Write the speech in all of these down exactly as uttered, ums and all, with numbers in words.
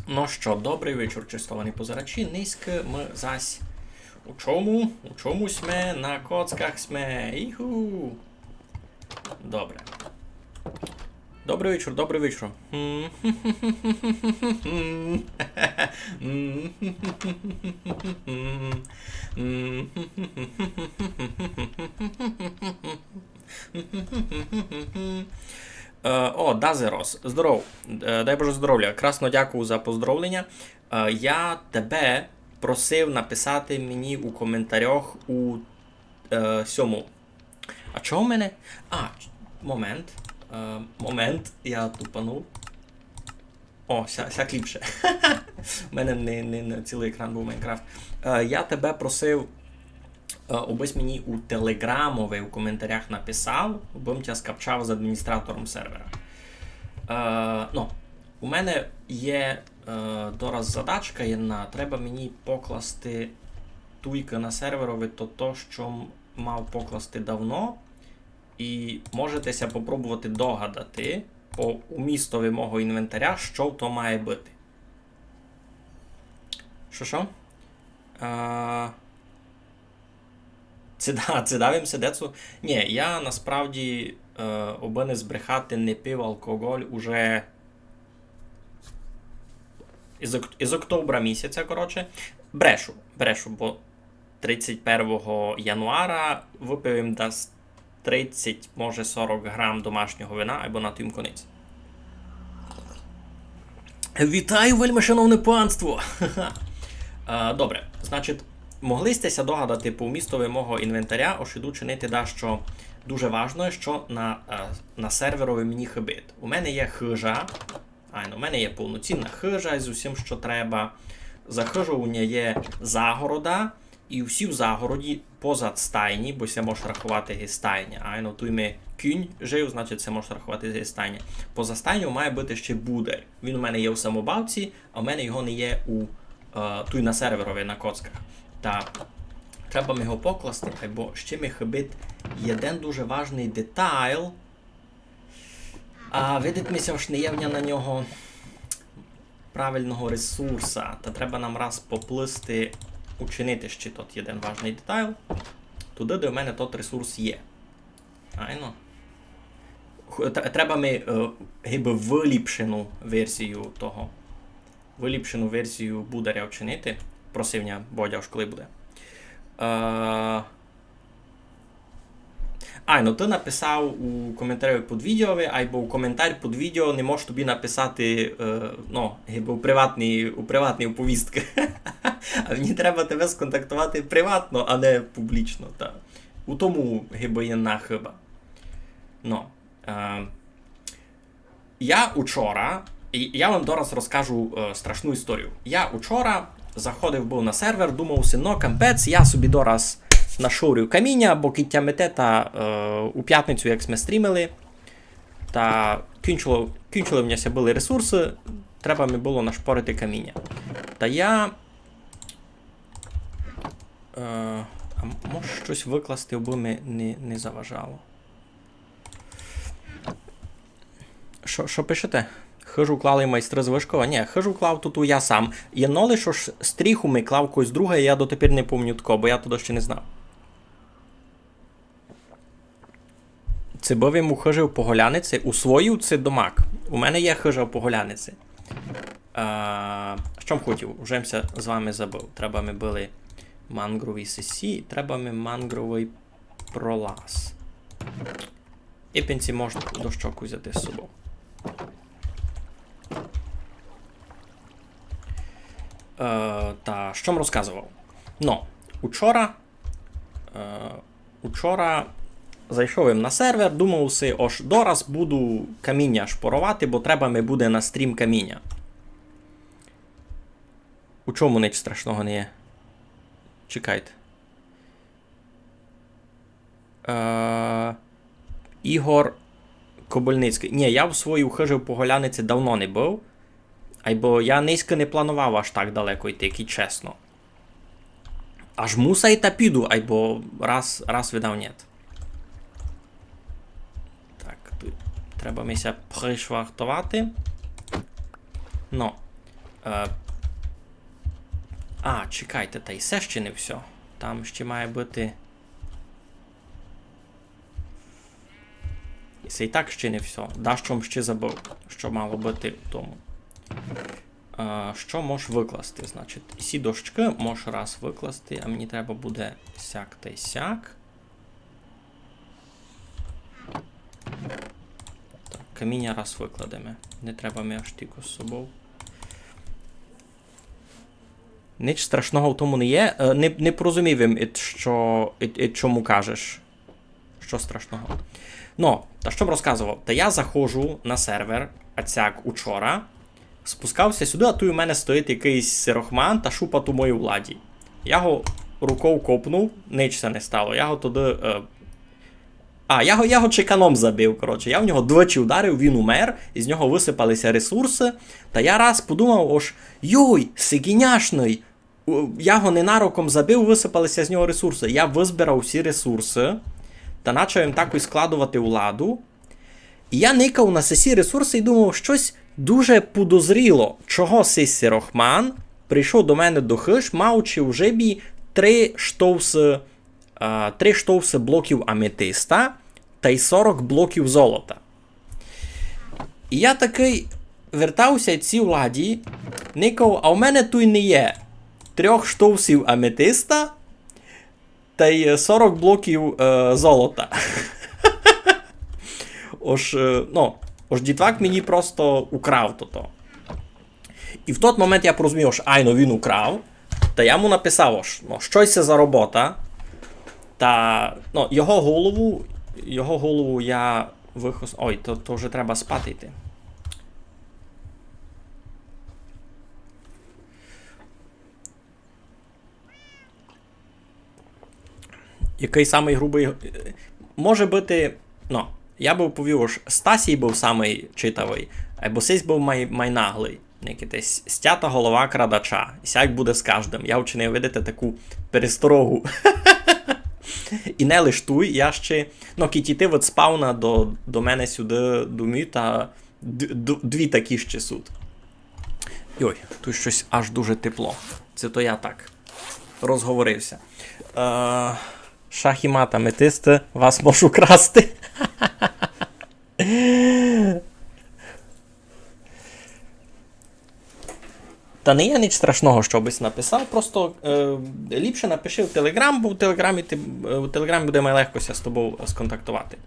Ну што, добрый вечур, честовані позирачі. Нынька мы зась у чому? У чому сьме? На коцках сьме. Іху! Добре. Добрый вечур, добрый вечур. Е, о, Дазерос, здоров. Е, дай Боже здоровя. Красно дякую за поздоровленя. Е, я тебе просив написати мені у коментарях у, е, сьому. А чого в мене? А, ч-, момент. Е, момент, я тупанув. О, ся, сяк ліпше. У мене не, не, не цілый екран быв Майнкрафт. Е, я тебе просив, е, обысь мені у телеграмови у коментарях написав, бым тя скапчав з адміністратором сервера. Е, ну, у мене є, е, дораз задачка єдна. Треба мені покласти туйка на серверови то, то, што м-, мав покласти давно. І можете ся попробовати догадати по умістови мого інвентаря, што то має быти. Што, што? А, ци да-, ци дав им ся децо? Нї, я насправді, е, обы не збрехати, не пив алкоголь уже із ок-, із октовбра місяця, коротше. Брешу, брешу, бо тридцять первого януара выпив им дас тридцять, може, сорок грам домашнього вина, айбо на тым конець. Вітаю, вельми шановне панство! Е, добре, значить, могли сьте ся догадати по умістови мого інвентаря, ож іду чинити дашто дуже важне, што на, е, на серверови мені хыбить. У мене є хыжа, айно, у мене є повноцінна хыжа з усім, што треба. За хыжу у мене є загорода, і всі в загороді позад стайні, бо ся мож раховати ги стайня. Айно, туй ми кінь жив, значить, ся мож раховати ги стайня. Поза стайню має быти ще бударь. Він у мене є у самобавці, а в мене його не є у, е, туй на серверови на коцках. Та треба ми його покласти, айбо ще ми хыбить єден дуже важный детайл. А видить ми ся, ож не є в ня на нього правильного ресурса. Та треба нам раз поплисти, учинити ще тот єден важный детайл. Туды, де в мене тот ресурс є. Айно. Х-, тр-, треба ми, е, гибы выліпшену верзію того. Выліпшену верзію бударя вчинити. Просив ня Бодя, ож коли буде. Е, Айно, ты написав у коментарю під відео, айбо у коментар під відео не можеш тобі написати, е, ну, гибы у приватній, у приватній повістки. А мені треба тебе сконтактовати приватно, а не публічно. Та. У тому гибы є нахыба. Ну, е, Я учора, і я вам дораз розкажу, е, страшну історію. Я учора заходив быв на сервер, думав си, но, кампець, я собі дораз нашорю каміня, бо кидь тямите, та, е, у пятницю, як сьме стрімили, та кінчило, кінчили в мене ся были ресурсы, треба ми было нашпорити каміня. Та я, е, а м-, може штось выкласти, абы ми не, не заважало. Што, што пишете? Хыжу клали майстры з Вишкова? Нї, хыжу клав тут я сам. Єдно лиш, ож стріху ми клав когось другый, я дотепер не помню тко, бо я тогды ще не знав. Ци быв им у хыжи в Поголяниці? У своїй ци домак? У мене є хыжа в Поголяниці. А, што м хотів? Уже м ся з вами забыв. Треба ми были мангрові сесі, треба ми мангровый пролаз. І пенці можна дощок узяти з собов. Е, та, што м розказовав? Но, учора, е, учора зайшов им на сервер, думав си, ож дораз буду каміня шпоровати, бо треба ми буде на стрім каміня. У чому нич страшного не є? Чекайте. Е, Ігор Кобильницькый. Нї, я в своїй хыжи в Поголяниці давно не быв. Айбо я нынька не планував аж так далеко йти, як і чесно. Аж мусай та піду, айбо раз, раз видав нєт. Так, туй треба ми ся пришвартовати. Но. Е, а, чекайте, та й се ще не всьо. Там ще має быти. І се й так ще не всьо. Дашто м ще забыв, што мало быти в тому. Е, што мож выкласти? Значить, сі дощкы мож раз выкласти, а мені треба буде сяк та й сяк. Так, каміня раз выкладеме. Не треба ми аж тілько з собов. Нич страшного в тому не є. Е, не, не порозумів им, ид што, ид, ид чому кажеш. Што страшного? Но, та што м розказовав? Та я заходжу на сервер, а сяк учора. Спускав ся сюды, а туй у мене стоїть якыйсь сирохман та шупат у моїй ладі. Я го руков копнув, нич ся не стало. Я го туды, е, а, я го, я го чеканом забив, коротше. Я в нього двічі ударив, він умер, із нього высыпали ся ресурсы. Та я раз подумав, ож, йой, сиґіняшный, у, я го ненароком забив, высыпали ся з нього ресурсы. Я вызбирав усі ресурсы та начав им так ось складовати у ладу. І я никав на сесі ресурсы і думав, штось дуже подозріло, чого сись сирохман прийшов до мене до хыж, маючи вже бі три штовсы, а, три штовсы блоків аметиста та й сорок блоків золота. І я такый вертав ся цій ладі, никав, а в мене туй не є трьох штовсів аметиста та й сорок блоків, е, золота. Ож, е, ну, ож дітвак мені просто украв тото. І в тот момент я порозумів, ож айно він украв, та я му написав, ож, ну, што се за робота. Та, ну, його голову, його голову я выхос-, ой, то, то вже треба спати йти. Якый самый грубый? Може быти, ну, я бы повів, ож Стасій быв самый читавый, айбо сись быв май-, майнаглый. Якый десь стята голова крадача. І сяк буде з каждым. Я вчинив, видите, таку пересторогу. І не лиш туй, я ще, ну, кідь іти від спавна до, до мене сюды, до мюта, д-, д-, дві такі ще суть. Йой, туй штось аж дуже тепло. Се то я так розговорив ся. Е, шах і мат, аметисты, вас можу красти. Та не є нич страшного, што бысь написав, просто, е, ліпше напиши в Телеґрам, бо в Телеґрамі ти, е, в Телеґрамі буде май легко ся з тобов сконтактовати.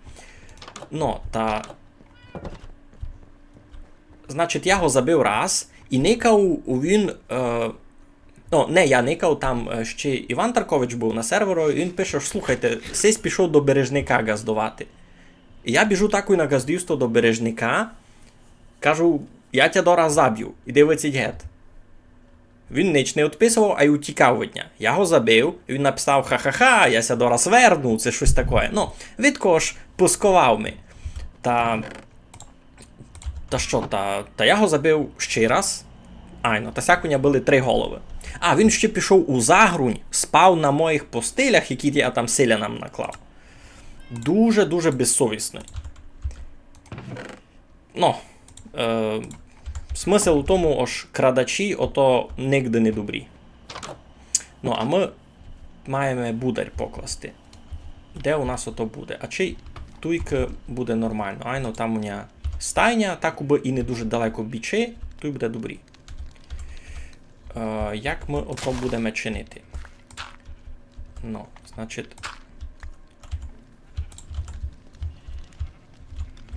Ну, та Значить, я го забив раз, і никав у він, е, ну, не я никав, там, е, ще Іван Таркович быв на серверу, і він пише: «Слухайте, сись пішов до Бережника ґаздовати». І я біжу такой на ґаздівство до Бережника, кажу: «Я тя дораз забю, іди выціть гет». Він нич не одписовав, ай утікав од ня. Я го забив, і він написав: «Ха-ха-ха, я ся дораз верну», ци штось такоє. Ну, видко, ож пусковав ми. Та, та што, та, та я го забив ще раз. Айно, та сяк у ня были три головы. А, він ще пішов у Загрунь, спав на моїх постелях, які я там селянам наклав. Дуже-дуже безсовісный. Ну, е, смысл у тому, ож крадачі ото нигде не добрі. Ну, а мы маєме бударь покласти. Де у нас ото буде? А чи туйкы буде нормално? Айно, там у ня стайня, так убы і не дуже далеко бічи, туй буде добрі. Е, як мы ото будеме чинити? Ну, значить,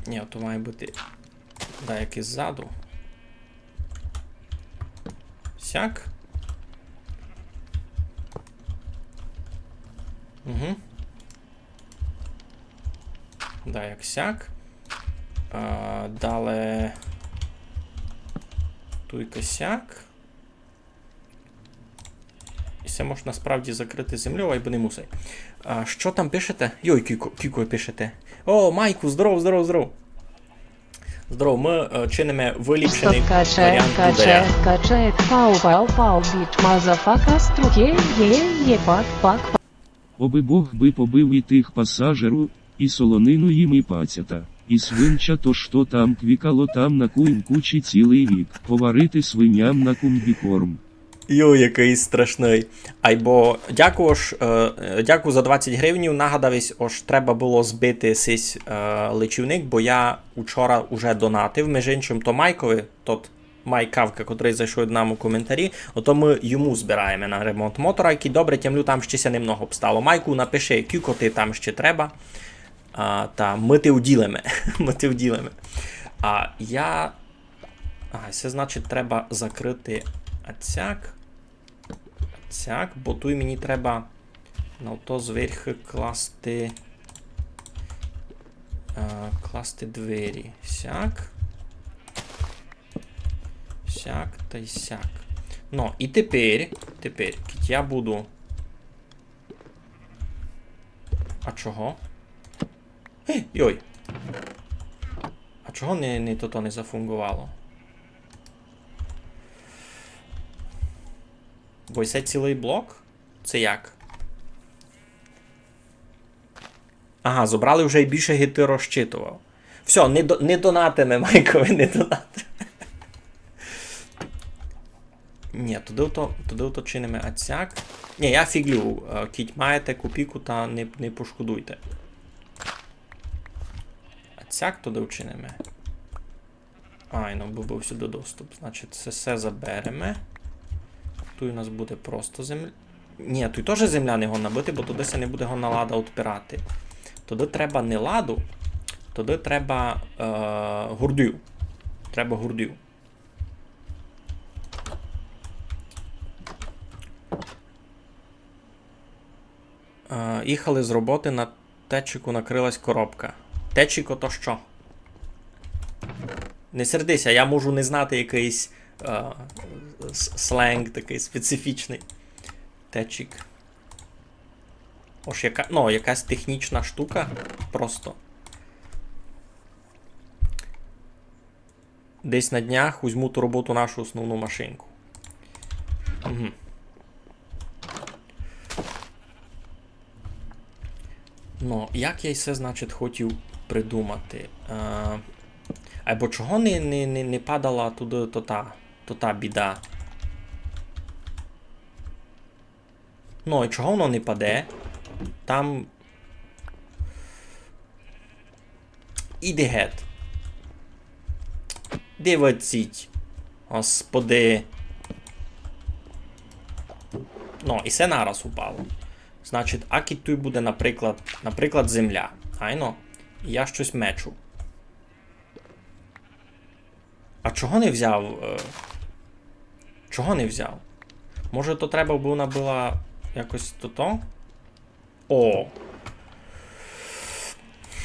Нї, то має быти даяк іззаду. Сяк. Угу. Даяк сяк. А, дале туйка сяк. Се мож насправді закрыти землёв, айбо не мусай. А што там пишете? Йой, кілько, кілько пишете. О, Майку, здоров, здоров, здоров. Здоров, мы е, чиниме выліпшеный Стоп, качает, варіант дударя. Качает, качает, пау, пау, пау, бич, мазафака, струке, е, е, пак, пак, пак. Обы Бог бы побив і тых пасажиру, і солонину їм, і пацята, і свинча, то што там квікало там на куйм кучі цілый вік, поварити свиням на кумбікорм. Йой, якый страшный. Айбо дякую, ож, е, е, дякую за двадцять гривнів. Нагадав єсь, ож треба было збити сись е, личівник, бо я учора уже донатив. Межи иншым, то Майкови, тот Майк Кавка, котрый зайшов до нам у коментарі, ото мы йому збираєме на ремонт мотора, якый добре тямлю, там ще ся немного обстало. Майку, напиши, кілько ти там ще треба. А, та мы ти уділиме. Мы ти уділиме. А я. А, се значить, треба закрыти ацяк. Ацяк, бо туй мені треба на то зверху класти. Е, класти двері. Сяк. Сяк та й сяк. Ну, і тепер, тепер, кідь я буду. А чого? Е, йой. А чого не, не тото не зафунґовало? Бо се цілый блок? Се як? Ага, зобрали вже й більше, ги ти розчитовав. Всьо, не, до, не донатиме, Майкови, не донатиме. Ні, туды то, туды то чиниме ацяк. Ні, я фіґлю, е, кідь маєте копійку, та не, не пошкодуйте. Ацяк туды вчиниме. Айно, бо быв сюды доступ. Значить, се, се забереме. Туй у нас буде просто земля. Ні, туй тоже земля не годна быти, бо туды ся не буде годна лада отпирати. Туды треба не ладу, туды треба е, гурдів. Треба гурдів. Е, їхали з роботи, на течіку накрылась коробка. Течіко то што? Не сердися, я можу не знати якыйсь е, с- сленґ такый специфічный. Течік. Ож яка, ну, якась технічна штука просто. Десь на днях узьму ту роботу нашу основну машинку. Угу. Ну, як я й се, значить, хотів придумати. Е, айбо чого не, не, не, не падала туды то та, то та біда? Ну, і чого воно не паде? Там. Іди гет. Дивіться. Господи. Ну, і се нараз упало. Значить, а кідь туй буде, наприклад, наприклад, земля. Айно, я штось мечу. А чого не взяв? е, Чого не взяв? Може, то треба, бо вона была якось тото? О.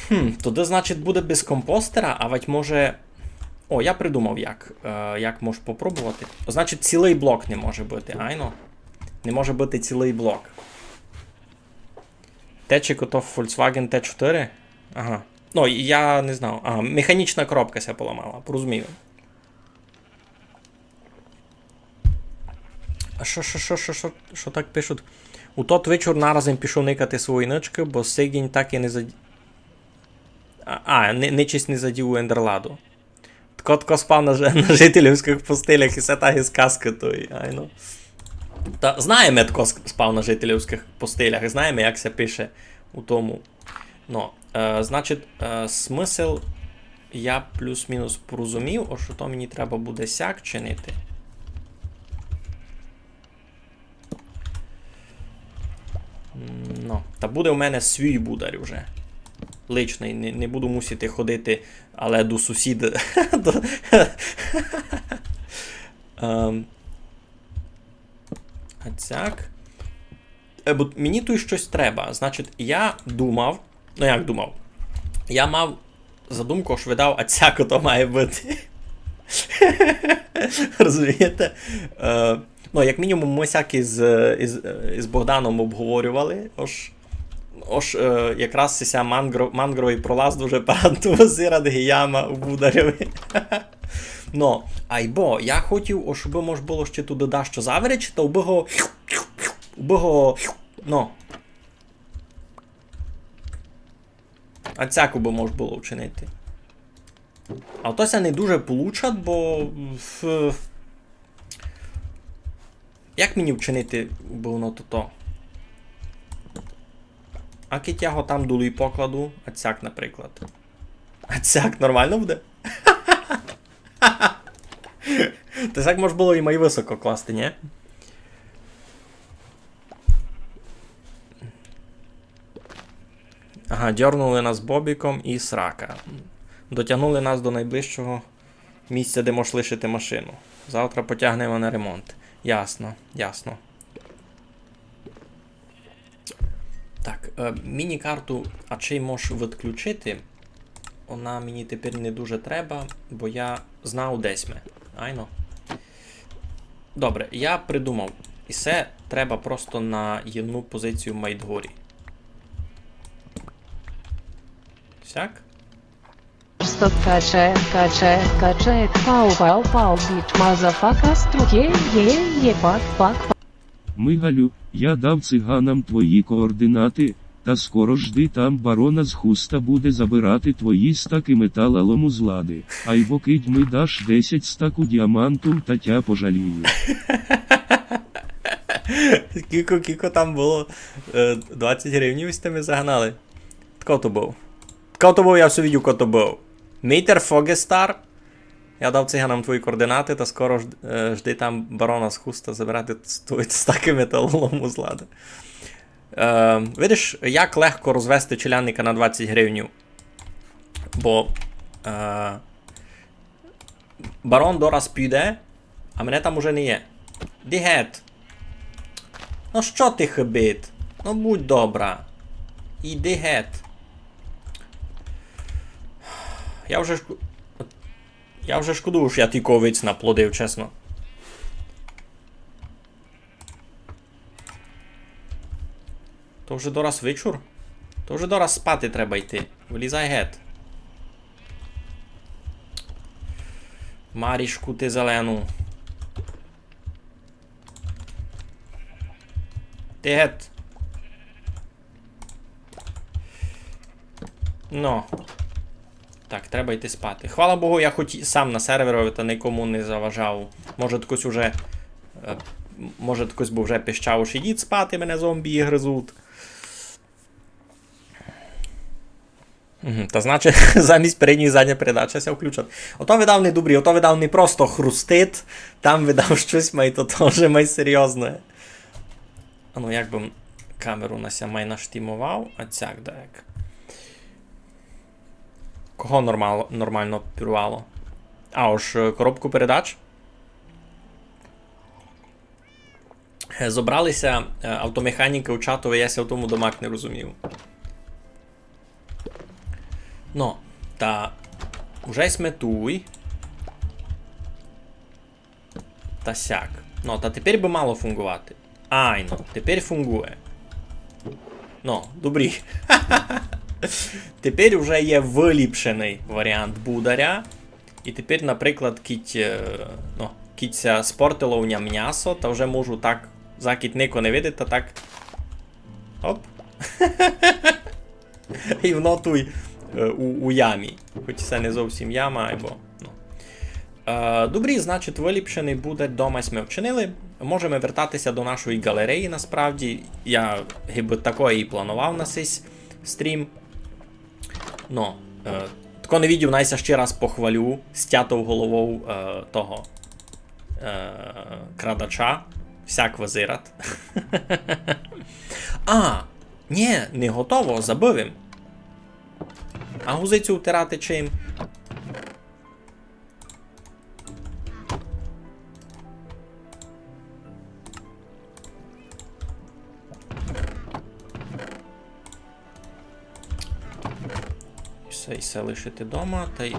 Хм, туды, значить, буде без компостера, а вать може. О, я придумав, як, е, як мож попробовати. Значить, цілый блок не може быти, айно? Не може быти цілый блок. Течік ото Volkswagen Т чотыри? Ага. Ну, я не знав. Ага, механічна коробка ся поламала, порозумів. А што, што, што, што, што, што так пишуть? У тот вечур нараз им пішов никати свої нычкы, бо сигінь так і не заді... А, а не, нечисть не задів у ендерладу. Тко, тко спав на, ж- на жителівськых постелях, і се так із казкы тої, айно. Та знаєме, тко ск- спав на жителівськых постелях, і знаєме, як ся пише у тому. Но, е, значить, е, смысл я плюс-мінус порозумів, ож то мені треба буде сяк чинити. М, Но, та буде у мене свій бударь уже. Личный, не, не буду мусити ходити, але до сусіда. До- Ем, А цяк. Е, бо мені туй штось треба. Значить, я думав. Ну як думав? Я мав задумку, ож видав, а цяк ото має быти. Розумієте? Е, Ну, як мінімум, мы сяк із, із, із Богданом обговорювали, ож, ож е, якраз ся мангро, мангровый пролаз дуже парадно вызират, ги яма у будареві. Ну, айбо, я хотів, ож бы мож было ще туды дашто заверечити, убы го, убы го, ну. А сяк убы мож было вчинити. А то ся не дуже получат, бо в... Як мені вчинити, бо воно то то? А кидь я го там долу покладу, а сяк, наприклад. А сяк нормално буде? Та сяк мож было і май высоко класти, нї? Ага, дьорнули нас бобіком і срака. Дотягнули нас до найближчого місця, де мож лишити машину. Завтра потягнеме на ремонт. Ясно, ясно. Так, е, міні-карту, а чи мож відключити? Вона мені тепер не дуже треба, бо я знав, де сьме. Айно. Добре, я придумав. І се треба просто на єдну позицію май дгорі. Сяк? Стоп, каче, каче, каче, пау, пау, пау, біч, мазафака, струке, є, є, пак, пак, пак. Мигалю, я дав циганам твої координати, та скоро жди там барона з Хуста буде забирати твої стаки металолому з лады. Айбо кидь ми даш десять стаку діаманту, та тя пожалію. Кіко, кіко там было? Е, двадцять гривнів сьте ми загнали. Тко то быв? Тко то быв, я всьо видів, ко то быв. Мітер Фогестар. Я дав циганам твої координати, та скоро ж-, е, жди там барона з Хуста забирати ст-, стаки металолому з лады. Е, видиш, як легко розвести челядника на двадцять гривнів. Бо е, барон дораз піде, а мене там уже не є. Іди гет. Ну што ти хибит? Ну будь добра. Іди гет. Я вже шку... Я вже шкодую, што я тілько овець наплодив, чесно. То вже дораз вечур? То вже дораз спати треба йти. Вылізай гет. Марішку ти зелену. Ти гет. Ну. Так, треба йти спати. Хвала Богу, я хоч і сам на серверови, та никому не заважав. Може, хтось уже, е, може, хтось бы вже пищав, ож ідіть спати, мене зомбі гризуть. Мгм, та значить, замість передньої задня передача ся включать. Ото видав не добрі, ото видав не просто хрустит, там видав штось май то тоже май серйозне. А ну, як бы камеру на ся май наштімовав, а сяк даяк. Кого нормал-, нормално пірвало? А, ож, е, коробку передач? Е, зобрали ся, е, автомеханікы у чатови, я ся в тому домак не розумів. Но, та уже сьме туй. Та сяк. Но, та тепер бы мало фунґовати. Айно, тепер фунґує. Но, добрі. Тепер уже є выліпшеный варіант бударя. І тепер, наприклад, кідь, е, но, кідь ся спортило у ня мнясо, та вже можу так, закідь нико не видить, та так. Оп. І воно туй, е, у, у ямі. Хоч се не зовсім яма, айбо, ну. Е, добрі, значить, выліпшеный бударь дома сьме вчинили. Можеме вертати ся до нашої ґалереї, насправді. Я гибы такоє і планував на сись стрім. Но, е, тако не видів, най ся ще раз похвалю стятов головов, е, того, е, крадача. Сяк вызират. А, нє, не готово, забыв им. А гузицю втирати чим? І всьо, і всьо лишити дома, тай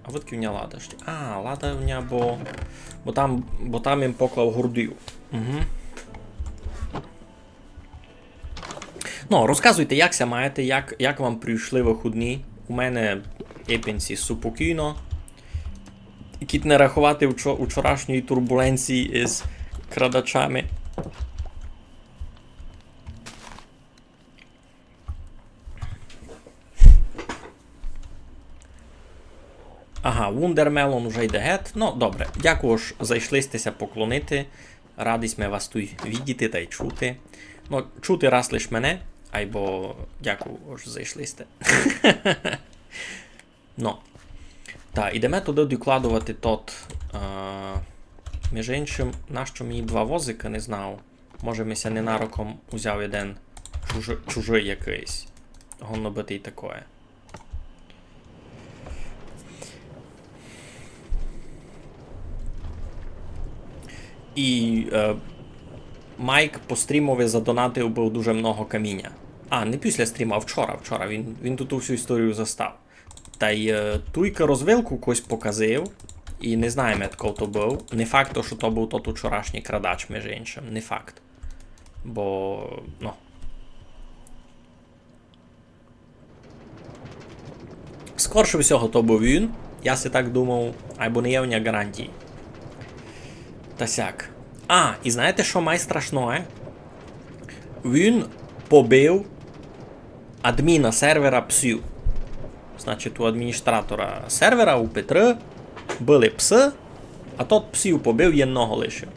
А выдкы в ня лада ще? А, лада в ня, бо, бо там, бо там им поклав гордів. Угу. Ну, розказуйте, як ся маєте, як, як вам пройшли выходні. У мене епенсі супокійно. Кідь не раховати вчо-, вчорашньої турбуленції із крадачами. Ага, Вундермелон уже йде гет. Ну, добре, дякую, ож зайшли сьте ся поклонити. Радый сьме вас туй видіти тай чути. Ну, чути раз лиш мене, айбо дякую, ож зайшли сьте. Ну. Та, ідеме туды докладовати тот. Е, між іншим, нащо мені два возика, не знав. Може, ми ся ненароком узяв єден чужи-, чужый якыйсь. Годно быти й такоє. І, е, Майк по стрімови задонатив быв дуже много каміня. А, не після стріма, а вчора, вчора. Він, він туй всю історію застав. Тай, е, туйка розвилку когось показив, і не знаєме, хто то быв. Не факт, што то быв тот учорашній крадач, між іншим. Не факт. Бо, ну. Скорше всього, то быв він. Я си так думав, айбо не є в нього гарантій. Та сяк. А, і знаєте, што май страшноє? Він побив адміна сервера псів. Значить, у адміністратора сервера, у Петры, были псы, а тот псів побив, єдного лишив.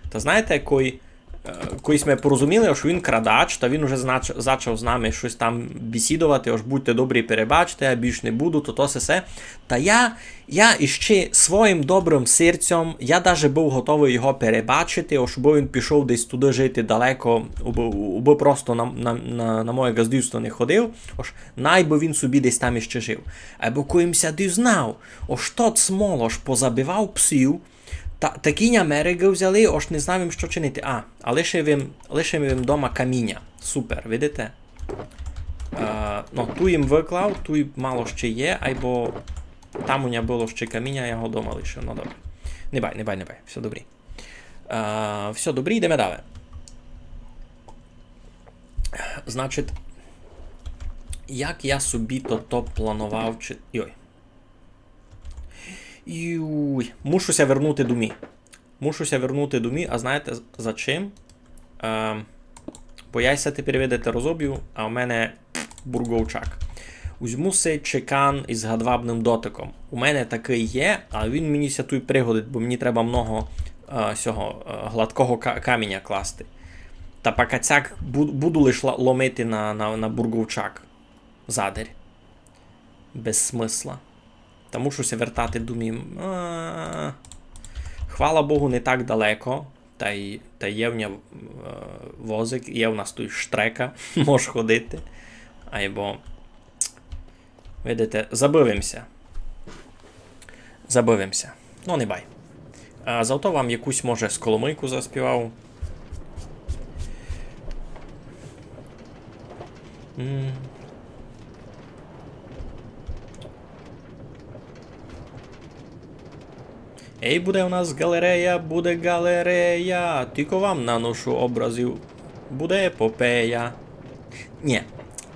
Та знаєте, кой, е, кой сьме порозуміли, ож він крадач, та він уже знач-, зачав з нами штось там бесідовати, ож будьте добрі, перебачте, я більш не буду, то, то се, се. Та я, я іщи своїм добрым серцьом, я даже быв готовый його перебачити, ож бы він пішов десь туды жити далеко, убы, убы просто на, на, на, на моє ґаздівство не ходив, ож най бы він собі десь там іщи жив. Айбо кой им ся дізнав, ож тот смолош позабивав псів, та, такі нямерегы взяли, ож не знав им, што чинити. А, а лишив им, лишив им дома каміня. Супер, видите? Е, ну, туй им выклав, туй мало ще є, айбо там у ня было ще каміня, я го дома лишив. Ну, добре. Не бай, не бай, не бай. Всьо добрі. Е, всьо добрі, йдеме далі. Значить, як я собі то, то планував, чи... Йой. Юй, мушу ся вернути домі. Мушу ся вернути домі, а знаєте з-, за чим? Е, бо я ся тепер, видите, розоб'ю, а в мене бурговчак. Узьму си чекан із гадвабным дотиком. У мене такый є, а він мені ся туй пригодить, бо мені треба много, е, сього, е, гладкого ка-, каміня класти. Та пак ацяк бу-, буду лиш ла-, ломити на, на, на бурговчак. Задарь. Без смысла. Та мушу ся вертати домі. А, хвала Богу, не так далеко. Та й, та є в ня, е, возик, є в нас туй штрека, мож ходити. Айбо, видите, забыв им ся. Забыв им ся. Ну, не бай. А зато вам якусь, може, з коломыйку заспівав. М. Ей, буде у нас ґалерея, буде ґалерея, тілько вам наношу образів, буде епопея. Нє,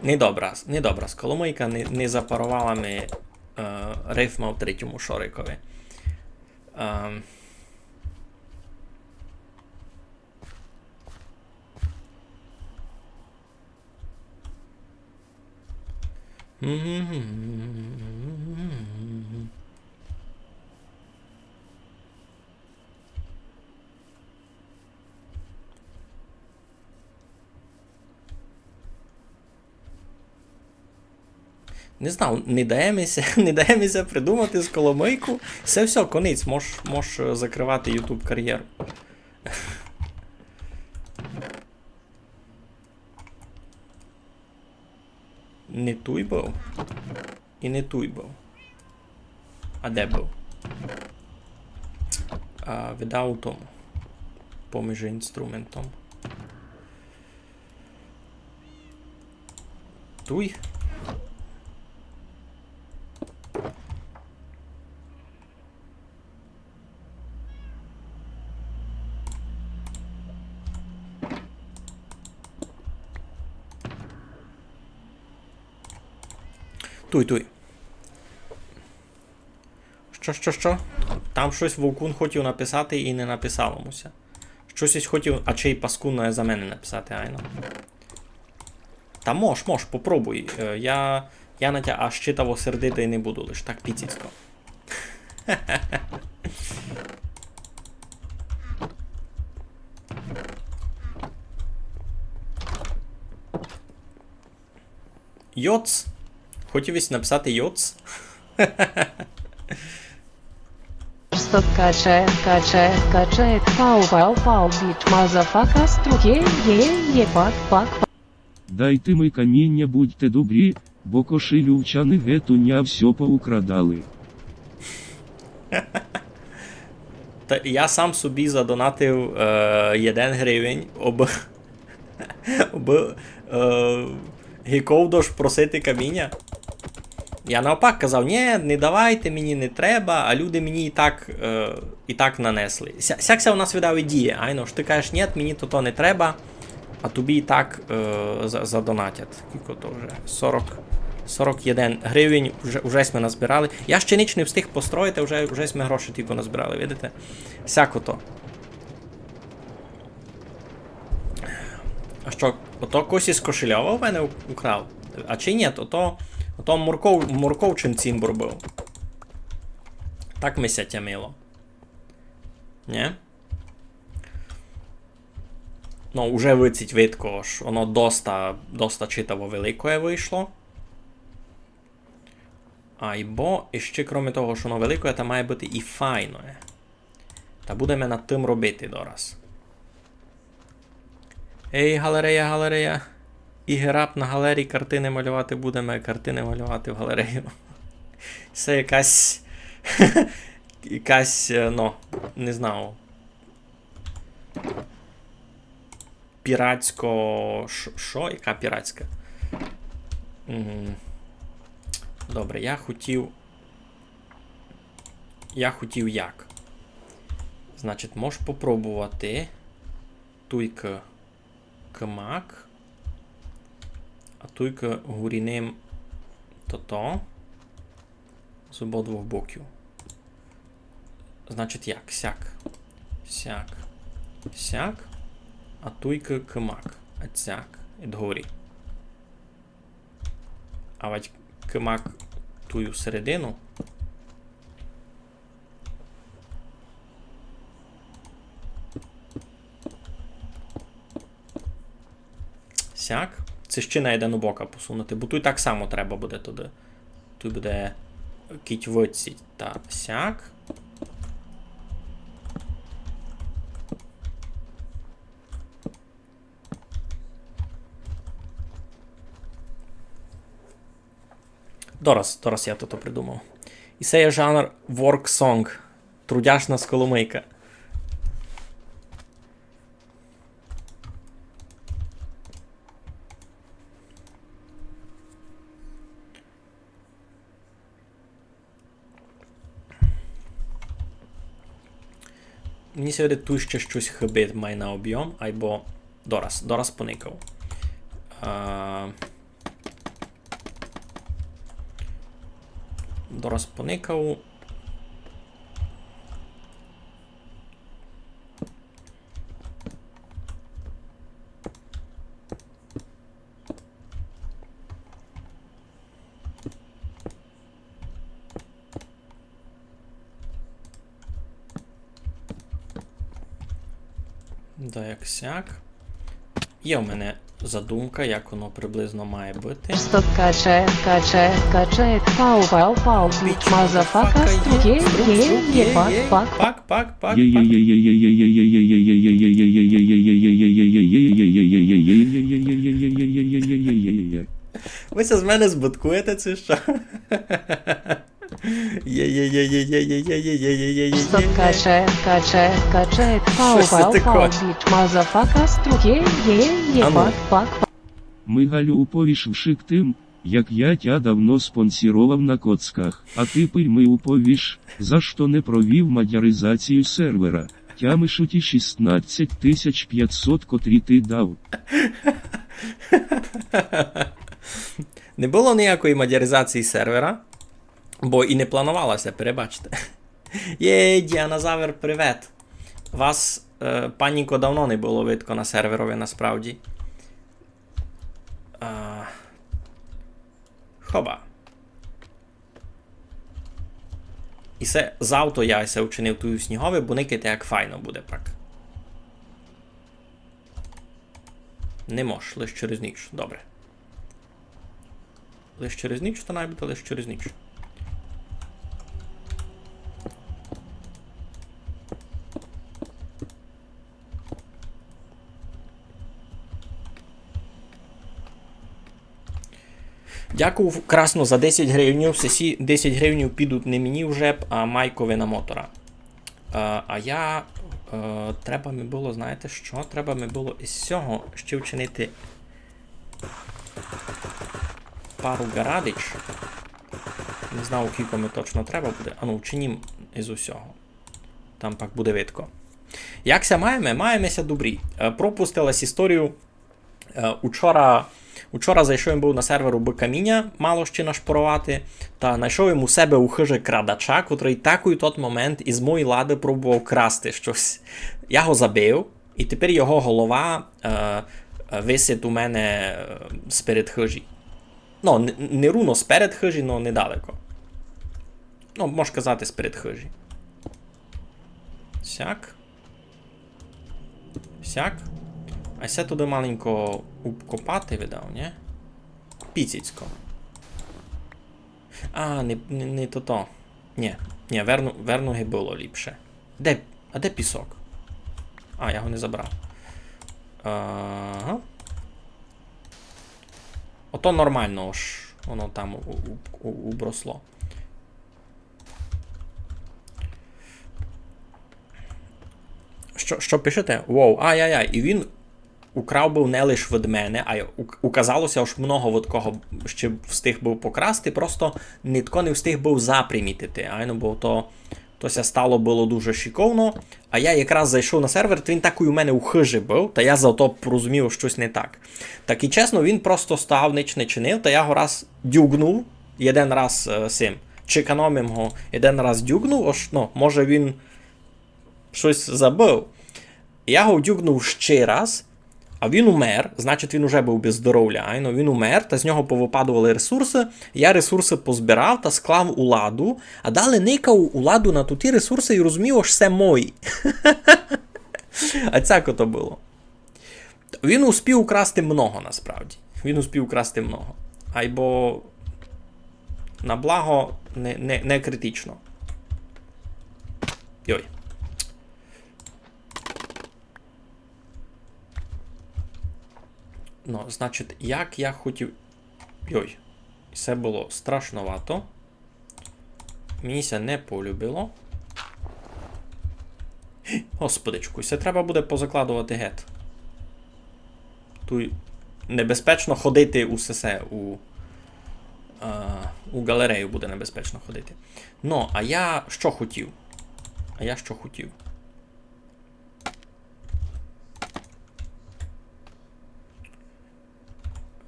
недобра, недобра з коломыйка, не, не запаровала ми, е, рифма в третьому шорикови. Ем. Не знав, не дає ми ся, не дає ми ся придумати з коломыйку. Се всьо, конець, мож, мож, е, закрывати YouTube карєру. Не туй быв. І не туй быв. А де быв? А, видав у тому. Поміж інструментом. Туй. Туй, туй. Што, што, што? Там штось Вовкун хотів написати і не написало му ся. Штось єсь хотів, а чи й паскудно за мене написати, айно. Та мож, мож, попробуй. Е, я, я на тя аж читаво сердитый не буду, лиш так піціцько. Йоц. Хотів єсь написати йоц. Стоп, каче, каче, каче, пау, пау, пау, біч, мазафака, струке, є, є, пак, пак, пак. Дайте ми каміння, будьте добрі, бо кошелювчани геть у ня всьо поукрадали. Та я сам собі задонатив, е, єден гривень, об, об, е, гиков дож просити каміня. Я навпак казав: «Нє, не давайте, мені не треба», а люди мені і так, е, і так нанесли. Ся-, сяк ся у нас, видав, і діє, айно ж, ты кажеш: «Нє, мені то, то не треба», а тобі і так, е, за-, задонатять. Кілько то вже? Сорок, сорок єден гривень вже, вже сьме назбирали. Я ще ніч не встиг построїти, вже, вже сьме гроші тілько назбирали, видите? Сяко то. А што, ото кось із Кошельова в мене у-, украв? А чи нє, ото, ото Морков-, Морковчин цімбор быв. Так ми ся тямило. Нє? Ну, уже видить видко, ож воно доста, доста читаво великоє вышло. Айбо іщи, кроме того, што воно великоє, та має быти і файноє. Та будеме над тым робити дораз. Ей, галерея, галерея. Ігерап на галерії картины малювати будеме, картины малювати в галерею. Се якась, якась, е, ну, не знаю. Піратсько-, ш-, што? Яка піратська? М, добре, я хотів, я хотів як. Значить, мож попробовати. Туйкы кымак. А туйкы гурі ним тото. З ободвох боків. Значить, як? Сяк. Сяк. Сяк. А туйкы кымак. А сяк. І дгорі. А вадь кымак туй у середину. Сяк. Се ще на єден бок посунути, бо туй так само треба буде туды. Туй буде кідь выдсіть та сяк. Дораз, дораз я тото придумав. І се є жанр work song. Трудяшна сколомыйка. Мені ся видить, туй ще штось хыбить май на обйом, айбо дораз, дораз поникав. А, дораз поникав. Да, як сяк. Є в мене задумка, як воно приблизно має быти. Стоп, каче, каче, каче, пау, пау, пау, біч, мазафака, струк, є, є, є, пак, пак, пак. Пак, пак, пак. Вы ся з мене збыткуєте, ци што? Є, є, є, є. Стоп, каче, каче, каче, пау, пау, пау, біч, мазафака, струк, є, є, є, пак, пак, пак. Мигалю, уповіш вшыткым, як я тя давно спонсіровав на коцках. А тепер ми уповіш, за што не провів мадяризацію сервера. Тямиш уті шістнадцять тисяч пятсот, котрі ти дав. Не было ниякої мадяризації сервера, бо і не планувало ся, перебачте. Є, діанозавр, привет! Вас, е, паніко, давно не было видко на серверови, насправді. А, хоба. І се завто я се учинив туй у снігови, бо никайте, як файно буде пак. Не мож, лиш через ніч. Добре. Лиш через ніч, то най буде лиш через ніч. Дякую красно за десять гривнів. Сесі десять гривнів підуть не мені в жеб, а Майкови на мотора. Е, а я, е, треба ми было, знаєте што? Треба ми было із сього ще вчинити пару ґарадич. Не знав, кілько ми точно треба буде. Ану, вчинім із усього. Там пак буде видко. Як ся маєме? Маєме ся добрі. Е, пропустила сь історію. Е, учора, учора зайшов им быв на сервер, убы каміня мало ще нашпоровати, та найшов им у себе у хыжи крадача, котрый такой тот момент із моєї лады пробовав красти штось. Я го забив, і тепер його голова, е, е, висить у мене, е, сперед хыжі. Ну, не, не руно сперед хыжі, но недалеко. Ну, мож казати, сперед хыжі. Сяк. Сяк. А ся туды маленько обкопати, видав, нї? Піціцько. А, не, не, не тото. Нї, нї, верно, верно ги было ліпше. Де, а де пісок? А, я го не забрав. Ага. Ото нормално, ож воно там у, у, у, убросло. Што, што пишете? Вов, ай-яй-яй, і він украв быв не лиш від мене, а й ук-, указало ся, ож много від кого ще встиг быв покрасти, просто нитко не встиг быв запримітити, айно, бо то, то ся стало было дуже шиковно, а я якраз зайшов на сервер, то він такой у мене у хыжи быв, та я зато порозумів, штось не так. Так і чесно, він просто став, нич не чинив, та я го раз дюгнув, єден раз, е, сим, чеканом им го, єден раз дюгнув, ож, ну, може він штось забыв. Я го дюгнув ще раз, а він умер, значить, він уже быв без здоровля, айно, він умер, та з нього повыпадовали ресурсы, я ресурсы позбирав та склав у ладу, а далі никав у ладу на туті ресурсы і розумів, ож се мої. А цяко то было. Він успів украсти много, насправді. Він успів украсти много. Айбо на благо не, не, не критично. Йой. Ну, значить, як я хотів. Йой. Се было страшновато. Мені ся не полюбило. Господичку, се треба буде позакладовати гет. Туй небезпечно ходити у сесе, у, е, у ґалерею буде небезпечно ходити. Ну, а я што хотів? А я што хотів?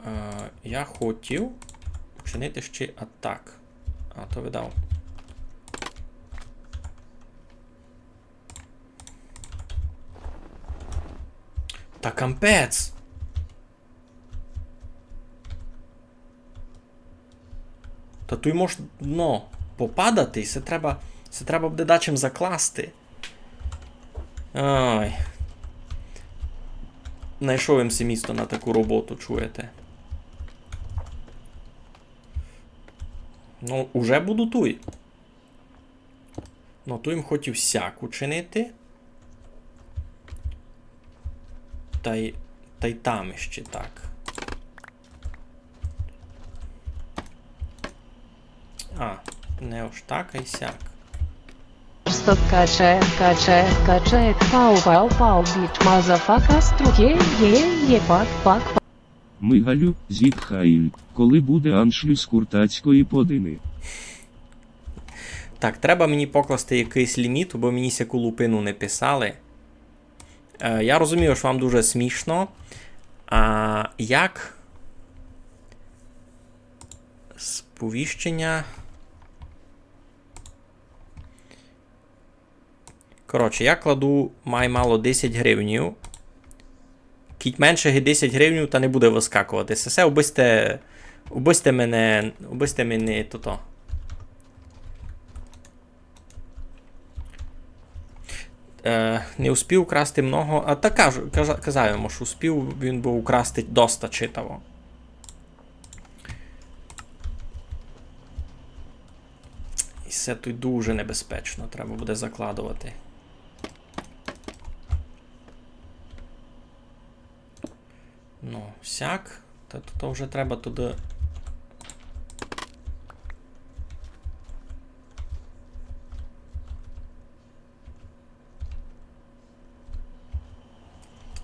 Е, я хотів учинити ще атак. А то видав. Та кампець! Та туй мож, ну, попадати, і се треба, се треба буде дачим закласти. Ай. Найшов им си місто на таку роботу, чуєте. Ну, уже буду туй. Ну, туй им хотів сяк учинити. Тай, тай там іще так. А, не ож так, а й сяк. Стоп, каче, каче, каче, пау, пау, пау, біч, мазафака, струке, є, є, пак, пак, пак. Мигалю, зітхайль, коли буде аншлюс куртацької подины? Так, треба мені покласти якыйсь ліміт, бо мені сяку лупину не писали. Е, я розумію, що вам дуже смішно. А як, Сповіщеня. Коротше, я кладу май мало десять гривнів. Кідь менше ги десять гривнів, та не буде выскаковати. Се, се, убысьте, убысьте мене, убысьте мене тото. Е, не успів украсти много, а та кажу, кажа-, казав йому, што успів він быв украсти доста читаво. І се туй дуже небезпечно, треба буде закладовати. Ну, сяк. Та то, то вже треба туды.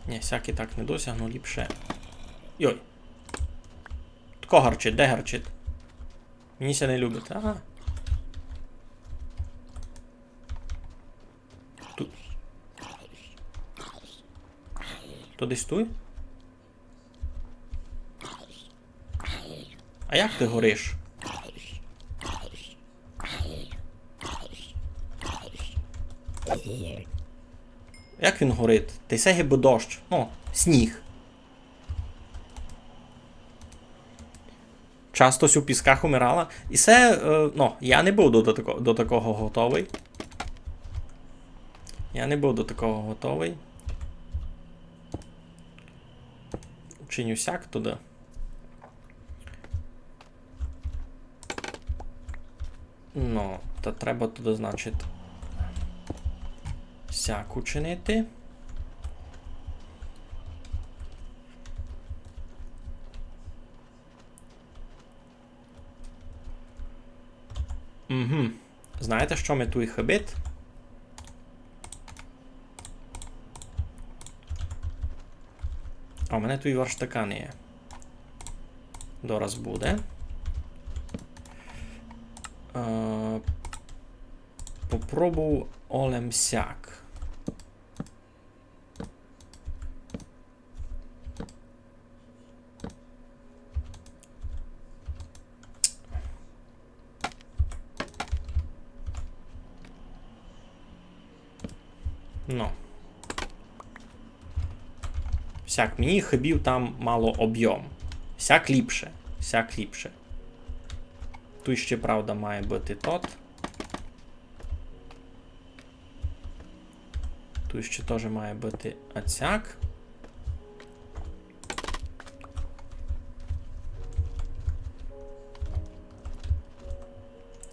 Ні, сяк і так не досягну, ліпше. Йой. Тко гарчить, де гарчить? Мені ся не любить. Ага. Ту-, то десь туй? А як ты гориш? Як він горить? Та й се гибы дощ. Ну, сніг. Часто ся у пісках умирала. І се, е, ну, я не быв до, до тако-, до такого готовый. Я не быв до такого готовый. Учиню сяк туды. Ну, та треба туды, значить, сяк учинити. Угу. Знаєте, што ми туй хыбить? А у мене туй верштака не є. Дораз буде. Е, попробую олем сяк. Ну. Сяк, мені хыбів там мало обйом. Сяк ліпше. Сяк ліпше. Туй ще, правда, має быти тот. Туй ще тоже має быти ацяк.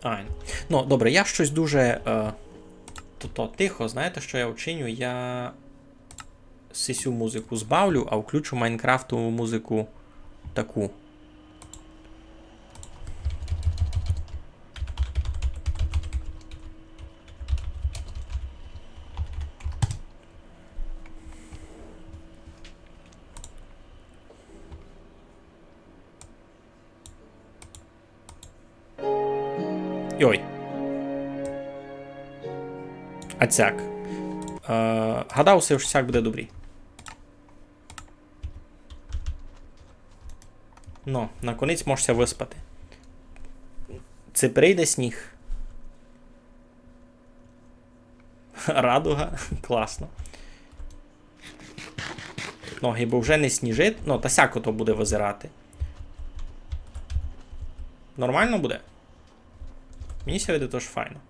Ай. Ну, добре, я штось дуже, е, то, то тихо. Знаєте, што я вчиню? Я сисю музику збавлю, а включу майнкрафтову музику таку. Йой. Ацяк. Е, гадав си, што сяк буде добрі. Ну, наконець можеш ся выспати. Ци прийде сніг? Радуга. Класно. Ну, гибы вже не сніжить. Ну, та сяко то буде вызирати. Нормално буде? Мені ся видить, ож файно.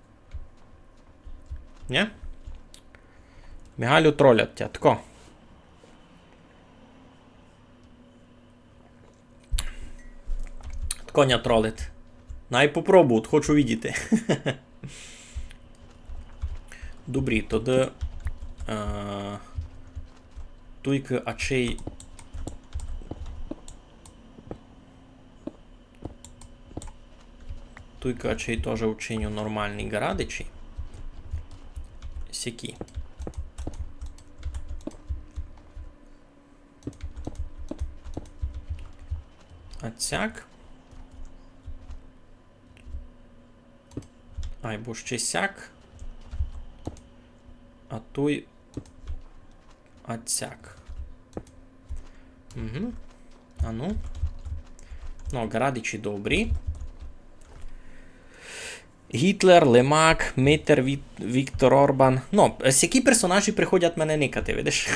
Нє? Мігалю, тролять тя. Тко. Тко ня тролить. Най попробують, хочу видіти. Добрі, тогды, е, туйкы ачей. Туйкы ачей тоже учиню нормалні ґарадичі. Сякі. Ацяк. Айбо ще сяк. А туй ацяк. Угу. А ну. Ну, ґарадичі добрі. Гітлер, Лемак, Митер, Віт-, Віктор Орбан. Ну, сякі персонажі приходять мене никати, видиш?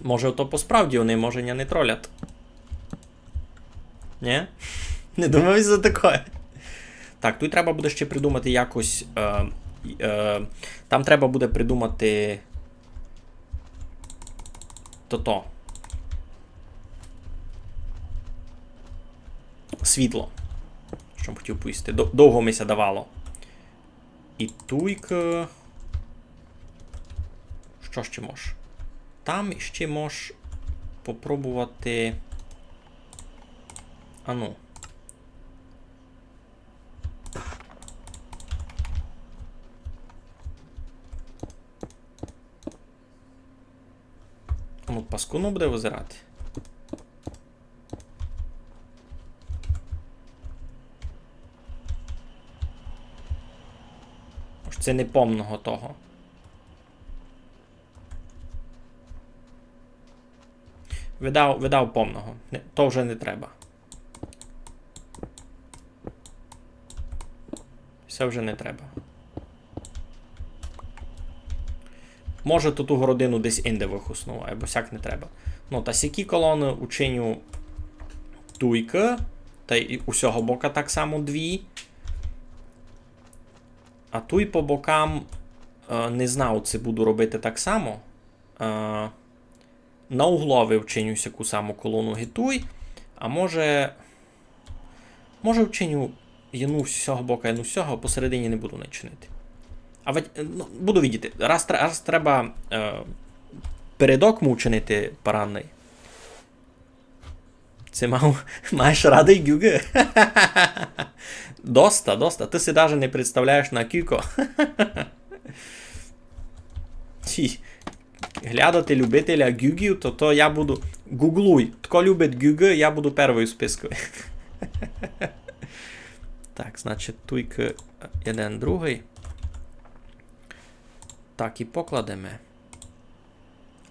Може, то посправді вони, може, ня не тролять. Нї? Не думав за таке. Так, тут треба буде ще придумати якось. Е, е, там треба буде придумати тото. Світло. Што м хотів повісти? До-, довго ми ся давало. І туйка. Што ще мож? Там ще мож попробовати. Ану. Ну, паскудно буде визирати. Ож це не помного того. Видав, видав помного. Не, то вже не треба. Се вже не треба. Може, ту городину десь инде выхосную, айбо сяк не треба. Ну, та сякі колоны учиню туйкы, та й у сього бока так само дві. А туй по бокам, е, не знав, ци буду робити так само. Е, На углови вчиню сяку саму колону ги туй. А може, може вчиню єну з сього бока, єну з сього, а посередині не буду не чинити. А вать, ну, буду видіти. Раз, тре- раз треба, е, передок му вчинити парадный. Ци мав, маєш радый гюґы? Доста, доста. Ты си даже не представляєш на кілько. Ці глядати любителя гюґів, то, то я буду. Гуґлуй. Тко любить гюґы, я буду первый у списку. Так, значить, туйкы єден, другый. Так і покладеме.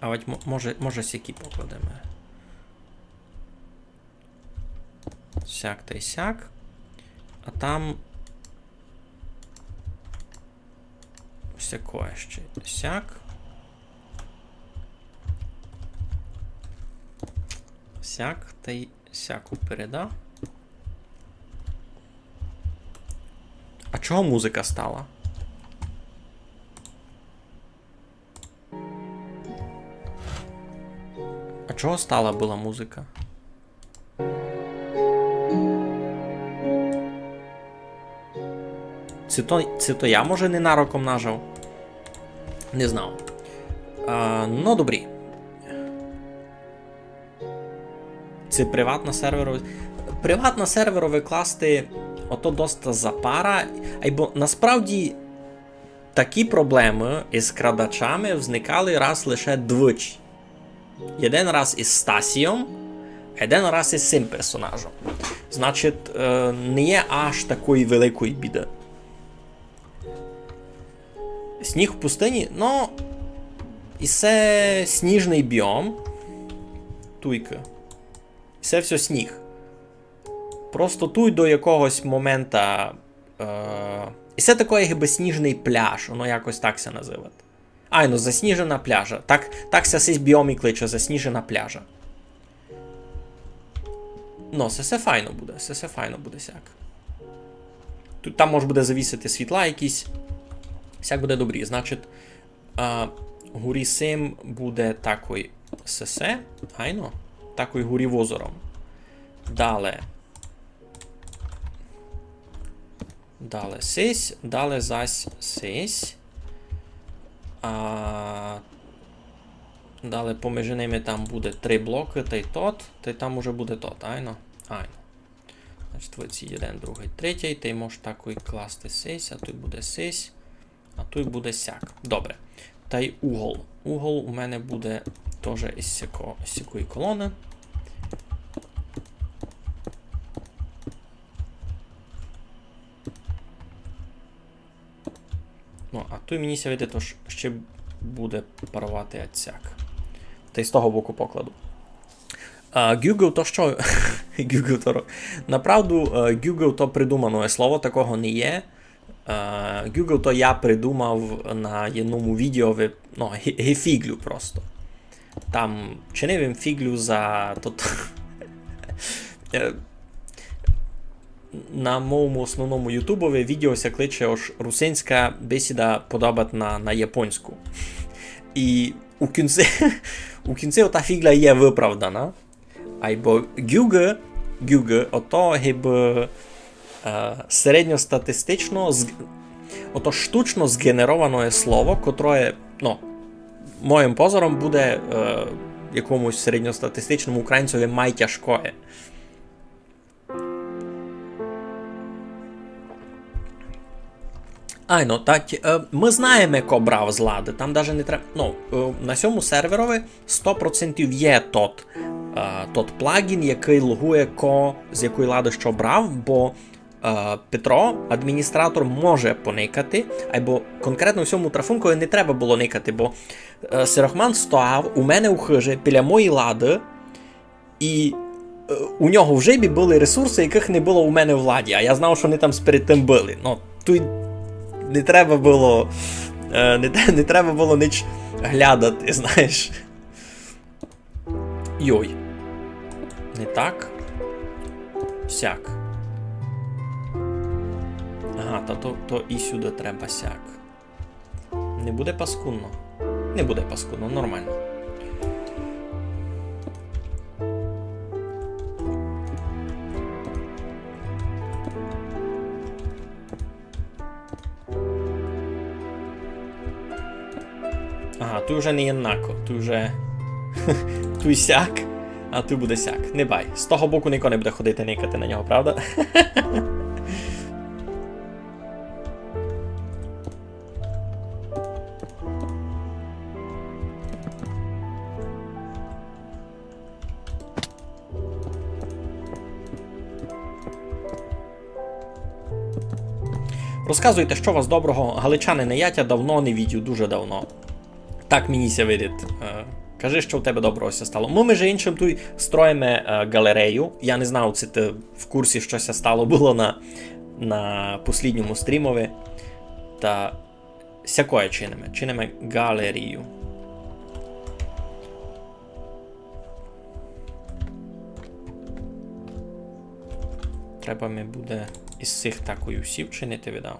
А вать мо- може, може сякі покладеме. Сяк та й сяк. А там сякоє ще. Сяк. Сяк та й сяку переда. А чого музика стала? А чого стала была музика? Ци то, ци то я, може, ненароком нажав? Не знав. А, ну, добрі. Ци приват на серверови. Приват на серверови класти, ото доста запара. Айбо насправді такі проблемы із крадачами взникали раз лише двічі. Єден раз із Стасійом, а єден раз із сим персонажом. Значить, е, не є аж такої великої біды. Сніг в пустыні, ну, і се сніжный біом. Туйка. І се всьо сніг. Просто туй до якогось момента, е, і се такоє гибы сніжный пляж, воно якось так ся называть. Айно, засніжена пляжа. Так, так ся сись біом і кличе, засніжена пляжа. Ну, се, се файно буде, се, се файно буде сяк. Туй там мож буде завісити світла якісь. Сяк буде добрі. Значить, а, горі сим буде такой сесе, айно, такой горі возором. Дале. Дале сись, дале зась сись. А, дале помежи ними там буде три блокы, тай тот, тай там уже буде тот, айно? Айно. Значить, оці єден, другый, третій, тай мож такой класти сись, а туй буде сись, а туй буде сяк. Добре. Тай угол. Угол у мене буде тоже із сяко-, із сякої колоны. Ну, а туй мені ся видить, ож ще буде паровати ацяк. Тай з того боку покладу. А, Google то што? Google то ро-, направду, е, Google то придумане слово, такого не є. Е, Google то я придумав на єдному відео, ви-, ну, ге-, ге фіґлю просто. Там чинив им фіґлю за, то, то, е, на моєму основному ютубови відео ся кличе ож русинська бесіда подобать на, на японську. І у кінці, у кінці ота фіґля є виправдана. Айбо гюґы, гюґы, ото гибы, е, середньостатистично з-, ото штучно зґенероване слово, котроє, ну, моїм позором буде, е, якомусь середньостатистичному українцеві май тяжкоє. Айно, так, е, мы знаєме, ко брав з лады, там даже не треба, ну, е, на сьому серверови сто процентів є тот, е, тот плагін, якый логує, ко з якої лады што брав, бо, е, Петро, адміністратор, може поникати, айбо конкретно в сьому трафункови не треба было никати, бо, е, Сирохман стояв у мене у хыжі, біля моєї лады, і, е, у нього в жебі были ресурсы, якых не было у мене в ладі, а я знав, што они там сперед тым были. Ну, туй не треба было, е, не, не треба было нич глядати, знаєш. Йой. Не так. Сяк. Ага, та то, то і сюды треба сяк. Не буде паскудно? Не буде паскудно, нормално. Ага, туй уже не єднако, туй уже туй сяк, а туй буде сяк. Не бай, з того боку нико не буде ходити никати на нього, правда? Розказуйте, што у вас доброго, галичанине, я тя давно не видів, дуже давно. Так мені ся видить. Е, кажи, што в тебе доброго ся стало. Мы, межи иншым, туй строїме, е, ґалерею. Я не знав, ци ты в курсі, што ся стало было на, на послїдньому стрімови. Та сякоє чиниме. Чиниме ґалерію. Треба ми буде из сих такой усі вчинити, видав.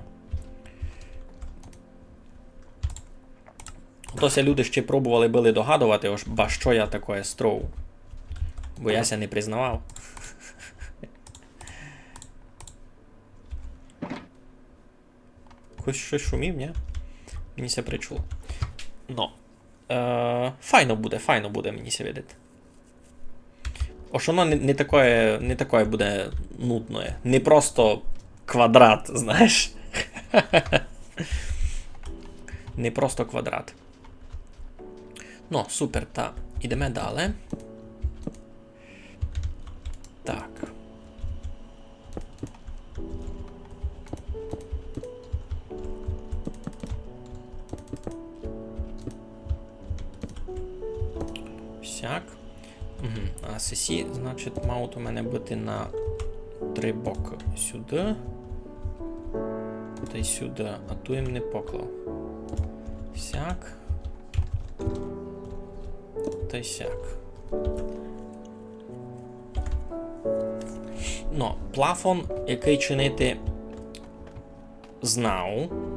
То ся люди ще пробовали были догадовати, ож ба што я такоє строю. Бо я ся не признавав. Хтось штось шумів, нї? Мені ся причуло. Но. Е, файно буде, файно буде, мені ся видить. Ож воно не, не такоє, не такоє буде нудноє. Не просто квадрат, знаєш. Не просто квадрат. Но, супер, та идеме дале. Так. Сяк. Мгм. А сесі, значить, мають у мене быти на три бокы. Сюды. Тай сюды. А ту им не поклав. Сяк. Тай сяк. Но, плафон, якый чинити, знав.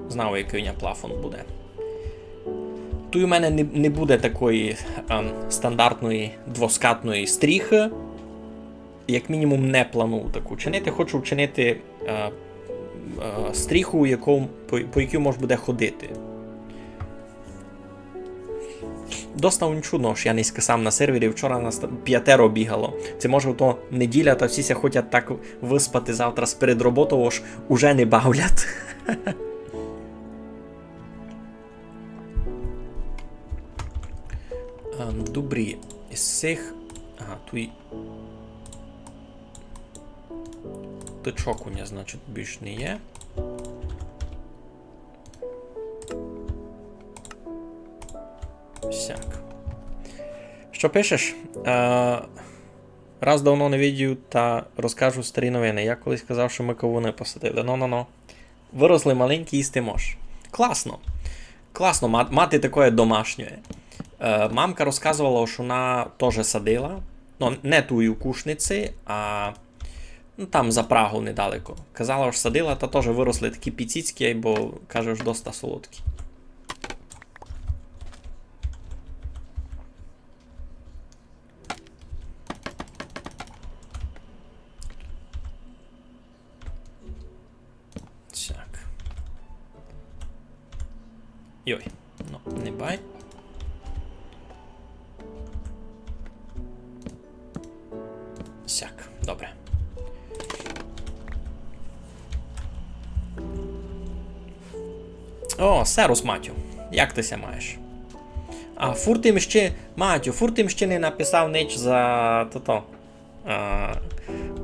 Знав, якый у ня плафон буде. Туй у мене не, не буде такої, ем, стандартної двоскатної стріхы. Як мінімум не планую таку чинити. Хочу вчинити, е, е, стріху, яку, по, по якій мож буде ходити. Доста чудно, ож я нынька сам на сервері, вчора нас там пятеро бігало. Ци може то неділя, та всі ся хотять так выспати завтра сперед роботы, ож уже не бавлять. Ем, добрі, из сих, ага, туй тычок у ня, значить, більш не є. Сяк. Што пишеш? Е, Раз давно не видів, та розкажу старі новини. Я колись казав, що ми кавуни посадили. Ну-ну-ну. Выросли маленькі, їсти мож. Класно. Класно ма-, мати такоє домашнє. Е, мамка розказувала, що вона тоже садила. Ну, не туй у Кушниці, а, ну, там за Прагу недалеко. Казала, що садила, та тоже выросли такі піціцькі, бо, каже, ож доста солодкі. Так. Йой, ну, не бай. Сяк, добре. О, серус, Матю. Як ты ся маєш? А фурт им ще, Матю, фурт им ще не написав нич за тото. А,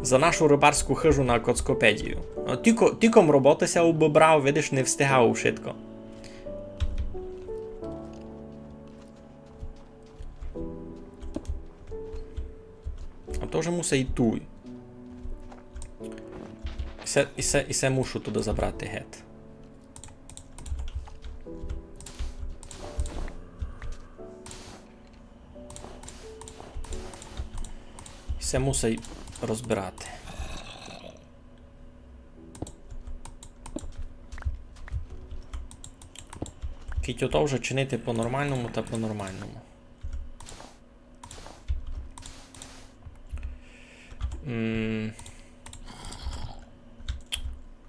за нашу рыбарську хыжу на Коцкопедію. А, тілько, тілько м роботы ся убыбрав, видиш, не встигав ушытко. А то вже муся й туй. І се, і се, і се мушу туды забрати гет. І се мусить розбирати. Кідь ото вже чинити по-нормалному та по-нормалному. М.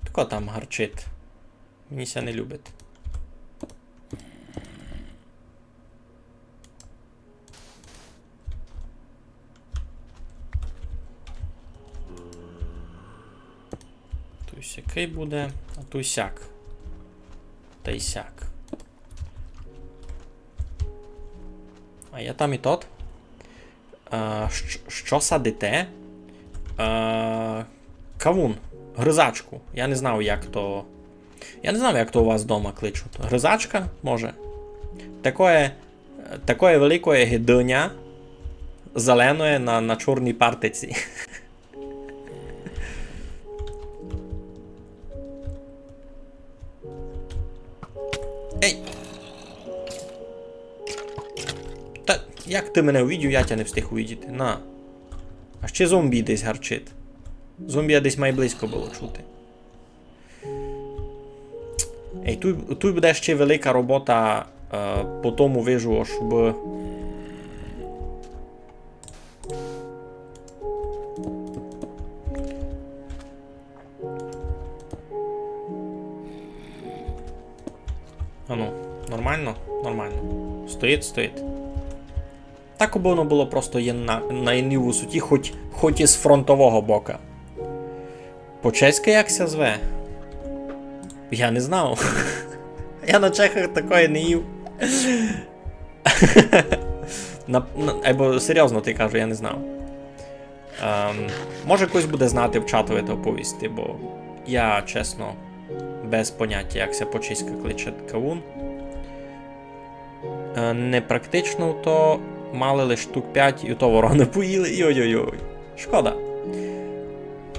Тако там гарчить. Мені ся не любить. Туй сякый буде, а туй сяк. Тай сяк. А я там і тот. А, щ-, што садите? А, кавун. Гризачку. Я не знав, як то. Я не знав, як то у вас дома кличуть. Гризачка, може? Такоє, такоє великоє ги дыня, зеленоє на, на чорній партиці. Ей! Та як ты мене увидів, я тя не встиг увидіти. На. А ще зомбі десь гарчить. Зомбі десь май близько было чути. Ей, туй, туй буде ще велика робота, е, по тому вижу, ож бы. Ану, нормално? Нормално. Стоїть, стоїть. Так бы воно было просто є на, на єдній высоті, хоть, хоть і з фронтового бока. По-чеськы як ся зве? Я не знав. Я на Чехах такоє не їв. На, на, айбо серйозно ти кажу, я не знав. Ем, може, хтось буде знати в чатови, то повісти, бо я, чесно, без понятя, як ся по-чеськы кличе кавун. Е, непрактично то, мали лиш штук пять, і то вороны поїли, і ой-ой-ой. Шкода.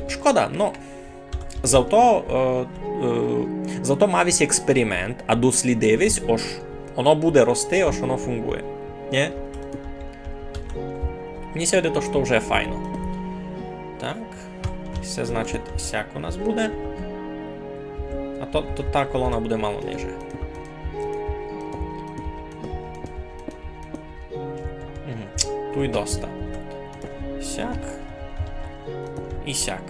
Шкода, но зато, е, е, зато мав єсь експеримент, а дослідив єсь, ож оно буде рости, ож оно фунґує. Нє? Мені ся видить, што вже файно. Так. Се, значить, сяк у нас буде. А то, то та колона буде мало ниже. Мгм. Туй доста. Сяк. І сяк.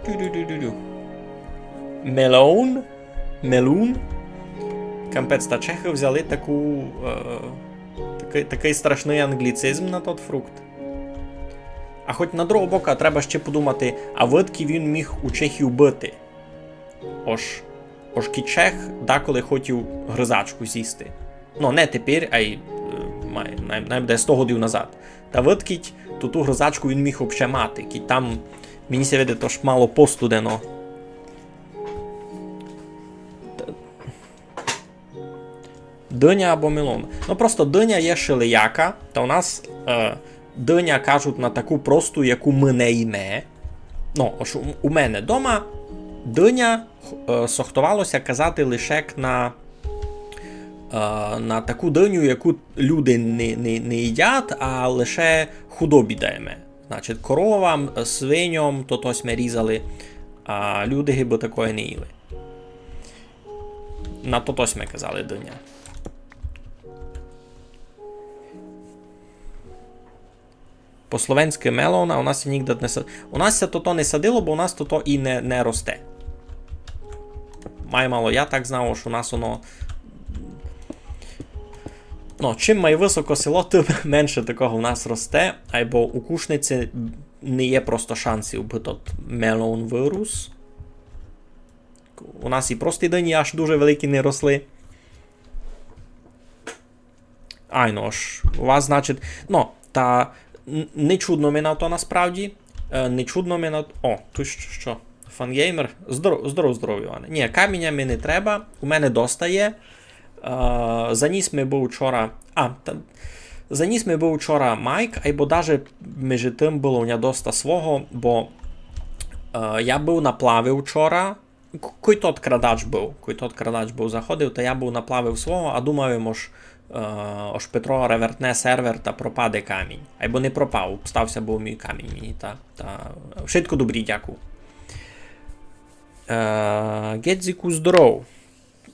Тю-дю-дю-дю-дю. Мелон? Мелун? Капець, та чехы взяли таку, е, такый, такый страшный анґліцизм на тот фрукт. А хоть на другого бока треба ще подумати, а выдкы він міг у чехів быти? Ож, ож кідь чех даколи хотів гризачку зїсти. Ну, не тепер, ай, е, май, най, най буде сто годів назад. Та выдкы ту, ту гризачку він міг вообще мати, кідь там, мені ся видить, ож мало постудено. Та, Диня або мелон. Ну, просто диня є шелияка, та у нас, е, диня кажуть на таку просту, яку ми не їме. Ну, ож у, у мене дома диня, е, сохтовало ся казати лише на, е, на таку диню, яку люди не, не, не їдять, а лише худобі даєме. Значить, коровам, свиньом, то тось ми різали, а люди гибы такої не їли. На то тось ми казали диня. По-словенськи мелон, а у нас ся нігде не сад-, у нас ся тото не садило, бо у нас тото і не, не росте. Май мало, я так знав, што у нас воно, ну, чим май высоко село, тым менше такого у нас росте, айбо у Кушниці не є просто шансів, бы тот мелон вырус. У нас і прості дині аж дуже великі не росли. Айно ж, у вас, значить, ну, та н-, не чудно ми на то насправді. Е, не чудно ми на... О, туй што, што? Фангеймер. Здоров, здоров, здоров, Іване. Ні, каміня ми не треба, у мене доста є. Е, заніс ми быв учора... А, та, заніс ми быв учора майк, айбо даже межи тым было у ня доста свого, бо, е, я быв наплавив учора, К-, кой тот крадач быв, кой тот крадач быв заходив, та я быв наплавив свого, а думав им, ож, е, ож Петро ревертне сервер та пропаде камінь. Айбо не пропав, став ся быв мій камінь мені, та, та, вшытко добрі, дякую. Е, Гедзіку, здоров.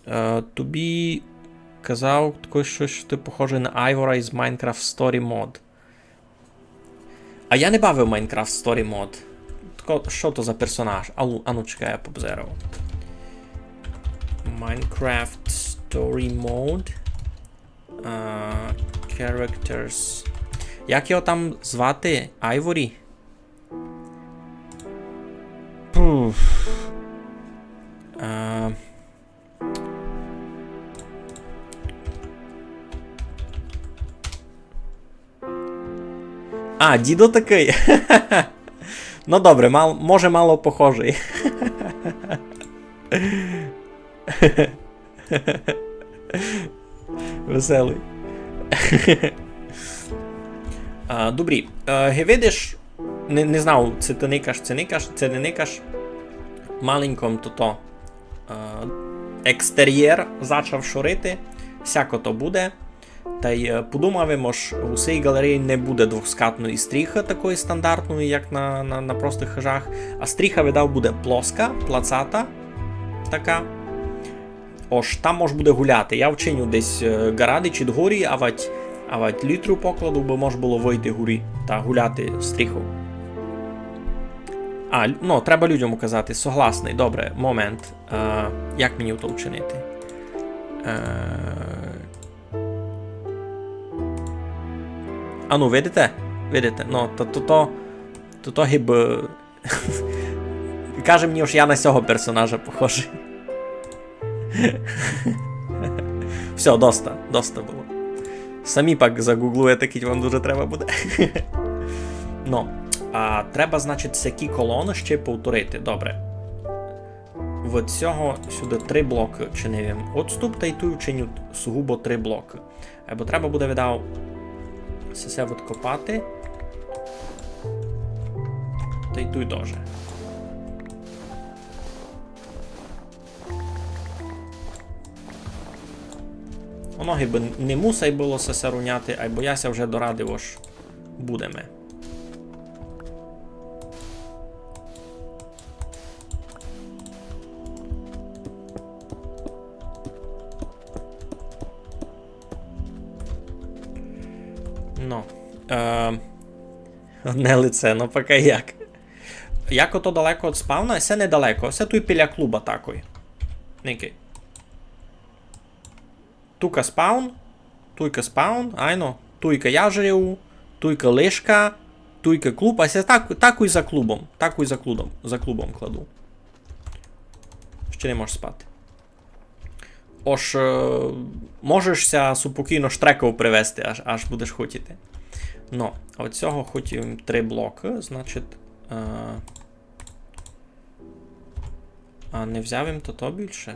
Е, тобі казав хтось, што ты похожий на Айвора із Minecraft Story Mod. А я не бавив Minecraft Story Mod. Тако, што то за персонаж? Ану, ану, чекай, я побзерав. Minecraft Story Mode. А, characters. Як його там звати? Айворі? Пуф. А, А, дідо такый. Ну добре, мал-, може, мало похожый. Веселый. А, добрі. Е, ги видиш, не, не знав, ци ты никаш, ци никаш, ци не никаш. Маленько м тото, е, екстерєр зачав шорити. Сяко то буде. Тай, е, подумав им, ож у сей ґалереї не буде двохскатної стріхы, такої стандартної, як на, на, на простых хыжах, а стріха, видав, буде плоска, плацата, така. Ож там мож буде гуляти. Я вчиню десь, е, ґарадичі дгорі, авадь, авадь літру покладу, бы мож было выйти горі та гуляти стріхов. А, лю-, ну, треба людям указати, согласный, добре, момент. Е, як мені то вчинити? Е, Ану, видите? Видите? Ну, то, то, то, то, то гибы... Каже мені, ож я на сього персонажа похожый. Всьо, доста, доста было. Самі пак загуглуєте, кідь вам дуже треба буде. Ну, а треба, значить, сякі колоны ще повторити. Добре. Від сього сюды три блокы чинив им одступ, тай туй вчиню сугубо три блокы. Айбо треба буде, видав, се, се відкопати. Тай туй тоже. Воно гибы не мусай было се, се руняти, айбо я ся вже дорадив, ож будеме. Ну, е, одне лице, ну пока як. Як ото далеко од спавна? Се недалеко, се туй біля клуба такой. Никай. Туйка спаун, туйка спаун, айно, туйка я жрю, туйка лишка, туйка клуб, а ся так, такой за клубом, такой за клубом, за клубом кладу. Ще не можеш спати. Ож, е, можеш ся супокійно штреков привезти, аж, аж будеш хотіти. Но, а од сього хотів три блокы, значить, е, А не взяв им тото більше?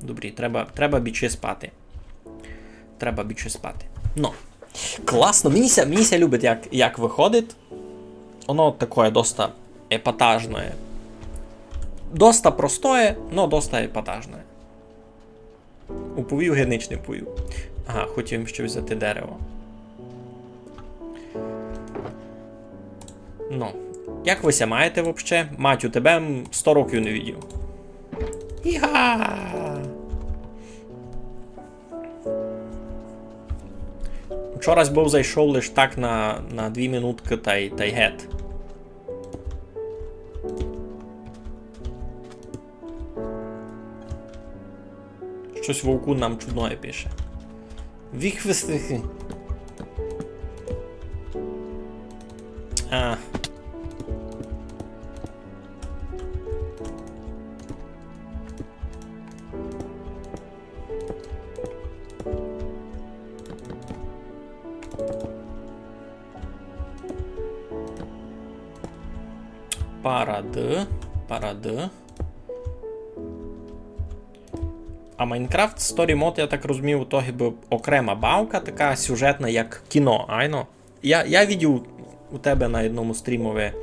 Добрі, треба, треба бічи спати. Треба бічи спати. Но. Класно, мені ся, мені ся любить, як, як выходить. Оно такоє доста епатажноє. Доста простоє, но доста епатажноє. Уповів, ги нич не повів. Ага, хотів им ще взяти дерево. Ну, як вы ся маєте вообще? Матю, тебе м сто років не видів. Іга! Вчора быв зайшов лиш так на, на дві минуткы тай, тай гет. Штось Вовку нам чудноє пише. Віхвестихи. А. Парады, парады. А Minecraft Story Mode, я так розумію, то гибы окрема бавка, така сюжетна, як кіно, айно? Я, я видів у тебе на одному стрімови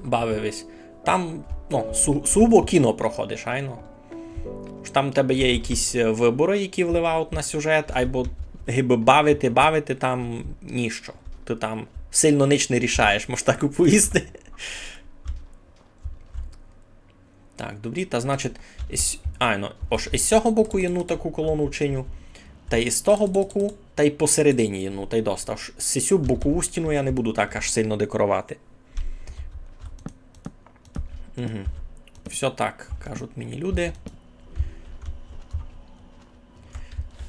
бавив ись. Там, ну, су-, сугубо кіно проходиш, айно? Ож там у тебе є якісь, е, выборы, які вливають на сюжет, айбо гибы бавити, бавити там ніщо. Ты там сильно нич не рішаєш, мож так уповісти. Так, добрі, та значить, із, айно, ож із сього боку єдну таку колону вчиню, та із того боку, та й посередині єдну, та й доста. Ож сисю бокову стіну я не буду так аж сильно декоровати. Угу. Всьо так, кажуть мені люди.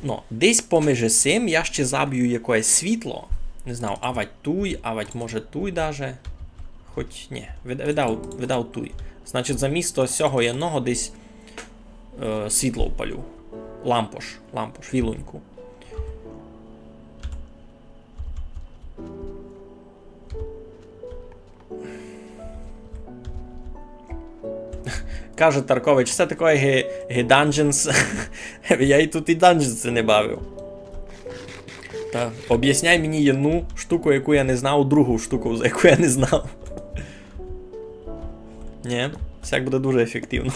Но, десь поміж сим я ще заб'ю якоєсь світло. Не знаю, авать туй, авать може туй даже. Хоть, ні, видав, видав, видав туй. Значить, замісто сього єдного десь, е, світло впалю. Лампош, лампош, вілуньку. Каже Таркович, се такоє ги, ги Dungeons. Я й тут і Dungeons не бавив. Та обясняй мені єдну штуку, яку я не знав, другу штуку, за яку я не знав. Ні, сяк буде дуже ефективно.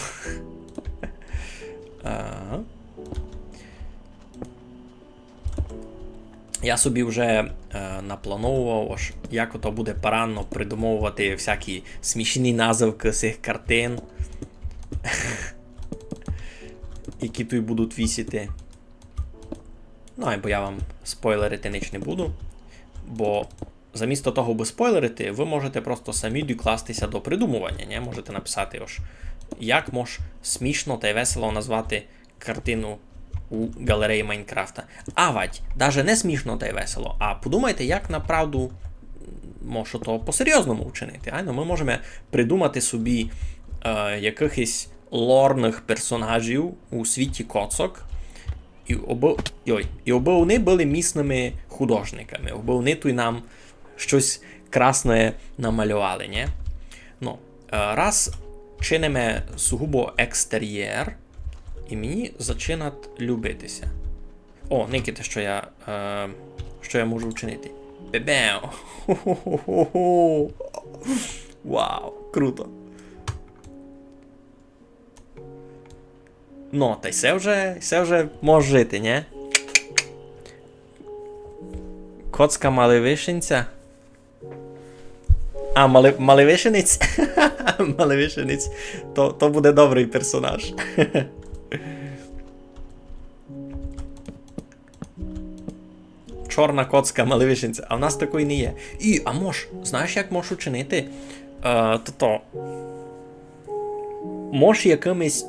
Ага. Я собі вже, е, наплановував, ож як ото буде парадно придумовувати всякі смішні назывкы сих картин, які туй будуть висіти. Ну, айбо я вам спойлерити нич не буду, бо замісто того, аби спойлерити, вы можете просто самі докласти ся до придумування, нє? Можете написати, ож як мож смішно тай весело назвати картину у ґалереї Майнкрафта. Авать, даже не смішно тай весело, а подумайте, як направду мож то по-серйозному вчинити. Айно, мы можеме придумати собі, е, якыхось лорных персонажів у світі коцок, і обы, йой, і обы они были місными художниками, обы они туй нам штось красне намалювали, нє? Ну, е, раз чиниме сугубо екстерєр, і мені зачинать любити ся. О, никайте, што я, е, што я можу вчинити. Бебеу! Ху-ху-ху-ху-ху! Вау, круто! Ну, тай се вже, се вже мож жити, нє? Коцка малевишенця? А, мале-, малевишенець? Малевишенець. То, то буде добрый персонаж. Чорна коцка малевишенця. А в нас такої не є. І, а мож, знаєш, як мож учинити? Е, то, то. Мож якымось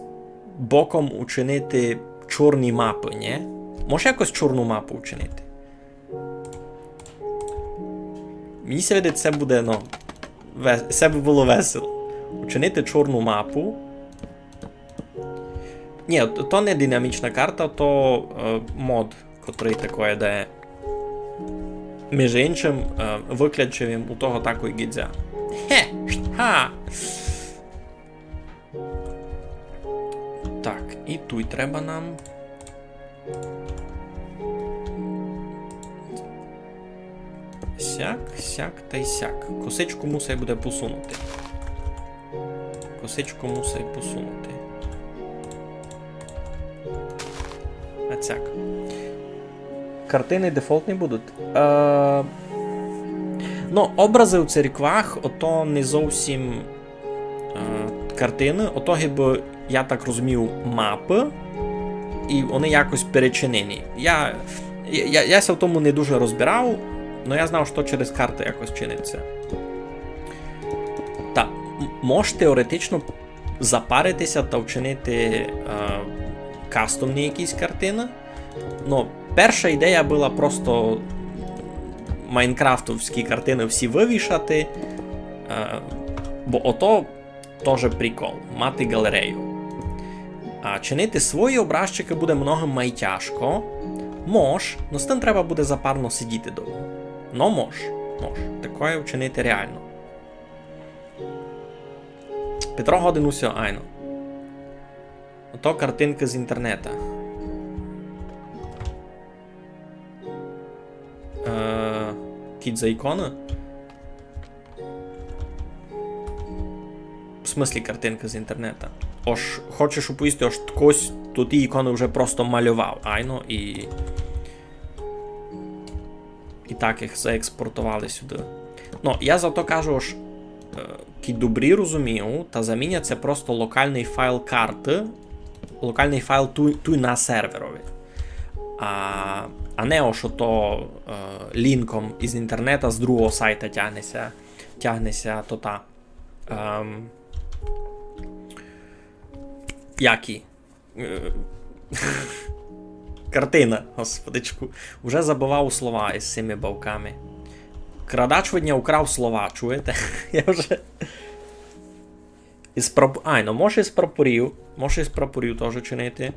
боком учинити чорні мапы, нє? Мож якось чорну мапу учинити? Мені ся видить, се буде, ну, ве-, се бы было весело. Учинити чорну мапу. Нї, то, то не динамічна карта, то, е, мод, котрый такоє дає. Між іншым, е, выключив им у того такой гідзя. Хе! Ха! Так, І туй треба нам. Сяк, сяк тай сяк. Косичку мусай буде посунути. Косичку мусай посунути. А сяк. Картины дефолтні будуть. Е, ну, образы у церквах, ото не зовсім е, картины, ото гибы, я так розумію, мапы, і они якось перечинені. Я, я, я, я ся в тому не дуже розбирав, но я знав, што через карты якось чинить ся. Та м-, мож теоретично запарити ся та вчинити е, кастомні якісь картины. Ну, перша ідея была просто майнкрафтовські картины всі вывішати, е, бо ото тоже прикол, мати ґалерею. А чинити свої образчикы буде много май тяжко. Мож, но з тым треба буде запарно сидіти довго. Но мож, мож. Такоє вчинити реално. Петро годен усьо, айно. Ото картинкы з інтернета. Е, кідь за іконы? В смыслі картинкы з інтернета? Ож хочеш уповісти, ож ткось туй ті іконы вже просто мальовав, айно, і, і так їх заекспортовали сюды. Ну, я зато кажу, ож, е, кідь добрі розумію, та замінять ся просто локалный файл карты, локалный файл туй, туй на серверови. А, а не ож ото, е, лінком із інтернета з другого сайта тягне ся, тягне ся то та, ем, як і, е, картина, господичку. Уже забывав слова із сими бавками. Крадач видня украв слова, чуєте? Я вже із прап-, ай, ну, може із прапорів, може із прапорів тоже чинити.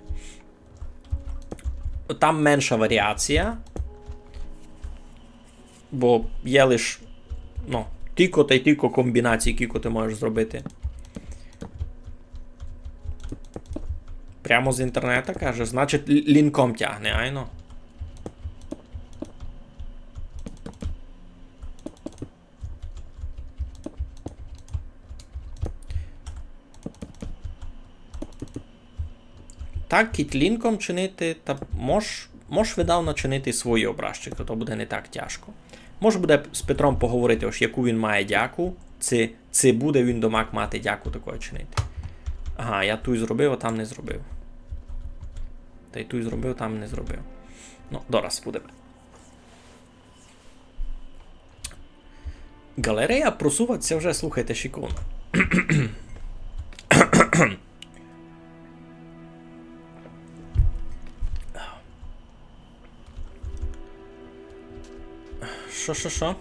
Там менша варіація. Бо є лиш, ну, тілько тай тілько комбінацій, кілько ти можеш зробити. Прямо з інтернета, каже, значить, л-, лінком тягне, айно. Так, кідь лінком чинити, та мож, мож видав начинити свої образчикы, то буде не так тяжко. Мож буде з Петром поговорити, ож яку він має дяку, ци, ци буде він домак мати дяку такоє чинити. Ага, я туй зробив, а там не зробив. Тай туй зробив, там не зробив. Ну, дораз буде. Ґалерея просувать ся вже, слухайте, шиковно. Шо, шо, шо?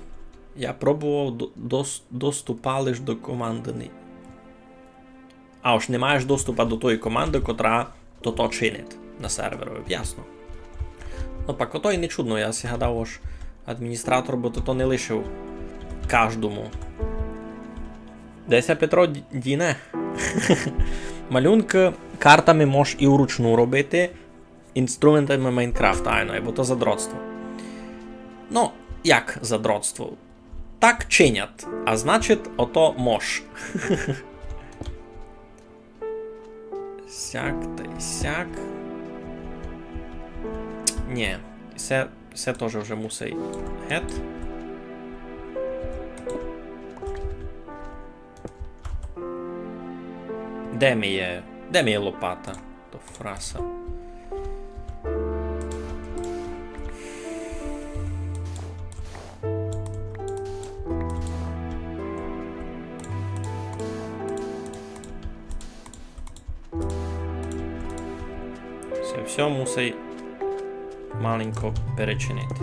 Я пробовав до-, дос-, доступа лиш до команды. А, ож не маєш доступа до тої команды, котра тото чинить на серверови, ясно. Ну, пак ото й не чудно, я си гадав, ож адміністратор бы тото не лишив каждому. Де ся Петро д-, діне? Малюнкы картами мож і вручну робити, інструментами Майнкрафта, айно, бо то задротство. Ну, як задротство? Так чинять, а значить, ото мож. Сяк тай сяк. Нє, се, се тоже вже мусить гет. Де ми є? Де ми є лопата? То фраса. Се всьо мусить маленько перечинити.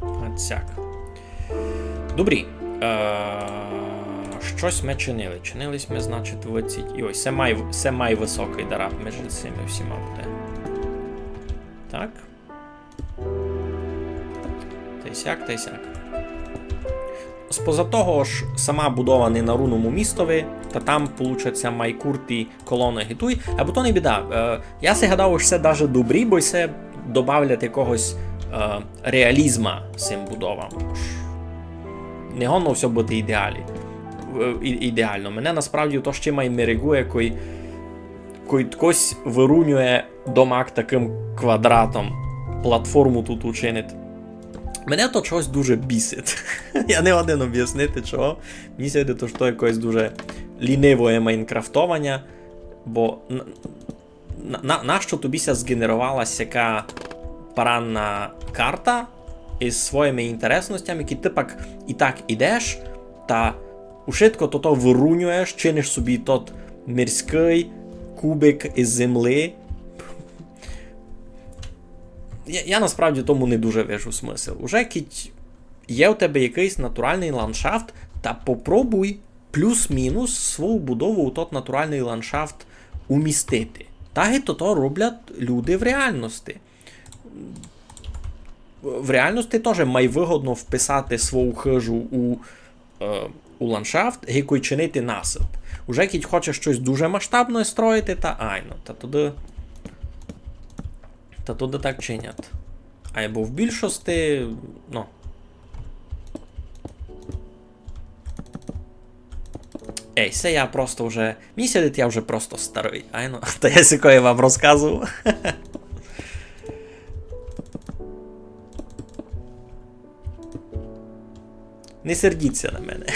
Отсяк. Добрі. Е, штось ми чинили. Чинили сьме, значить, двадцять. Йой, се май, се май высокый дараб межи сими всіма буде. Так. Тай сяк, тай сяк. Споза того, ож сама будова не на руному містови, та там получаться май курті колоны ги туй, айбо то не біда. Е, я си гадав, ож се даже добрі, бо се добавлять якогось, е, реалізма сим будовам. Ож не годно всьо быти ідеалі-, е, і-, ідеално. Мене насправді то ще май мерегує, кой, кой ткось вырунює домак такым квадратом, платформу тут учинить. Мене то чогось дуже бісить. Я не годен обяснити, чого. Мені ся видить, ож то якесь дуже лінивоє майнкрафтованя, бо н-, на, на, нащо тобі ся зґенеровала сяка паранна карта із своїми інтересностями, які ты пак і так ідеш, та ушытко тото вырунюєш, чиниш собі тот мирськый кубик із землі. Я, я насправді тому не дуже вижу смысл. Уже кідь є у тебе якыйсь натуралный ландшафт, та попробуй плюс-мінус свою будову у тот натуралный ландшафт умістити. Так і тото роблять люди в реалности. В реалности тоже май выгодно вписати свою хыжу у, е, у ландшафт, ги кой чинити насып. Уже кідь хочеш штось дуже масштабне строїти, та айно, та туды, та туды так чинять. Айбо в більшости, ну. Ей, се я просто вже, мені ся видить, я вже просто старый, айно, та я сякоє вам розказовав. Не сердіться на мене.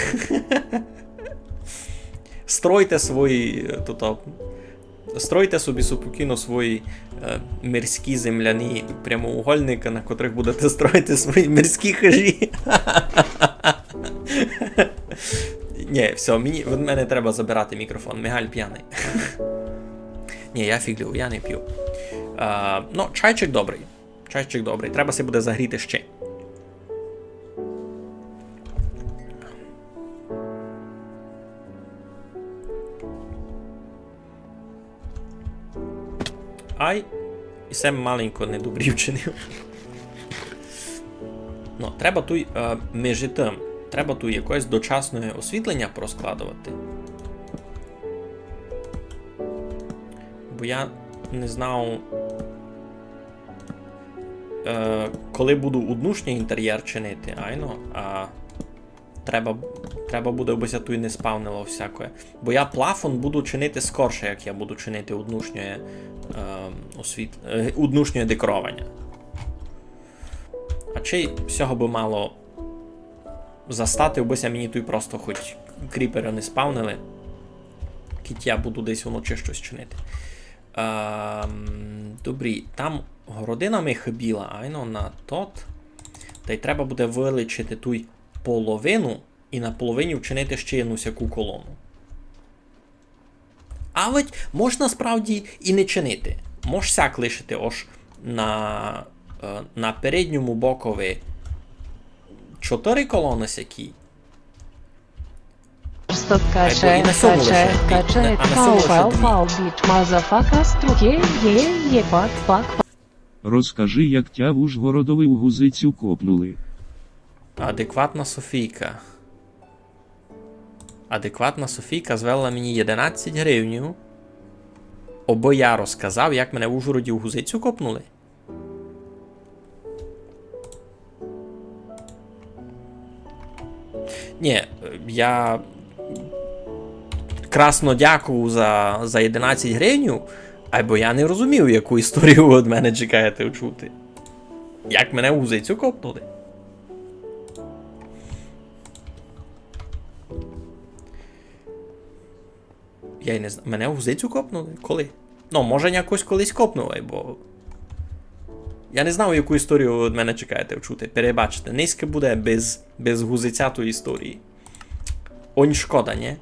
Стройте свої, е, тото, стройте собі супокійно свої, е, мирські земляні прямоугольники, на котрых будете строїти свої мирські хыжі. Ні, всьо, мені, від мене треба забирати мікрофон. Мігаль п'яный. Ні, я фіґлю, я не п'ю. Е, ну, чайчик добрый. Чайчик добрый. Треба ся буде загріти ще. Ай, і се маленько недобрі вчинив. Ну, треба туй, е, межи тым, треба туй якесь дочасне освітлення порозкладовати. Бо я не знав, е, коли буду уднушній інтерєр чинити, айно, а треба, треба буде, обы ся туй не спавнило всякоє. Бо я плафон буду чинити скорше, як я буду чинити уднушнє, е, освіт-, е, уднушнє декорованя. А чи всього бы мало застати, обы ся мені туй просто хоть кріперы не спавнили, кідь я буду десь уночі штось чинити. Ем, добрі, там городина ми хыбіла, айно, на тот. Тай треба буде вылічити туй половину і на половині вчинити ще єдну сяку колону. А ведь мож насправді і не чинити. Мож сяк лишити, ож на, е, на передньому бокови чотыри колоны сякі. Стоп, качає, качає, качає, пау, пау, пау, біч, мазафака, струке, є, є, пак, пак, пак. Розкажи, як тя в Ужгородови у гузицю копнули. Адекватна Софійка. Адекватна Софійка звела мені єдинадцять гривнів, обы я розказав, як мене в Ужгороді у гузицю копнули. Ні, я красно дякую за, за єдинадцять гривнів, айбо я не розумію, яку історію вы од мене чекаєте чути. Як мене у гузицю копнули? Я й не знаю. Мене у гузицю копнули? Коли? Ну, може, якось колись копнули, бо я не знав, яку історію вы од мене чекаєте чути. Перебачте, нынька буде без, без гузицятої історії. Онь шкода, ні?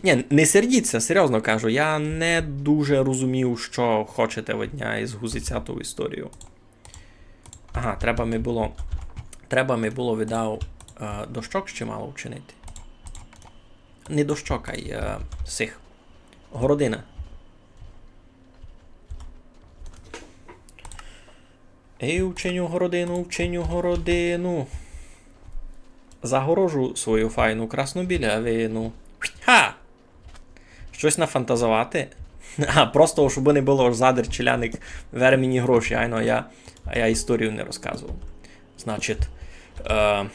Ні, не сердіться, серйозно кажу, я не дуже розумію, що хочете від ня із гузицятою історією. Ага, треба ми было, треба ми было, видав, е, дощок ще мало вчинити. Не дощок, ай, е, сих. Городина. Ей, учиню городину, учиню городину. Загорожу свою файну красну білявину. Ха! Штось нафантазовати? А, просто, щоб не было, ож задар челядник вер мені гроші, айно, а я, а я історію не розказовав. Значить, е,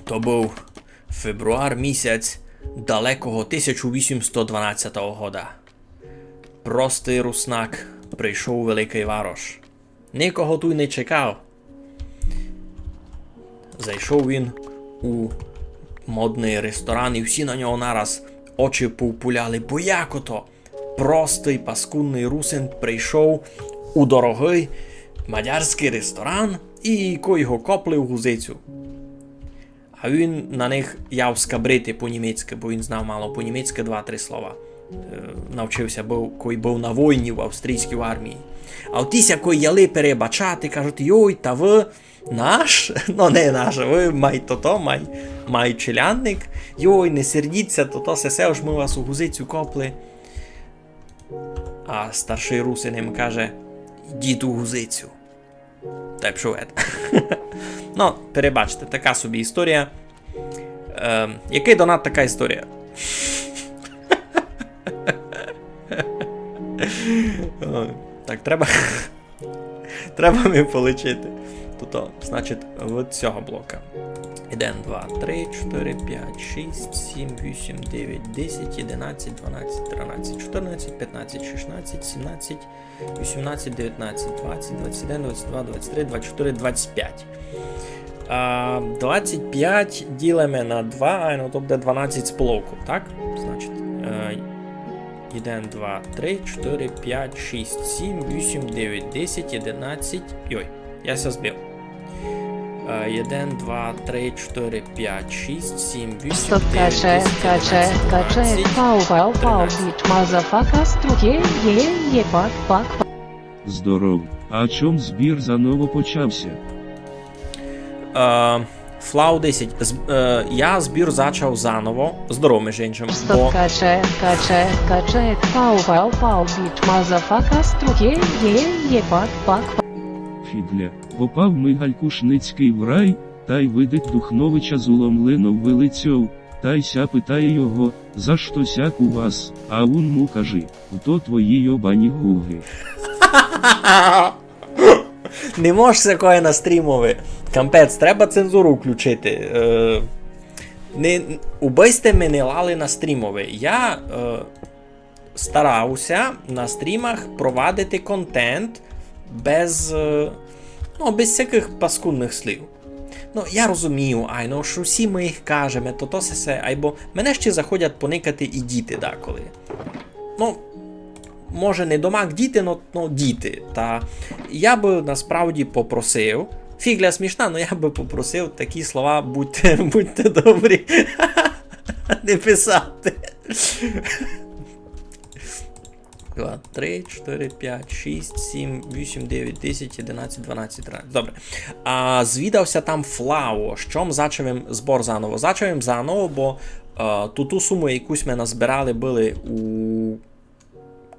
то быв фебруар місяць далекого тисяча вісімсот дванадцятого года. Простый руснак прийшов у великый варош. Никого туй не чекав. Зайшов він у модный ресторан, і всі на нього нараз очі повпуляли. Бо як ото? Простый паскудный русин прийшов у дорогый мадярськый ресторан, і кой його копли у гузицю. А він на них яв скабрити по-німецькы, бо він знав мало по-німецькы два-три слова. Е, навчив ся, быв, кой быв на войні в австрійській армії. А оті ся кой яли перебачати, кажуть: «Йой, та вы наш?» Ну, не наш, вы май тото, май, май челядник. «Йой, не сердіть ся, тото сесе, ож мы вас у гузицю копли». А старшый русин їм каже: «Йдіть у гузицю». Та й пішов гет. Ну, перебачте, така собі історія. Е, якый донат, така історія. О, так, треба, треба ми полічити. Тото, значить, від цього блока. Один, два, три, чотири, пять, шість, сім, вісім, девять, десять, одинадцять, дванадцять, тринадцять, чотирнадцять, пятнадцять, шістнадцять, сімнадцять, вісімнадцять, девятнадцять, двадцять, двадцять один, двадцять два, двадцять три, двадцять чотири, двадцять пять. А, двадцять пять ділиме на два, а, ну, то буде дванадцять з половков, так? Значить, е, один, два, три, чотири, пять, шість, сім, вісім, девять, десять, одинадцять. Йой, я ся збив. Е, один, два, три, чотири, пять, шість, сім, вісім, девять, десять, одинадцять, дванадцять, тринадцять, чотирнадцять, пятнадцять, шістнадцять, сімнадцять, вісімнадцять, девятнадцять, двадцять, двадцять один, двадцять два, двадцять три, двадцять чотири, двадцять пять. Стоп, качає, качає, качає, пау, пау, пау, біч, мазафака, струке, є, є, пак, пак, пак. Здоров. А чом збір заново почався? Е, Флау десять. З-, е, я збір зачав заново. Здоров, межи иншым. Стоп, бо качає, качає, качає, пау, пау, пау, біч, мазафака, струке, є, є, пак, пак, пак. Фіґля. Попав Мигаль Кушницькый в рай, тай видить Духновича з уломленов вилицьов, тай ся питає його: «За што сяк у вас?» А вун му каже: «То твої йобані гуги». Не мож сякоє на стрімови. Кампець, треба цензуру включити. Е, не, убы сьте ми не лали на стрімови. Я, е, старав ся на стрімах провадити контент без, е, ну, без всякых паскудных слів. Ну, я розумію, айно, што всі мы їх кажеме, то, то се, се, айбо мене ще заходять поникати і діти деколи. Ну, може, не домак діти, но, но діти. Та я бы насправді попросив, фіґля смішна, но я бы попросив такі слова: «Будьте, будьте добрі, не писати». Два, три, чотири, пять, шість, сім, вісім, девять, десять, одинадцять, дванадцять, тринадцять. Добре. А звідав ся там Флау. Што м зачав им збор заново? Зачав им заново, бо, е, ту, ту суму, яку сьме назбирали, были у...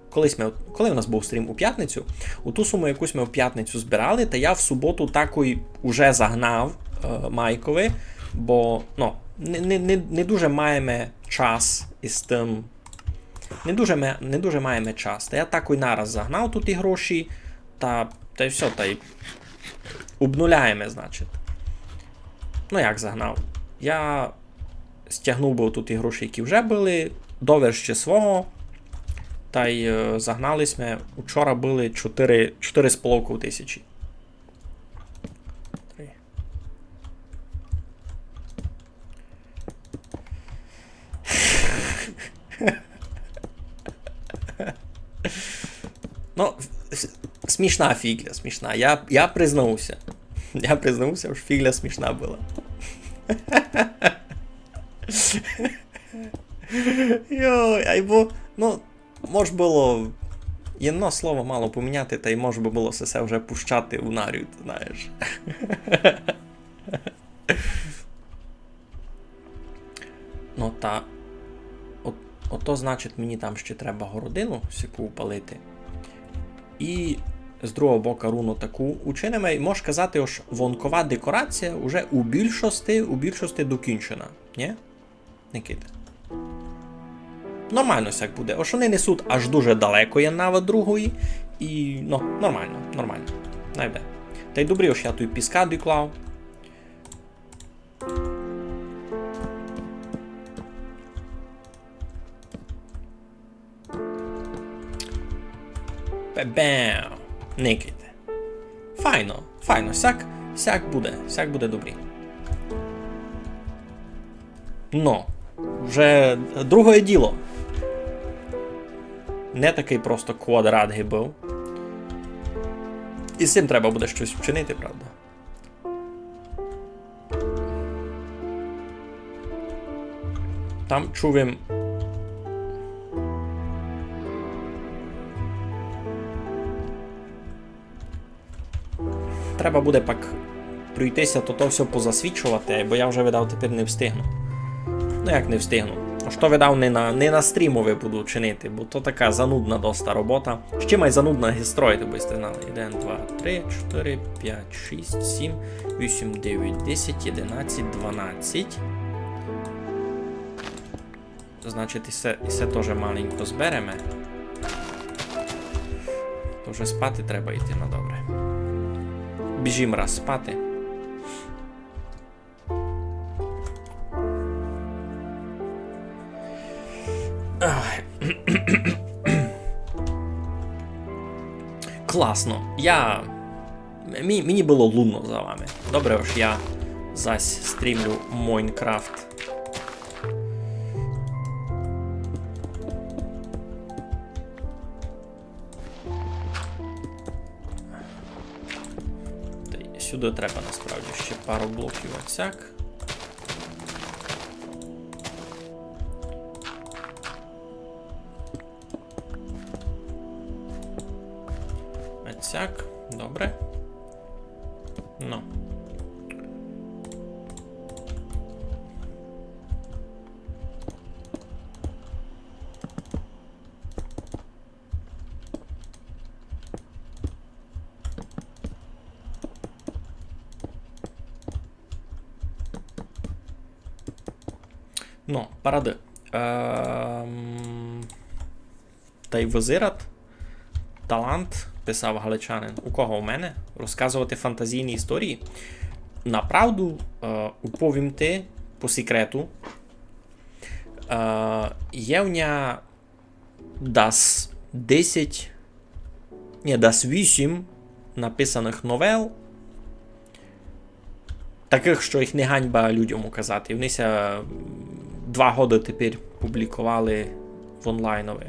Колись ми, коли у нас быв стрім у пятницю, у ту суму, яку сьме в пятницю збирали, та я в суботу такой уже загнав, е, Майкови, бо, ну, не, не, не, не дуже маєме час із тым Не дуже ме-, не дуже маєме час. Та я такой нараз загнав туй і гроші, та, та й всьо, та й обнуляєме, значить. Ну, як загнав? Я стягнув быв туй і гроші, які вже были, довер ще свого, та й, е, загнали сьме, учора были чотири, чотири з половков тисячі. Три. Ну, с-, смішна фіґля, смішна. Я, я признався. Я признався, што фіґля смішна была. Йой, айбо, ну, мож было єдно слово мало поміняти, та й мож бы было се, се вже пущати у народ, знаєш. Ну та, от, ото, значить, мені там ще треба городину сяку упалити. І з другого бока руно таку учиниме. І мож казати, ож вонкова декорація уже у більшости, у більшости докінчена. Нї? Никайте. Нормално сяк буде. Ож они не суть аж дуже далеко єдна від другої. І, ну, нормално, нормално. Най буде. Тай добрі, ож я туй піска доклав. Бе-бем! Никайте. Файно, файно, сяк, сяк буде, сяк буде добрі. Ну, вже друге діло. Не такый просто квадрат ги быв. І з цим треба буде штось вчинити, правда? Там чув им. Треба буде пак пройтися, то, то всьо позасвічовати, бо я вже, видав, тепер не встигну. Ну, як не встигну? Ож то, видав, не на, не на стрімови буду чинити, бо то така занудна доста робота. Ще май занудна ги строїти, бо сьте знали. Один, два, три, чотири, пять, шість, сім, вісім, девять, десять, одинадцять, дванадцять. Значить, і се, і се тоже маленько збереме. То вже спати треба йти, ну добре. Біжім раз спати. Ай. Класно. Я... Мені, мені было лунно за вами. Добре, ож я зась стрімлю Майнкрафт. Та й сюды треба насправді ще пару блоків отсяк. Отсяк, добре. Ну. Ну, парады. Ем, Тай визират талант, писав галичанин. У кого? У мене? Розказовати фантазійні історії? Направду, е, уповім ти по секрету. Е, є в ня дас десять, ні, дас вісім написаных новел, такых, што їх не ганьба людям указати. І вони ся, м, два годы тепер публіковали в онлайнови.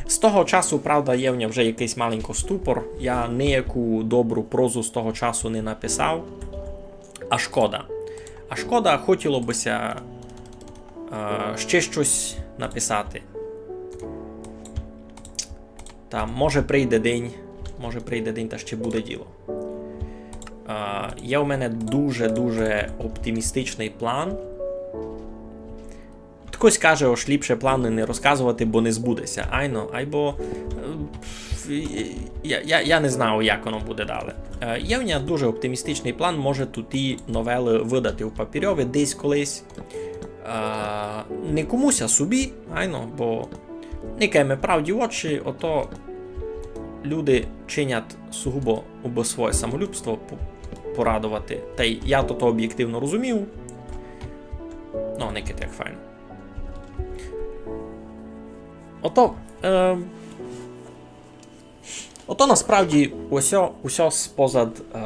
З того часу, правда, є в мене вже якыйсь маленько ступор. Я ніяку добру прозу з того часу не написав. А шкода. А шкода, хотіло бы ся, е, ще штось написати. Та може прийде день, може прийде день, та ще буде діло. Е, є у мене дуже-дуже оптимістичный план. Хтось каже, ож ліпше планы не розказовати, бо не збуде ся. Айно, айбо, е, я, я, я не знаю, як воно буде далі. Е, є в мене дуже оптимістичный план, може туй і новелы выдати у папірьови десь колись. Е, не комусь, а собі, айно, бо никаєме правді в очі, ото люди чинять сугубо, убы своє самолюбство по-, порадовати. Тай я то, то обєктивно розумію. Ну, никайте, як файно. Ото, е, ото насправді усьо, усьо спозад, е,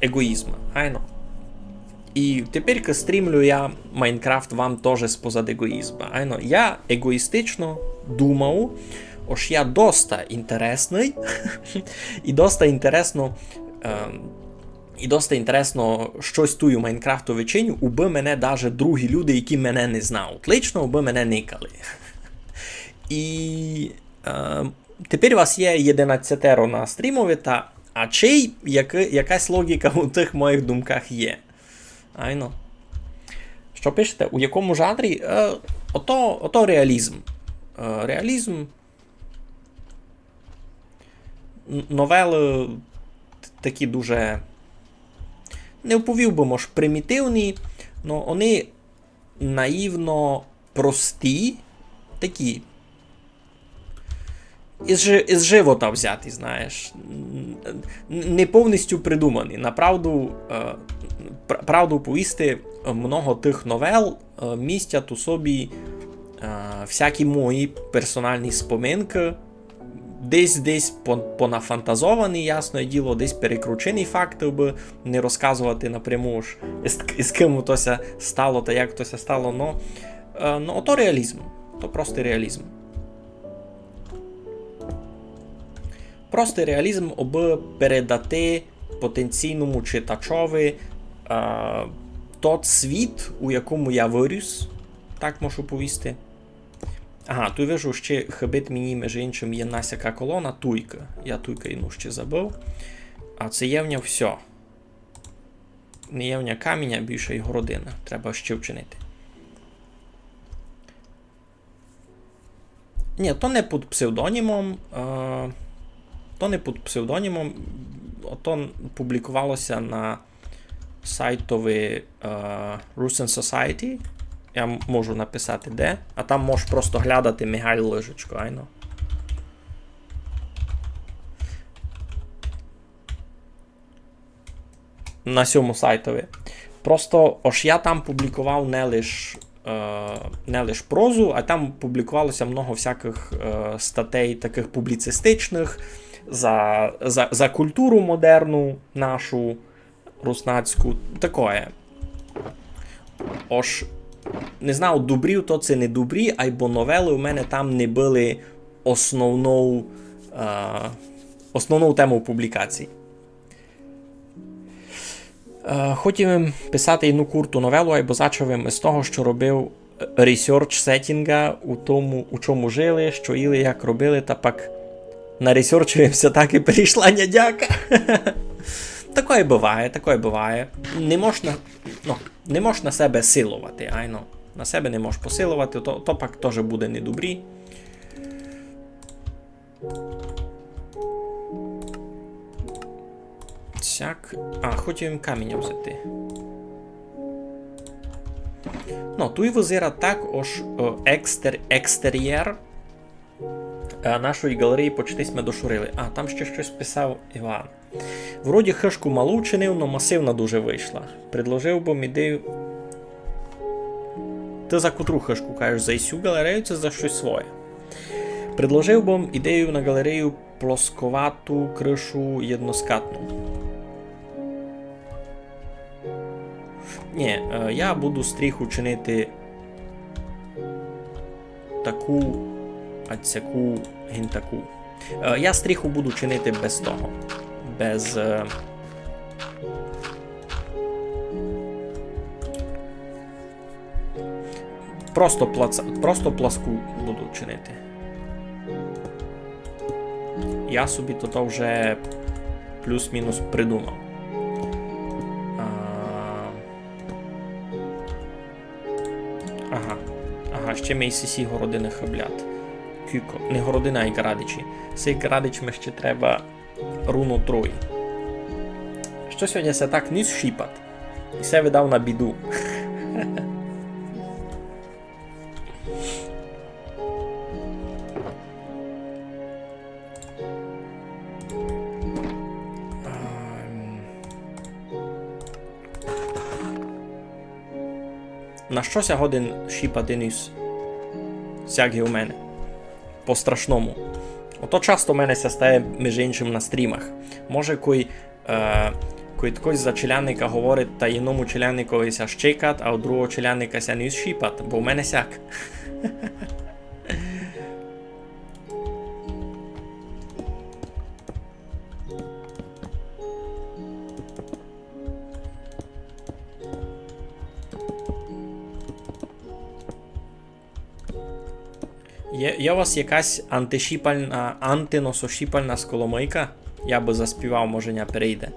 егоїзма, айно. І тепер стрімлю я Майнкрафт вам тоже спозад егоїзма, айно. Я егоїстично думав, ож я доста інтересный, і доста інтересно, е, і доста інтересно штось туй у Майнкрафтови чиню, убы мене даже другі люди, які мене не знають лично, убы мене никали. І, е, тепер вас є єдинадцятеро на стрімови, та, а чей, якы-, якась логіка у тых моїх думках є. Айно. Што пишете? У якому жанрі? Е, ото, ото реалізм. Е, реалізм. н-, новелы т-, такі дуже, не вповів бы, мож, примітивні, но они наївно прості, такі. Із жи-, із живота взяті, знаєш. Н-, н-, не повністю придумані. Направду, е, пр-, правду повісти, много тых новел, е, містять у собі, е, всякі мої персональні споминкы, десь, десь по-, понафантазовані, ясне діло, десь перекручені факты, абы не розказовати напряму, ож з, з ким то ся стало та як то ся стало. Но, е, но ото реалізм. То простый реалізм. Простый реалізм, абы передати потенційному читачови, е, тот світ, у якому я выріс, так можу повісти. Ага, туй вижу, ще хыбить мені, межи іншым, єдна сяка колона, туйка. Я туйка єдну ще забыв. А се є в ня всьо. Не є в ня каміня, більше й городина. Треба ще вчинити. Ні, то не під псевдонімом, е, то не під псевдонімом, ото публіковало ся на сайтови, е, Russian Society. Я м-, можу написати де, а там можеш просто глядати Мігаль Лыжечко, айно. На сьому сайтови. Просто, ож я там публіковав не лиш, е, не лиш прозу, а там публіковало ся много всякых, е, статей, такых публіцистичных, за, за, за культуру модерну нашу, руснацьку, такоє. Ож, не знаю, добрі то ци не добрі, айбо новелы у мене там не были основнов, е, основнов темов публікацій. Е, хотів им писати єдну курту новелу, айбо зачав им з того, што робив, е, ресерч сеттінґа у тому, у чому жили, што їли, як робили, та пак наресерчив им ся, так і прийшла нядяка. Такоє быває, такоє быває. Не можна, ну, не можеш на себе силовати, айно. На себе не можеш посиловати, то, то пак тоже буде недобрі. Так. А, хотів им каміня взяти. Ну, туй визирать так, ож, е, екстер-, екстерєр, е, нашої ґалереї почти сьме дошурили. А, там ще штось писав Іван. Вроді хыжку малу вчинив, но масивна дуже вышла. Предложив бы м ідею. Ты за котру хыжку кажеш? За ісю ґалерею ци за штось своє? Предложив бы м ідею на ґалерею плосковату крышу єдноскатну. Ні, е, я буду стріху чинити таку, а сяку, гин таку. Е, я стріху буду чинити без того. Без, е, просто плац-, просто пласку буду чинити. Я собі то, то вже плюс-мінус придумав. А, Ага. Ага, ще ми й сесі городины хыблять. Куко. Не городины, а й ґарадичі. Сей ґарадич ми ще треба руно троє. Што сьогодні ся так ніс шіпат? І се видав на біду. Ем. На што ся годен шіпати ніс? Сяк є у мене. По-страшному. Ото часто у мене ся стає, межи іншым, на стрімах. Може, кой, е, кой хтось за челядника говорить, та єдному челядникови ся щикат, а у другого челядника ся ніс шіпат, бо у мене сяк. Є, є у вас якась антишіпальна, антиносошіпальна сколомийка? Я бы заспівав, може, ня перейде.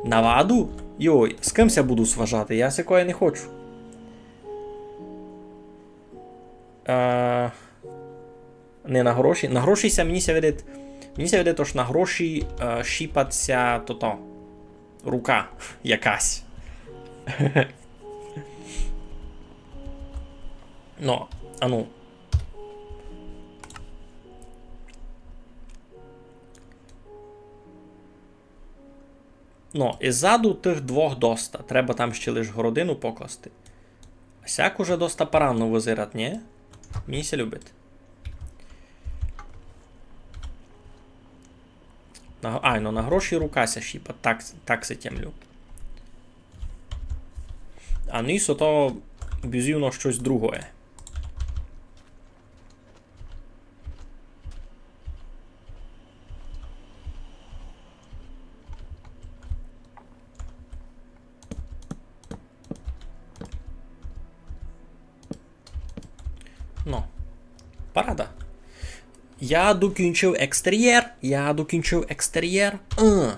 На ваду? Йой, з ким ся буду сважати? Я сякоє не хочу. Е, Не на гроші. На гроші ся мені ся видить, мені ся видить, ож на гроші е, щіпать ся тото. Рука якась. Ну, ану. Ну, і ззаду тых двох доста. Треба там ще лиш городину покласти. Сяк уже доста парадно визирать, нї? Мені ся любить. На, ай, ну на гроші рука ся щіпать, так, так се тямлю. А ніс ото бізувно штось другоє. Ну, парада. Я докінчив екстер'єр, я докінчив екстер'єр. Е,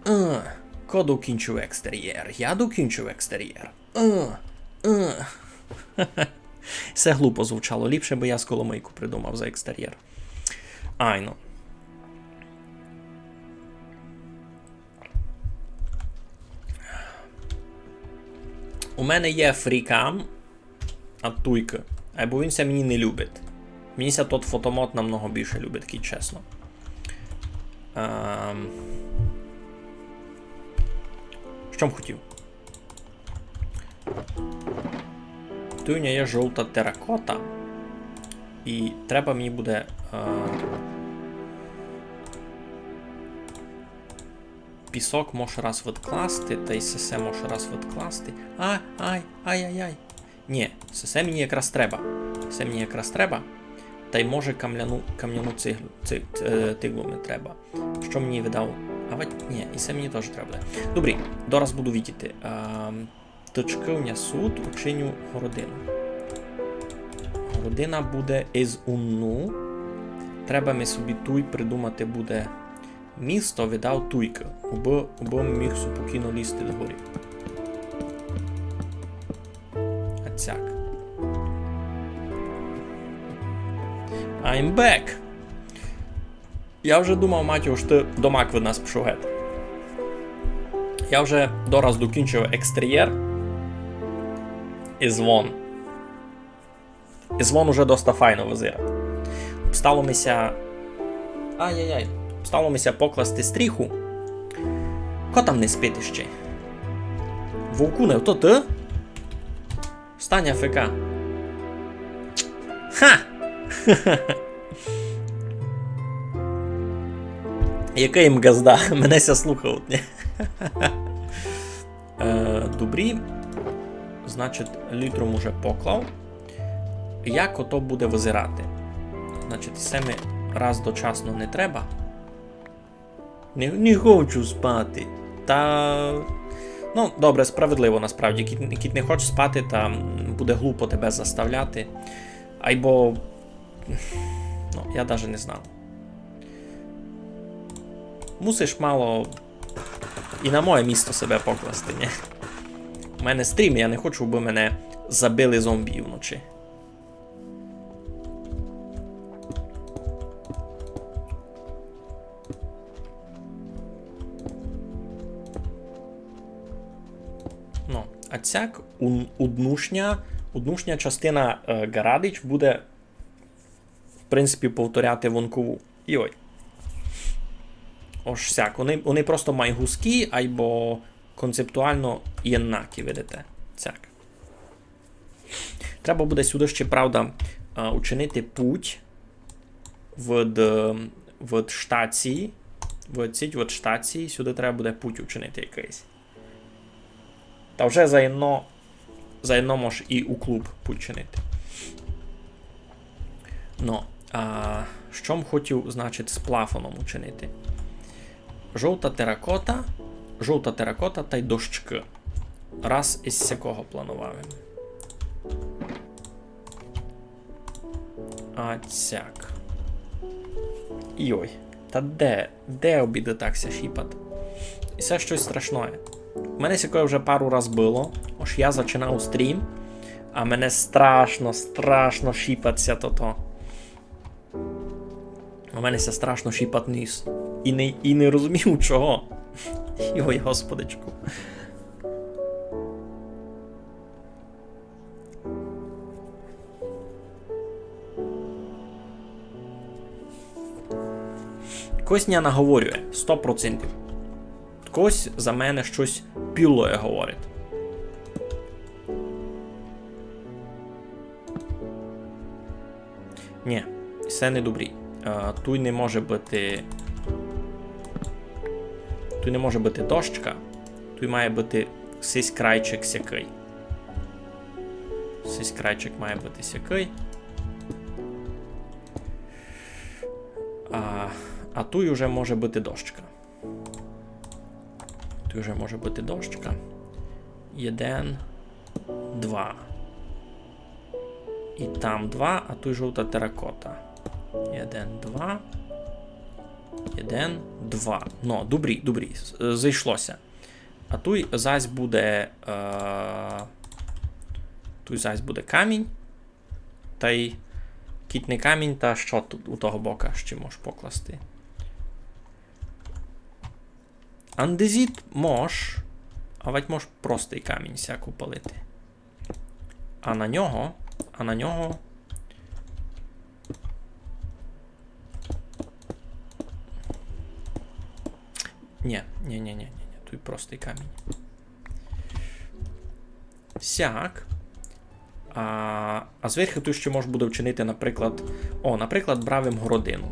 е. Ко докінчив екстер'єр? Я докінчив екстер'єр. Е, е. Се глупо звучало. Ліпше бы я сколомыйку придумав за екстер'єр. Айно. У мене є фрікам, а туйка. Айбо він ся мені не любить. Мені ся тот фотомод намного більше любить, кідь чесно. Ем, Што м хотів? Туй у мене є жовта теракота. І треба мені буде, е, пісок мож раз відкласти, тай сесе мож раз відкласти. А, ай, ай-яй-яй. Нї, сесе мені якраз треба. Сесе мені якраз треба. Тай може камняну, камняну циглу, ци-, ц-, е, тиглу ми треба. Што мені видав? А вать, нї, і се мені тоже треба буде. Добрі, дораз буду видіти. Ем, тычкы у мене суть, учиню городину. Городина буде из унну. Треба ми собі туй придумати буде місто, видав, туйкы, убы, убы міг супокійно лізти догорі. А цяк. I'm back! Я вже думав, Матю, што ты домак від нас пішов гет. Я вже дораз докінчив екстер'єр. І звон. І звон уже доста файно визирать. Обстало ми ся. Ай-яй-яй. Обстало ми ся покласти стріху. Ко там не спить іщи? Вовкуне, то ты? Встань, АФК. Ха! Якый їм газда? Мене ся слухають, нї? Е, добрі. Значить, літром уже поклав. Як ото буде визирати? Значить, се ми раз дочасно не треба. Не, не хочу спати. Та, ну, добре, справедливо насправді. Кідь, кідь не хочеш спати, та буде глупо тебе заставляти. Айбо, ну, я даже не знав. Мусиш мало і на моє місто себе покласти, нї? У мене стрім, я не хочу, аби мене забили зомбі вночі. Ну, а цяк у, уднушня, уднушня частина е, ґарадич буде в принципі, повторяти вонкову. Йой. Ож сяк. Они, они просто май гузкі, айбо концептуално єднакі, видите. Сяк. Треба буде сюды ще, правда, а, учинити путь від, е, від штації. Від сіть, від штації. Сюды треба буде путь учинити якыйсь. Та вже заєдно, заєдно мож і у клуб путь чинити. Ну, а што м хотів, значить, з плафоном учинити? Жовта теракота, жовта теракота тай дощкы. Раз из сякого планував им. А цяк. Йой, та де, де обіды так ся шіпат? І се штось страшноє. У мене сякоє вже пару раз было, ож я зачинав стрім, а мене страшно, страшно шіпат ся тото. У мене ся страшно щіпать ніс. І не, і не розумію чого. Йой, господичку. Когось ня наговорює, сто процентів. Когось за мене щось пілоє говорить. Нї, се не добрі. Е, туй не може быти. Туй не може быти дощка. Туй має быти сись крайчик сякый. Сись крайчик має быти сякый. А, а туй уже може быти дощка. Туй уже може быти дощка. Єден, два. І там два, а туй жовта теракота. Єден, два. Єден, два. Но, добрі, добрі. З-, зыйшло ся. А туй зась буде, е, туй зась буде камінь. Тай кідь не камінь, та што туй у того бока ще мож покласти? Андезіт мож, авадь мож простый камінь сяк упалити. А на нього, а на нього. Нї, нї, нї, нї, нї, нї, туй простый камінь. Сяк. А, а зверху туй ще мож буде вчинити, наприклад, о, наприклад, бравим городину.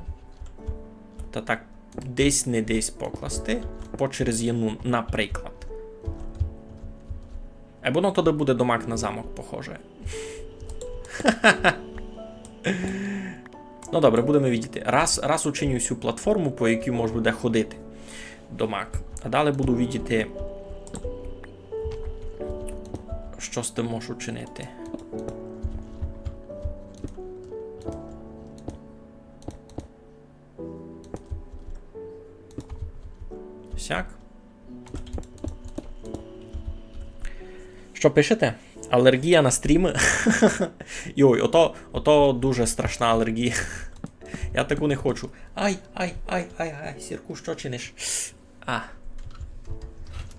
Та так десь не десь покласти, по через єну, наприклад. Е, воно тоді буде домак на замок похоже. Ну добре, будеме видіти. Раз, раз учиню сю платформу, по якій мож буде ходити домак. А далі буду видіти, што з тым можу чинити. Сяк. Што пишете? Алергія на стрімы? Йой, ото, ото дуже страшна алергія. Я таку не хочу. Ай, ай, ай, ай, ай, Сірку, што чиниш? А.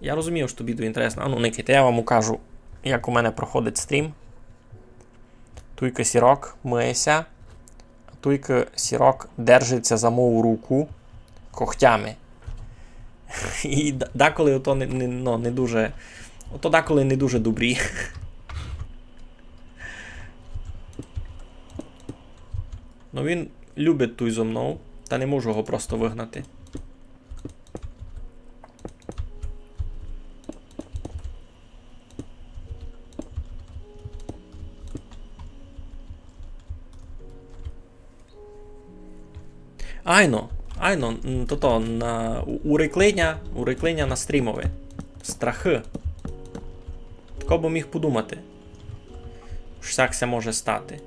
Я розумію, што тобі то інтересно. А ну, никайте, я вам укажу, як у мене проходить стрім. Туйка Сірок миє ся, а туйка Сірок держить ся за мою руку когтями. І д-, деколи ото не, не, ну, не дуже, ото деколи не дуже добрі. Ну, він любить туй зо мнов, та не можу го просто выгнати. Айно, айно, м, тото, на, у-, уреклиня, уреклиня на стрімови. Страхы. Хто бы міг подумати, што так ся може стати.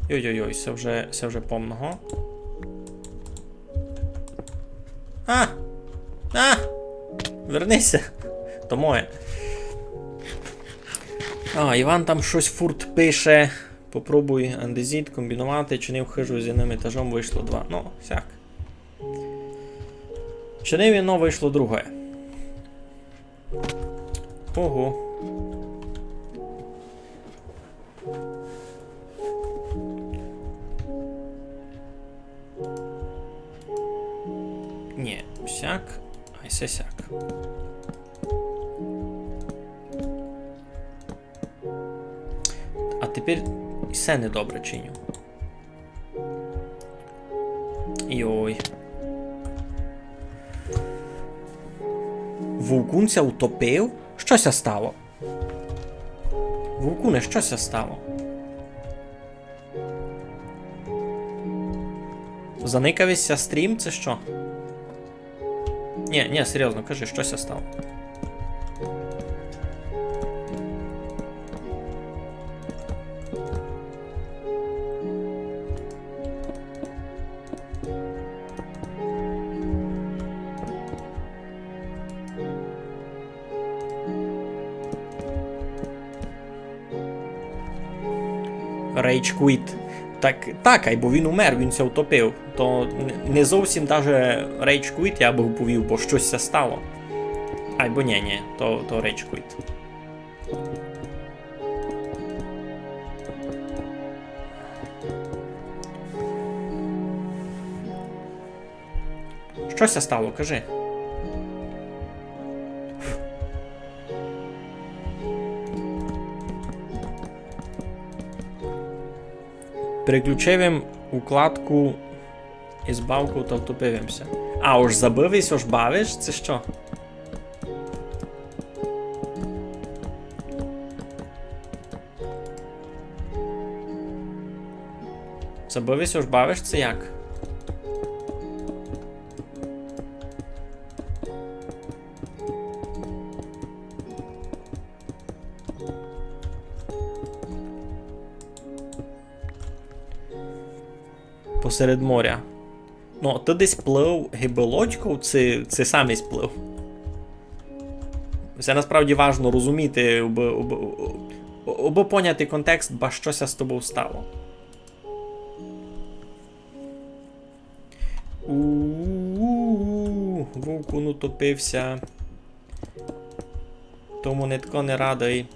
Йой-йой-йой, се вже, се вже помного. А! А! Верни ся! То моє. А, Іван там штось фурт пише. Попробуй андезіт комбінувати, чинив хижу з єдным етажом, вышло два. Ну, сяк. Чинив єдно, вышло друге. Ого. Нї, сяк, ай се сяк. А тепер і се недобре чиню. Йой. Вовкун ся утопив? Што ся стало? Вовкуне, што ся стало? Заникав ся стрім, ци што? Нї, нї, серйозно, кажи, што ся стало? Rage quit. Так, так, айбо він умер, він ся втопив. То не, не зовсім даже rage quit, я бы повів, бо штось ся стало. Айбо нї, нї, то, то rage quit. Што ся стало, кажи? Переключив им укладку из бавков та втопив им ся. А, уж забыв ись, уж бавиш, ци што? Забыв ись, уж бавиш, ци як? Посеред моря. Ну, ты десь плыв гибы лодьков, ци, ци сам ись плыв? Се насправді важно розуміти, обы, обы, обы поняти контекст, ба што ся з тобов стало. У-у-у, вовкун утопив ся. Тому нитко не радый.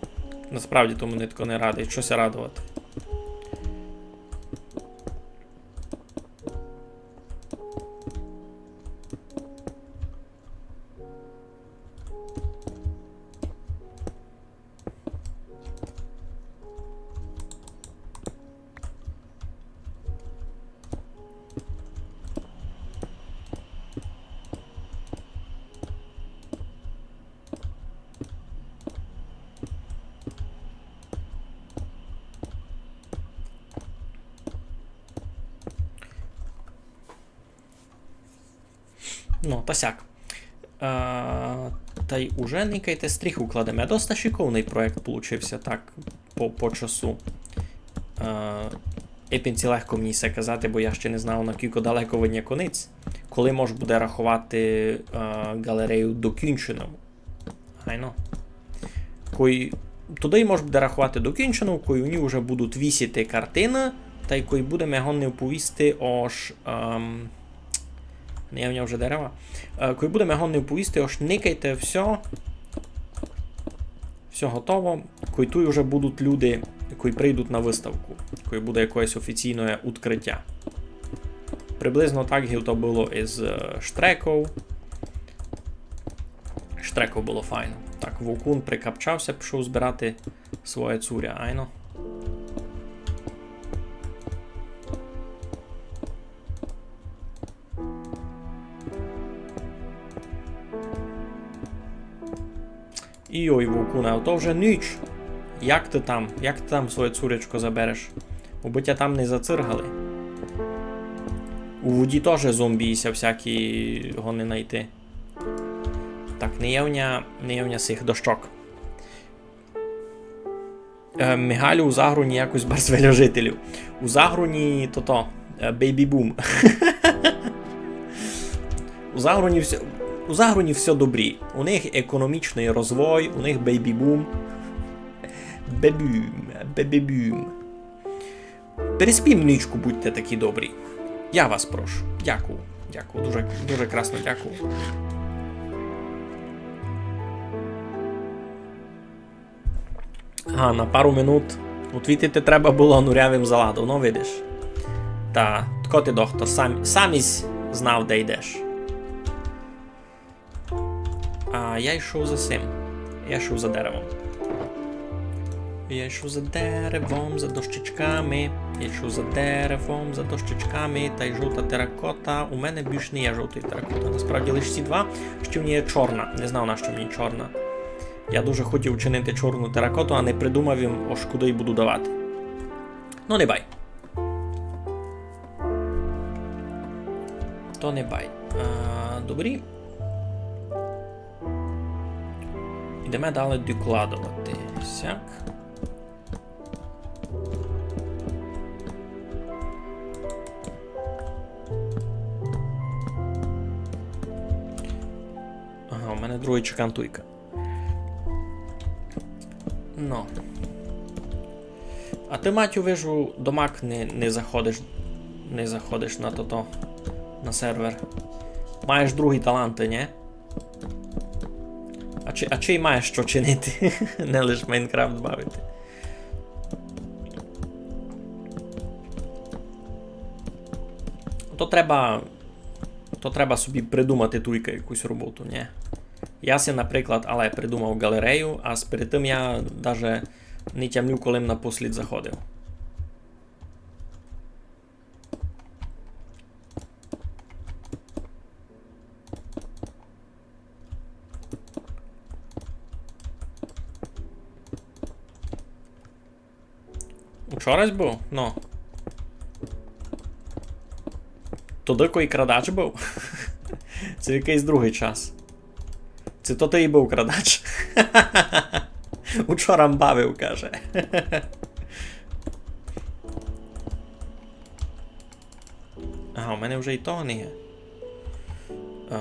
Насправді тому нитко не радый. Што ся радовати? Ну, та сяк. Е, тай уже, никайте, стріху кладеме. Доста шиковный проєкт получив ся так по, по часу. Е, ипен ци легко мені се казати, бо я ще не знав, накілько далеко від ня конець. Коли мож буде раховати, е, ґалерею докінчену. Айно. Кой, тогды мож буде раховати докінчену, кой у ній уже будуть висіти картины, тай кой будеме годні повісти, ож, ем, не є в нього вже дерева. Е, кой будеме годні повісти, ож никайте, всьо, всьо готово, кой туй уже будуть люди, кой прийдуть на выставку, кой буде якоєсь офіційне відкрытя. Приблизно так ги то было из, е, штреков. Штреков было файно. Так, вовкун прикапчав ся, пішов збирати своє цуря, айно. Йой, вовкуне, а то вже ніч. Як ты там? Як ты там своє цурячко забереш? Обы тя там не зациргали. У воді тоже зомбі ся всякі годні найти. Так, не є в ня, не є в ня сих дощок. Е, Мигалю, у Загруні якось барз веля жителів. У Загруні тото, е, бейбі-бум. У Загруні всьо, у Загруні всьо добрі. У них економічный розвой, у них бейбі-бум. Бебюм, бебебюм. Переспім ничку, будьте такі добрі. Я вас прошу. Дякую, дякую. Дуже, дуже красно дякую. Ага, на пару минут. Отвітити треба было нурявим заладов, ну, видиш. Та, тко ти, доктор, сам, сам ись знав, де йдеш. А я йшов за сим. Я йшов за деревом. Я йшов за деревом, за дощечками. Я йшов за деревом, за дощечками. Тай жовта теракота. У мене більш не є жовтої теракоти. Насправді лише ці два. Ще в ній є чорна. Не знав, нащо мені чорна. Я дуже хотів учинити чорну теракоту, а не придумав їм, ож куды її буду давати. Ну, не бай. То не бай. А, добрі. Йдеме далі докладовати. Сяк. Ага, у мене другый чекан туйка. Ну. А ты, Матю, вижу, домак не, не заходиш, не заходиш на тото, на сервер. Маєш другі таланты, нє? А чи, а чи маєш што чинити? Не лиш Майнкрафт бавити. То треба, то треба собі придумати туйка якусь роботу, нє? Я си, наприклад, але придумав ґалерею, а с-, перед тым я даже не тямлю, коли м напослід заходив. Учора сь быв? Ну. То дикый крадач быв? Се в якыйсь другый час. Се то ты і быв крадач. Учора м бавив, каже. Ага, у мене вже і того не є. Е,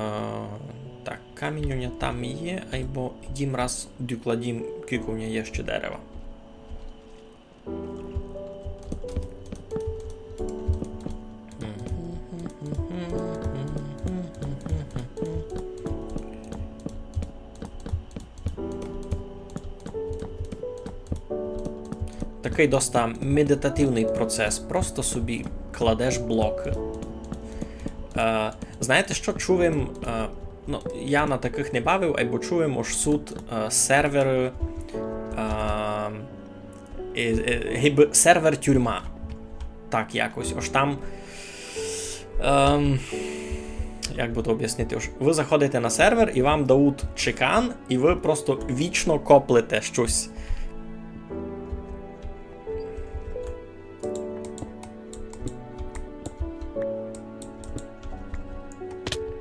так, камінь у мене там є, айбо йдім раз докладім, кілько у мене є ще дерева. Такый доста медитативный процес. Просто собі кладеш блокы. Е, знаєте што, чув им, е, ну, я на такых не бавив, айбо чув им, ож суть, е, серверы, е, е, е, гибы сервер-тюрма. Так якось. Ож там, ем, як бы то обяснити? Ож вы заходите на сервер, і вам дають чекан, і вы просто вічно коплите штось.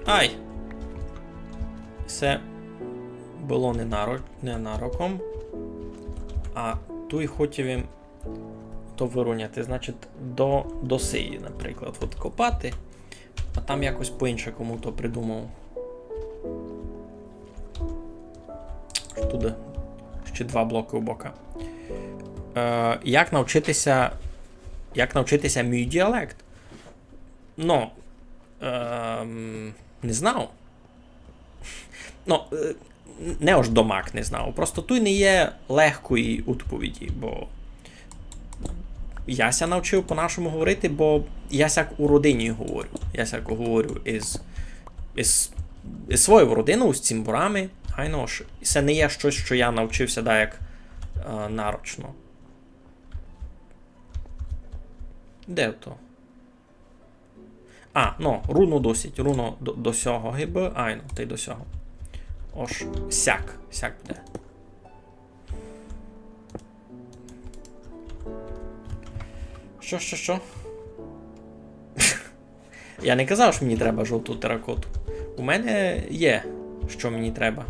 Ай! Се было не наро-, ненароком. А туй хотів им то выровняти, значить, до, до сеї, наприклад, от копати, а там якось по-іншому то придумав. Туды ще два блокы у бока. Е, як навчити ся, як навчити ся мій діалект? Ну, ем, не знав. Ну, е, не ож домак не знав. Просто туй не є легкої відповіді, бо я ся навчив по-нашому говорити, бо я сяк у родині говорю. Я сяк говорю із, із, із своєю родиною, з цімборами. Айно ож, і се не є штось, што я навчив ся даяк, е, нарочно. Де то? А, ну, руно досить, руно до, до сього гибы, айно, тай до сього. Ож сяк, сяк буде. Што, што, што? Я не казав, што мені треба жовту теракоту. У мене є, што мені треба.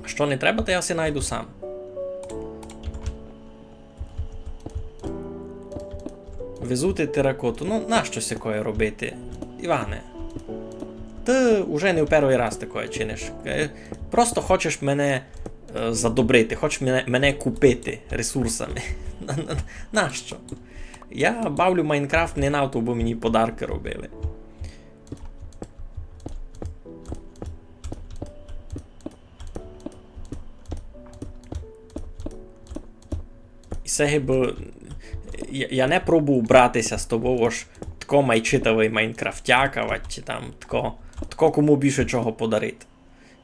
Што не треба, то я си найду сам. Везути теракоту. Ну, нащо сякоє робити, Іване? Ты уже не в першый раз такоє чиниш. Е, просто хочеш мене, е, задобрити, хочеш мене, мене купити ресурсами. На, на, нащо? Я бавлю Майнкрафт не на то, бо мені подаркы робили. І се гибы, я, я не пробую брати ся з тобов, ож тко май читавый майнкрафтяк, авадь чи там тко, тко кому більше чого подарити.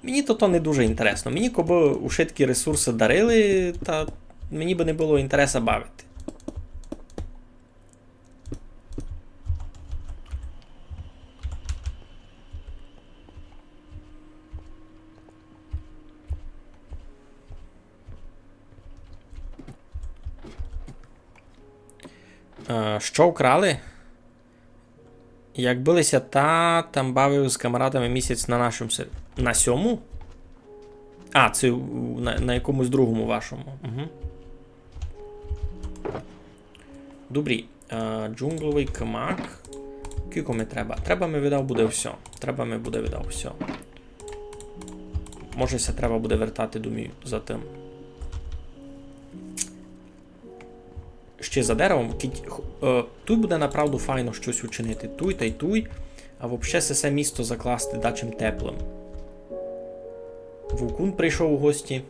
Мені то, то не дуже інтересно. Мені кобы ушыткі ресурсы дарили, та мені бы не было інтереса бавити. Е, што вкрали? Як били ся та, там бавив з камаратами місяць на нашому сер-, на сьому? А, це у, на, на якомусь другому вашому. Угу. Добрі. Е, джунгловый кмак. Кілько ми треба? Треба ми, видав, буде всьо. Треба ми буде, видав, всьо. Може, ся треба буде вертати, думаю, за тым. ще за деревом, кідь, х-, е, туй буде направду файно штось учинити. Туй тай туй, а вообще се, се місто закласти дачим теплым. Вовкун прийшов у гості.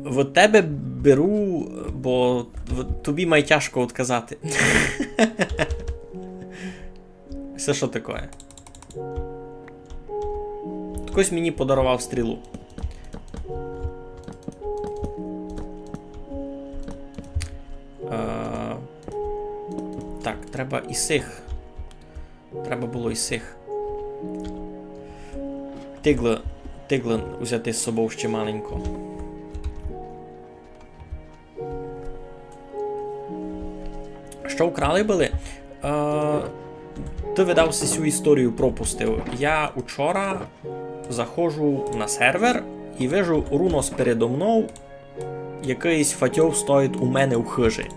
В тебе беру, бо в-, тобі май тяжко отказати. Се што таке? Хтось мені подарував стрілу. Е, так, треба і сих. Треба было і сих. Тиглы, тиглы взяти з собов ще маленько. Што вкрали были? Е, ты, видав, си сю історію пропустив. Я учора заходжу на сервер і вижу, рувно передо мнов якыйсь фатьов стоїть у мене у хыжі.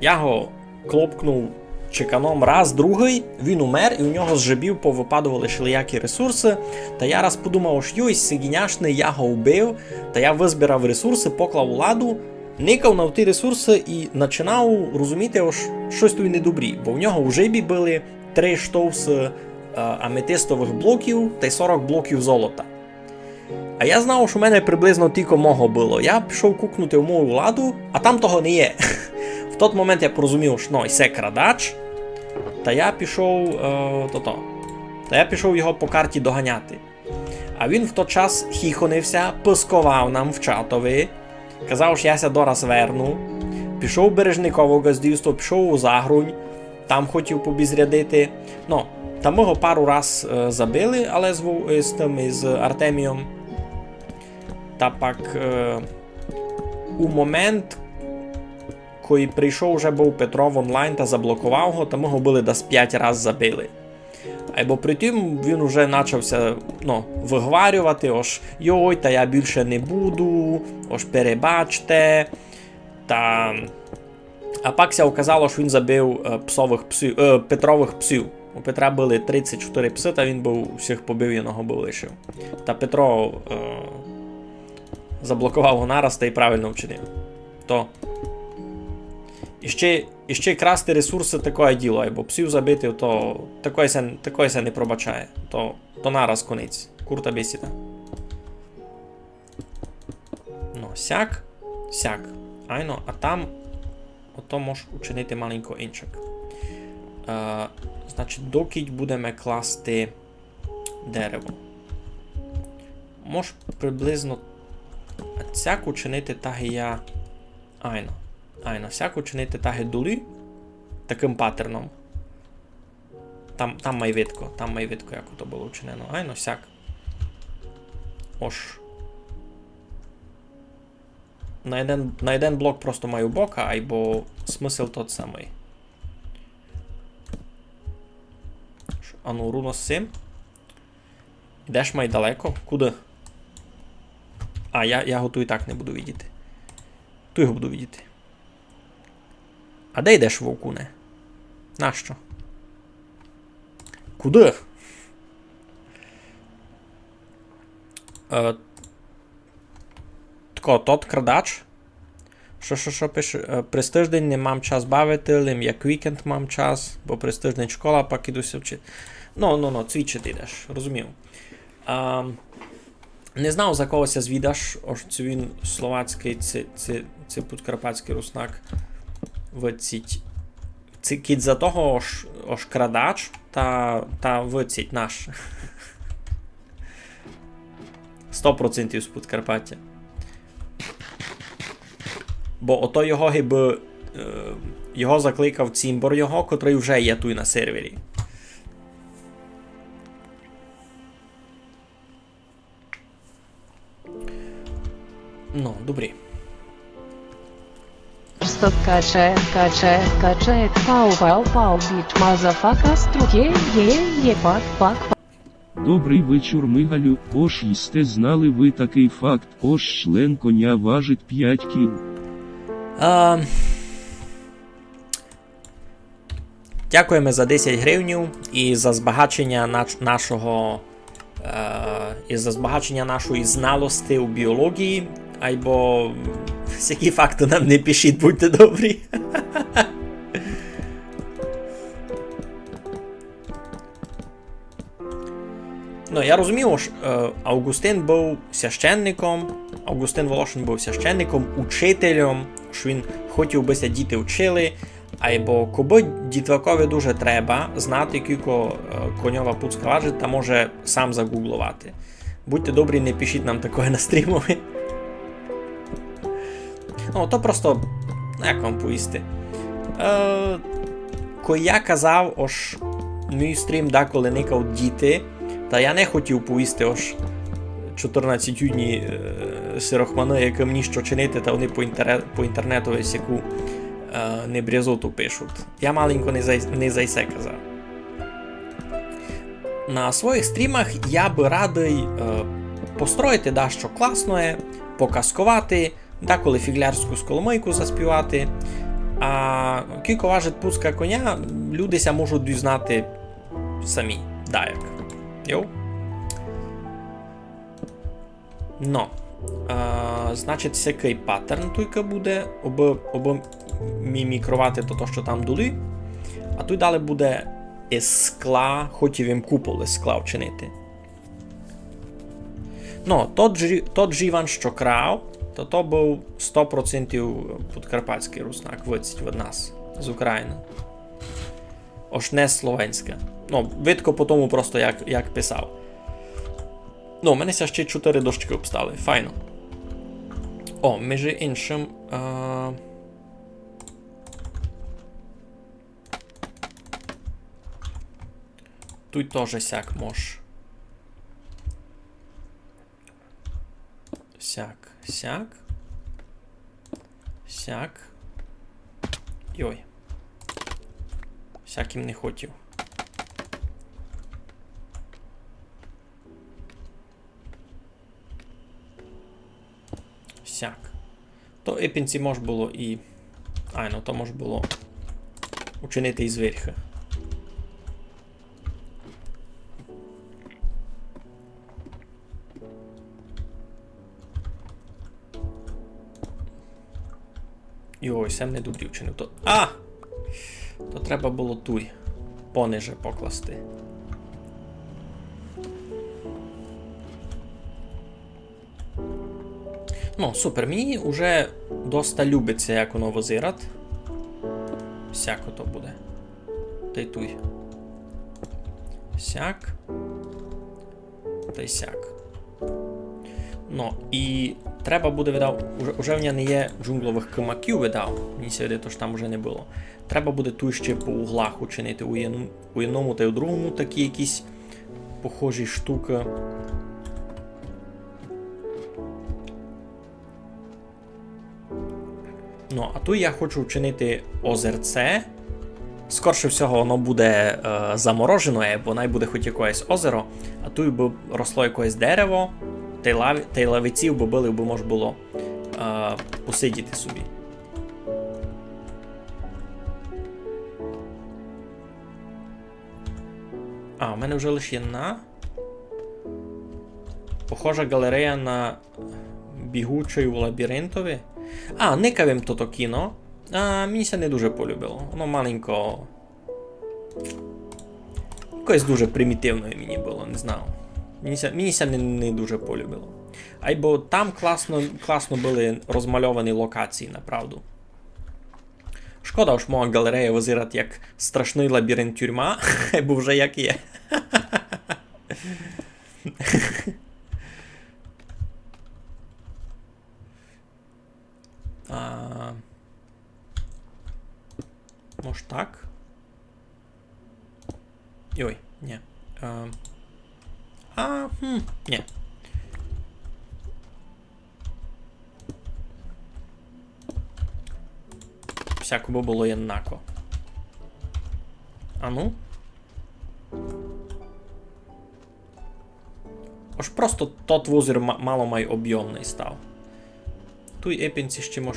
Я го клопкнув чеканом раз, другый, він умер, і у нього з жебів повыпадовали шелиякі ресурсы, та я раз подумав, ож йой, сиґіняшный, я го вбив, та я вызбирав ресурсы, поклав у ладу, никав на ті ресурсы і начинав розуміти, ож штось туй недобрі, бо в нього у жебі были три штовсы, е, аметистовых блоків тай сорок блоків золота. А я знав, што у мене приблизно тілько мого было. Я пішов кукнути в мою ладу, а там того не є. В тот момент я порозумів, што, ну, і се крадач. Та я пішов, е, тото. Та я пішов його по карті доганяти. А він в тот час хіхонив ся, писковав нам в чатови. Казав, што я ся дораз верну. Пішов у Бережниково ґаздівство, пішов у Загрунь. Там хотів побезрядити. Ну, та мы го пару раз, е, забили, але з Вов-, е, з тым, із Артемієм. Та пак, е, у момент, коли прийшов уже быв Петро в онлайн та заблоковав го, та мы го были дас пять раз забили. Айбо при тім він уже начав ся, ну, выгварювати, ож: «Йой, та я більше не буду, ож перебачте». Та А пак ся оказало, што він забив, е, псовых псів, е, Петровых псів. У Петра были тридцять чотыри псы, та він быв усіх побив, єдного быв лишив. Та Петро, е, заблоковав го нараз, та й правильно вчинив. То. І ще, і ще красти ресурсы — такоє діло, айбо псів забити, то такоє ся, такоє ся не пробачає. То, то нараз конець. Курта бесіда. Ну, сяк, сяк. Айно, а там ото мож учинити маленько инчак. Е, значить, докіть будеме класти дерево. Мож приблизно сяк учинити, так і я. Айно. Айно, сяк учинити так і долі. Такым патерном. Там, там май видко, там май видко, як ото было учинено. Айно, сяк. Ож. На єден, на єден блок просто маю бока, айбо смысл тот самый. Ш-, ану, рувно з сим. Ідеш май далеко? Куды? А, я, я го туй і так не буду видіти. Туй го буду видіти. А де йдеш, вовкуне? Нащо? Куды? Е, тко, тот крадач? Што, што, што пише? Е, през тыждень не мам час бавити, лим як вікенд мам час, бо през тыждень школа, пак іду ся вчити. Ну, ну, ну, цвічити йдеш, розумів. А, не знав, за кого ся звідаш, ож ци він словацькый, ци, ци, ци подкарпатськый руснак. Выціть. Ци кідь за того, ож, ож крадач, та, та выціть наш. Сто процентів з Подкарпатя. Бо ото його гибы, е, його закликав цімбор його, котрый вже є туй на сервері. Ну, добрі. Стоп, каче, каче, каче, пау, пау, пау, біч, мазафака, струке, є, є, пак, пак, пак. Добрый вечур, Мигалю. Ож сьте знали вы такый факт, ож член коня важить пять кіл? А, дякуєме за десять гривнів і за збагачення нач-, нашого, е, і за збагачення нашої зналости у біології, айбо Всякі факты нам не пишіть, будьте добрі. Ну, я розумію, ож, е, Авґустин быв священником, Авґустин Волошин быв священником, учителем, ож він хотів, бы ся діти вчили, айбо кобы дітвакови дуже треба знати, кілько, е, коньова пуцка важить, та може сам загугловати. Будьте добрі, не пишіть нам такоє на стрімови. Ну, то просто, як вам повісти? Е, кой я казав, ож мій стрім деколи никав діти, та я не хотів повісти, ож чотирнадцятьодні, е, сирохманы, якым ніщо чинити, та они по інтере-, по інтернету ось яку, е, небрязоту пишуть. Я маленько не за, не за се казав. На своїх стрімах я бы радый, е, построїти дашто класноє, показковати, деколи фіґлярську скоромыйку заспівати. А кілько важить пуцка коня, люди ся можуть дізнати самі, даяк. Йоу. Но, а, значить, сякый паттерн туйка буде, обы, обы мімікровати то, то, што там долі. А туй далі буде із скла, хотів им купол із скла вчинити. Но, тот жі-, тот жіван, што крав, то, то быв сто процентів подкарпатськый руснак, выдцить од нас, з Україны. Ож не словенська. Ну, видко по тому просто, як, як писав. Ну, у мене ся ще чотири дощкы обстали. Файно. О, межи іншым, е, туй тоже сяк мож. Сяк, сяк. Сяк. Йой. Сяк им не хотів. Сяк. То ипенці мож было і... Айно, то мож было учинити і зверху. Йой, сем не добрі вчинив. То, а! То треба было туй пониже покласти. Ну, супер, мені уже доста любить ся, як воно вызират. Сяк ото буде. Тай туй. Сяк. Тай сяк. Ну, і треба буде, видав, уже, уже в ня не є джунґловых кымаків, видав. Мені ся видить, ож там уже не было. Треба буде туй ще по углах учинити у єдн-, у єдному тай у другому такі якісь похожі штукы. Ну, а туй я хочу вчинити озерце. Скорше всього, воно буде, е, заморожене, бо най буде хоть якоєсь озеро, а туй бы росло якоєсь дерево, тай лав-, тай лавиців бы были, бы мож было, е, посидіти собі. А, у мене вже лише єдна. Похожа ґалерея на Бігучий у лабіринтові. А, никав им тото кіно. А, мені ся не дуже полюбило. Воно маленько. Якоєсь дуже примітивноє мені было, не знаю. Мені ся, мені ся не, не дуже полюбило. Айбо там класно, класно были розмальовані локації, направду. Шкода, ож моя ґалерея вызират як страшный лабіринт-тюрма, айбо вже як є. А, мож так? Йой, ні. А, а, хм, ні. Всяко бы было єднако. А ну? Ож просто тот возір ма-, мало май обйомный став. Туй епінці ще мож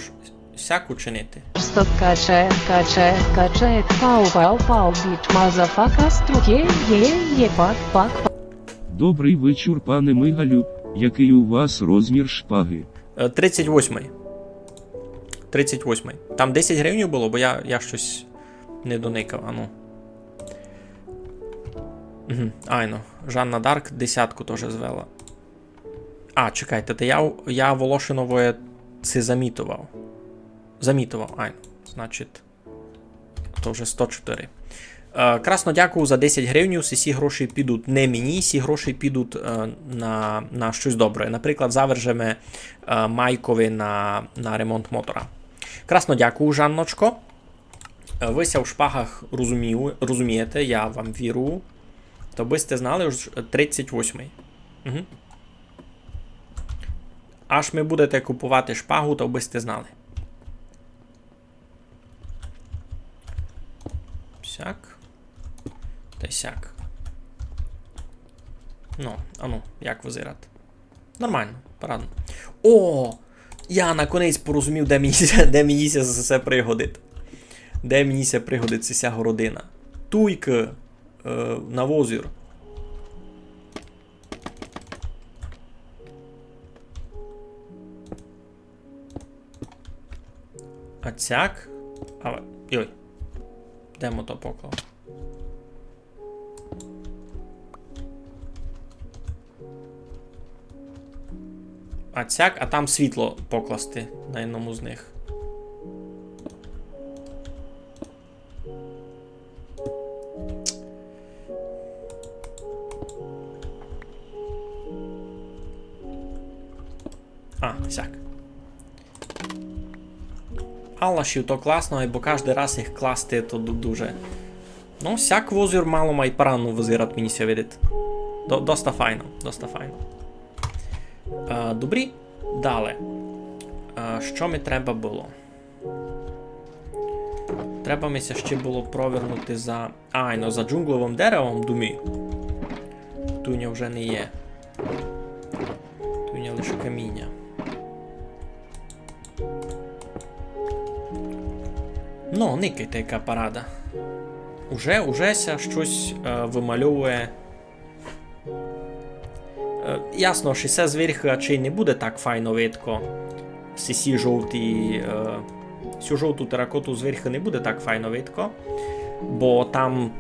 сяк учинити. Стоп, каче, каче, каче, пау, пау, пау, біч, мазафака, струке, є, є, пак, пак, пак. Добрий вечур, пане Мигалю, який у вас розмір шпаги? Е, тридцять восьмый. Тридцять восьмый. Там десять гривень было, бо я, я штось не доникав, ану. Угу, айно. Жанна Дарк десятку тоже звела. А, чекайте, та я, я Волошиновоє ци замітовав. Замітовав, айно. Значить, то вже сто чотири. Е, красно дякую за десять гривнів. Сі гроші підуть не мені, сі гроші підуть, е, на, на штось добре. Наприклад, завержеме, е, Майкови на, на ремонт мотора. Красно дякую, Жанночко. Е, вы ся в шпагах розумію-, розумієте, я вам вірю. То бы сте знали, ож тридцять восьмый. Угу. Аж ми будете купувати шпагу, то бы сте знали. Сяк. Та й сяк. Ну, ану, як визирати? Нормално, парадно. О! Я наконець порозумів, де мені, де мені ся за це пригодить. Де мені ся пригодить ся городина. Туйка, е, на возір. А цяк. А, йой. Де мо то поклав? А цяк, а там світло покласти на одному з них. А, сяк. Алашів то класно, бо каждый раз їх класти то ду-, дуже. Ну, сяк возір мало май парадно визират, мені ся видить. До-, доста файно, доста файно. Е, добрі, дале. Е, што ми треба было? Треба ми ся ще было провернути за, айно, за джунгловым деревом, думі. Туня вже не є. Туня лише каміня. Ну, никайте, яка парада. Уже, уже ся штось, е, вымальовує. Е, ясно, што се зверьху ачей не буде так файно видко. Сі, сі жовті, е, сю жовту теракоту зверьху не буде так файно видко, бо там,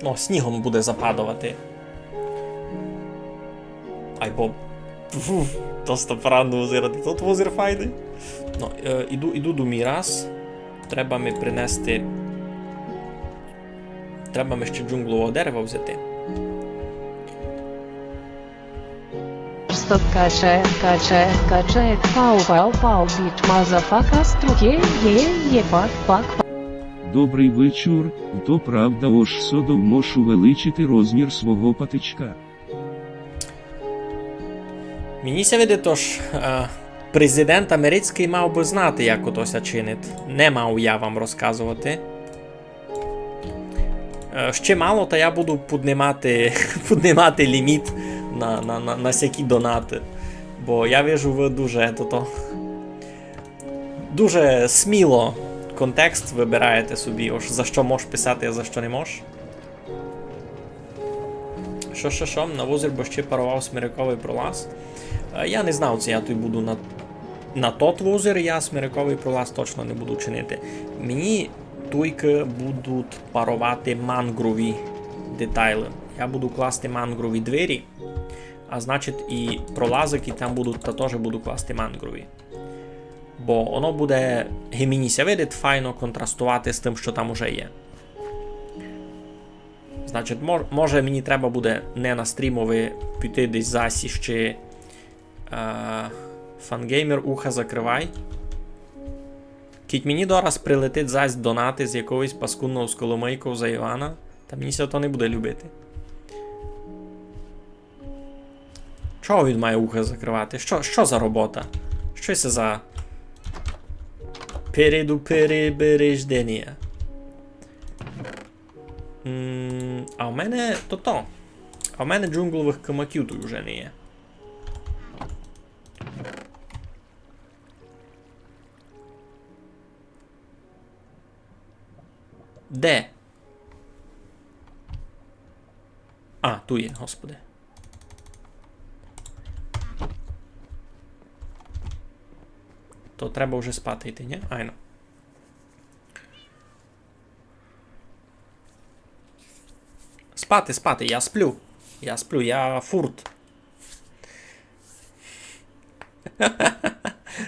ну, снігом буде западовати. Айбо, фу, доста парадно визирати. Тот возір файный. Ну, е, іду, іду до мій раз. Треба ми принести. Треба ми ще джунглового дерева взяти. Стоп, качає, качає, качає, пау, пау, пау, біч, мазафака, струке, є, є, пак, пак, пак. Добрый вечур, то правда, ож содов мож увеличити розмір свого патичка. Мені ся видить, ож, е, президент америцькый мав бы знати, як ото ся чинить. Не мав я вам розказовати. Е, ще мало, та я буду піднімати, піднімати ліміт на, на, на, на сякі донаты. Бо я вижу, вы дуже, тото, дуже сміло контекст выбираєте собі, ож за што мож писати, а за што не мож. Што, што, што? На возір бы ще паровав смерековый пролаз. Е, я не знав, ци я туй буду на, на тот возір, я смерековый пролаз точно не буду чинити. Мені туйкы будуть паровати мангрові детайлы. Я буду класти мангрові двері, а значить і пролазикы там будуть, та тоже буду класти мангрові. Бо оно буде, ги мені ся видить, файно контрастовати з тым, што там уже є. Значить, мож-, може, мені треба буде не на стрімови піти десь зась іщи, е, Фангеймер, уха закрывай. Кідь мені дораз прилетить зась донаты з якогось паскудного з коломыйков за Івана, та мені ся то не буде любити. Чого він має уха закрывати? Што, што за робота? Што се за передуперебережденя? М, а в мене то то. А в мене джунгловых камаків туй уже не є. Де? А, туй є, господи. То треба вже спати йти, ні? Айно. Спати, спати, я сплю. Я сплю, я фурт.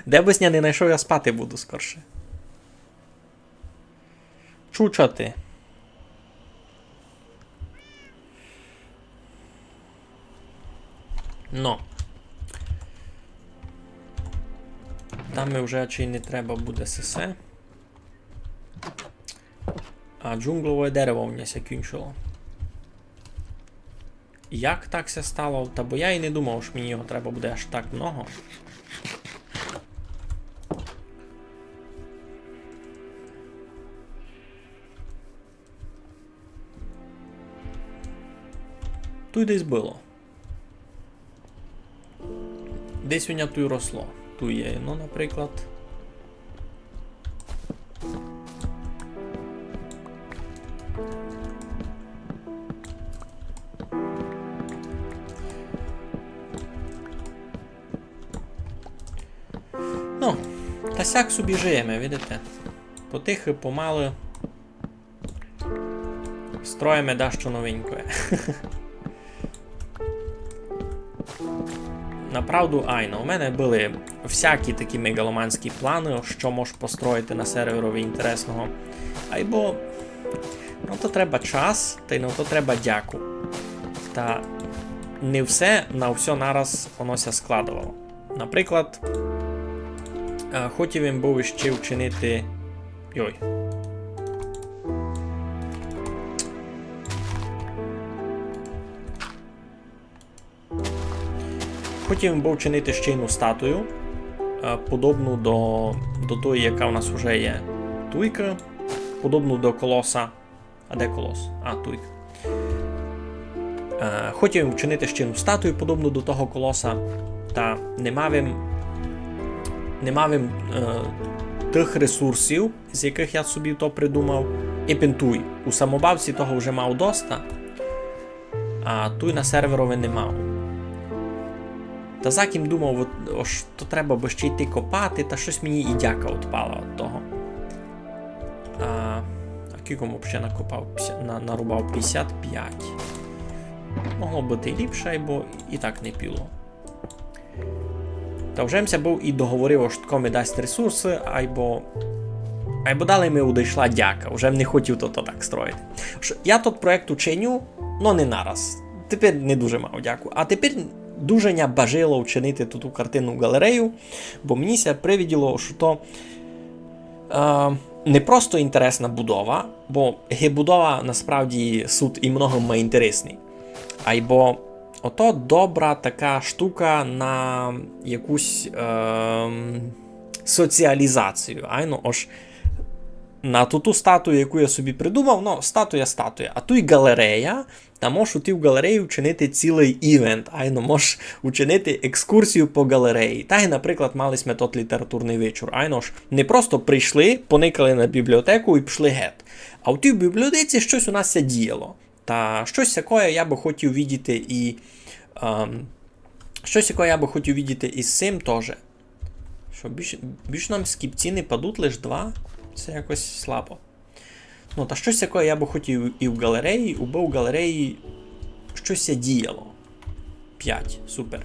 Де бы ся не найшов, я спати буду скорше. Чучати. Но. Там ми вже чи не треба буде сесе. А джунґлове дерево в ня ся кінчило. Як так ся стало? Та бо я і не думав, што мені його треба буде аж так много. Туй десь было. Десь у ня туй росло. Туй є, ну, наприклад. Ну, та сяк собі жиєме, видите? Потихы, помалы. Строїме дашто новенькоє. Направду, айно, у мене были всякі такі меґаломанські планы, што мож построїти на серверови інтересного. Айбо на то треба час, тай на то треба дяку. Та не все на всьо нараз воно ся складовало. Наприклад, е, хотів им быв іщи вчинити. Йой. Хотів им быв вчинити ще єдну статую, е, подобну до, до тої, яка в нас уже є туйка, подобну до колоса. А де колос? А, туй. Е, хотів им вчинити ще єдну статую, подобну до того колоса, та не мав им, не мав им, е, тых ресурсів, з якых я собі то придумав. І пентуй. У самобавці того вже мав доста, а туй на серверови не мав. Та закім думав, от, ож то треба бы ще йти копати, та штось мені і дяка отпала од того. А, а кілько м вообще накопав? Пятдесят, на-, нарубав пятдесят пять. Могло быти і ліпше, айбо і так не піло. Та вже м ся быв і договорив, ож тко ми дасть ресурсы, айбо, айбо далі ми одыйшла дяка, вже м не хотів то, то так строїти. Ож я тот проєкт учиню, но не нараз. Тепер не дуже мав дяку. А тепер дуже ня бажило вчинити ту, ту картинну ґалерею, бо мені ся привиділо, што то, е, не просто інтересна будова, бо ги будова насправді сут і много май інтересні. Айбо ото добра така штука на якусь, ем, соціалізацію. Айно, ож на ту, ту статую, яку я собі придумав, ну, статуя, статуя. А туй ґалерея, та мож у тій ґалереї вчинити цілый івент, айно, мож учинити екскурсію по ґалереї. Та й, наприклад, мали сьме тот літературный вечур. Айно ж, не просто прийшли, поникали на бібліотеку і пішли гет. А у тій бібліотеці штось у нас ся діяло. Та штось сякоє я бы хотів видіти і, ем, штось сякоє я бы хотів видіти і з сим тоже. Што, більш, більш нам скіпці не падуть, лиш два? Се якось слабо. Ну, та штось сякоє я бы хотів і в ґалереї, убы в ґалереї штось ся діяло. Пять, супер.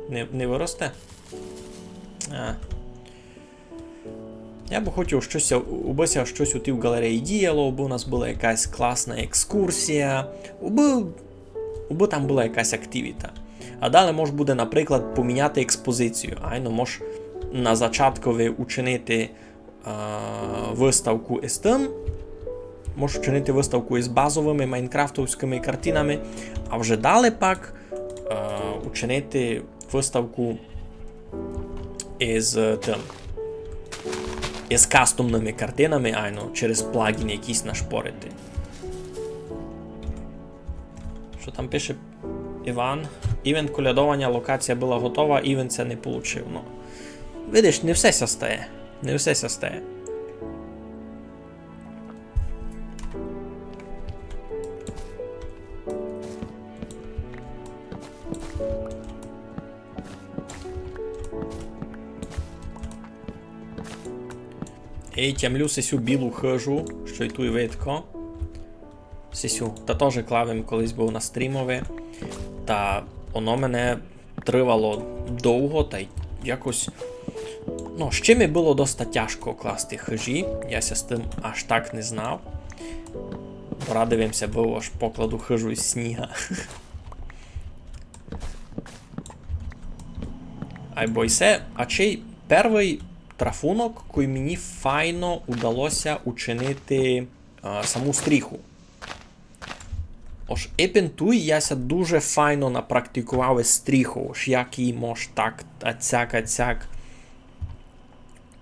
Не, не выросте? А. Я бы хотів штось, убы ся штось у тій ґалереї діяло, убы у нас была якась класна екскурсія, убы, убы там была якась активіта. А далі мож буде, наприклад, поміняти експозицію. Айно, мож на зачаткови учинити, а, выставку із тым, мож учинити выставку із базовыми майнкрафтовськыми картинами, а вже далі пак, а, учинити выставку із, е, тым, із кастомными картинами, айно, через плагін якийсь нашпорити. Што там пише Іван? Івент колядованя, локація была готова, івент ся не получив. Ну, видиш, не все ся стає. Не все ся стає. И тямлю сисю білу хыжу, што й туй видко. Сисю, та тоже клав им колись быв на стрімови. Та оно мене тривало довго, та й якось, ну, ще ми было доста тяжко класти хыжі, я ся з тым аж так не знав. Порадив им ся быв, аж покладу хыжу из сніга. Айбо й се, а чей первый трафунок, кой мені файно удало ся учинити, а, саму стріху. Ож ипен туй я ся дуже файно напрактикував из стріхов, ож як її мож так, а цяк, а цяк.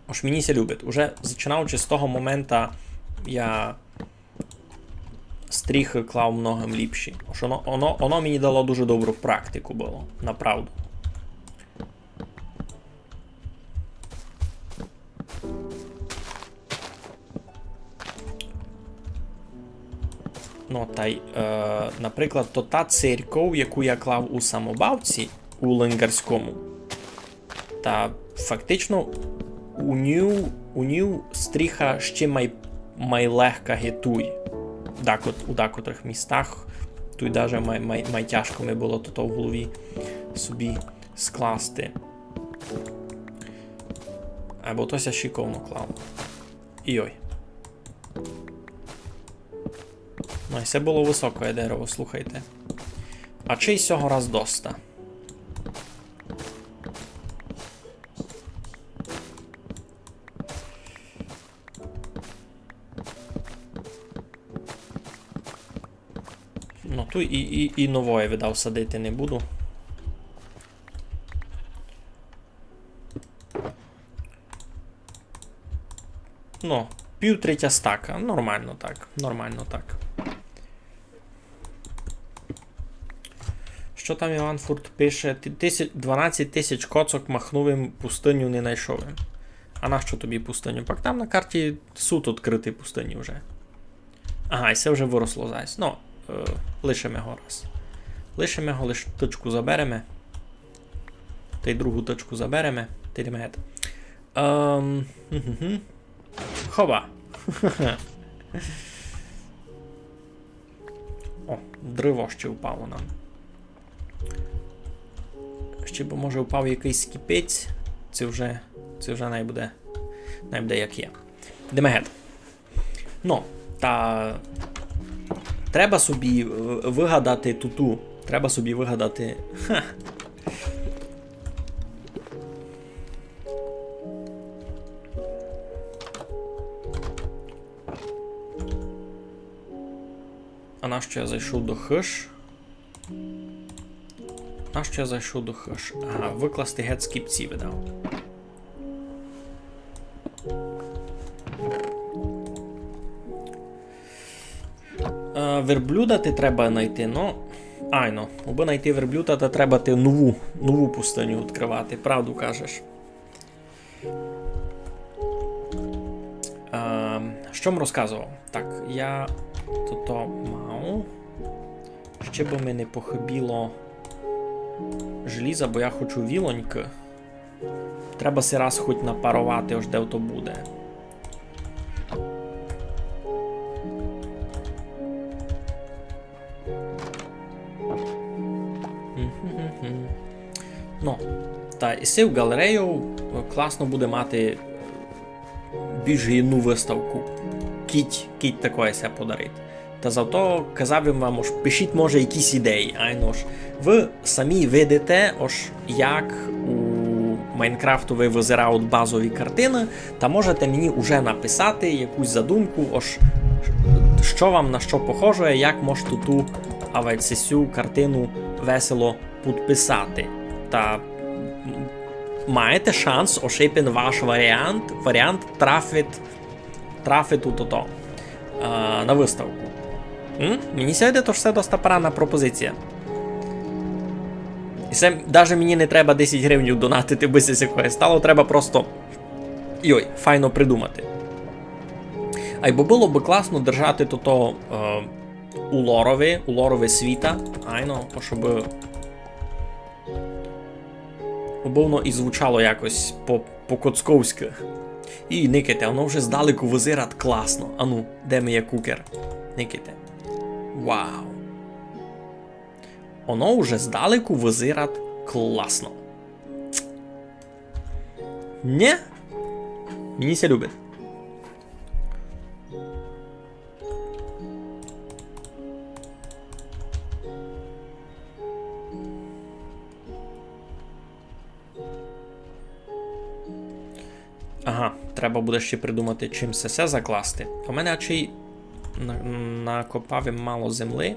Ож мені ся любить. Уже зачинаючи з того момента, я стріхы клав многым ліпші. Ож оно, оно, оно мені дало дуже добру практику было, направду. Ну, та й, е, наприклад, то та церьков, яку я клав у Самобавці, у Лингарському, та фактично у ню, у ню стріха ще май, май легка ги туй. Дакот-, у дакотрых містах туй даже май, май, май тяжко ми было тото в голові собі скласти. Айбо то ся шиковно клав. Йой. Ну, і се было высокоє дерево, слухайте. А чи й сього раз доста? Ну, туй і, і, і новоє, видав, садити не буду. Ну, пів третя стака. Нормално так. Нормално так. Што там Іван Фурт пише? Ти-, тисяч, дванадцять тисяч коцок махнув им, пустыню не найшов им. А нащо тобі пустыню? Пак там на карті сут открыті пустыні вже. Ага, і се вже выросло зась. Ну, е, лишиме го раз. Лишиме го, лиш тычку забереме. Тай другу тычку забереме. Тай йдеме гет. Ем, гм-гм-гм. Хоба. О, дриво ще впало нам. Ще бы, може, впав якыйсь скіпець. Се вже, се вже най буде, най буде як є. Йдеме гет. Ну, та треба собі, е, выгадати туту. Треба собі выгадати. Ха. А нащо я зайшов до хыж? Нащо я зайшов до хыж? Ага, выкласти гет скіпці, видав. Е, верблюда ти треба найти, ну, айно. Абы найти верблюда, та треба ти нову, нову пустыню открывати, правду кажеш. Е, што м розказовав? Так, я тото мав. Ще бы ми не похыбіло желіза, бо я хочу вілонькы. Треба си раз хоть напаровати, ож де то буде. Ну, та і сив ґалерею класно буде мати більш гідну выставку. Кідь, кідь такоє ся подарить. Та зато казав им вам, ож пишіть, може, якісь ідеї. Айно ж, вы самі видите, ож як у Майнкрафтови вызирають базові картины, та можете мені уже написати якусь задумку, ож што вам на што похоже, як мож туту, а ведь сю картину весело підписати. Та, м, маєте шанс, ож ипен ваш варіант, варіант трафить, трафить у тото, а, на выставку. М? Мені ся видить, ож се доста парадна пропозиція. І се даже мені не треба десять гривнів донатити, бы се сякоє стало, треба просто, йой, файно придумати. Айбо было бы класно держати тото, е, у лорови, у лорови світа, айно, щоб, щоб воно і звучало якось по, по-коцковськы. І никайте, воно вже здалеку визират класно. Ану, де ми є кукер? Никайте. Вау. Воно вже здалеку визират класно. Нє? Мені ся любить. Ага, треба буде ще придумати, чим се, се закласти. У мене ачей на-, накопав им мало землі.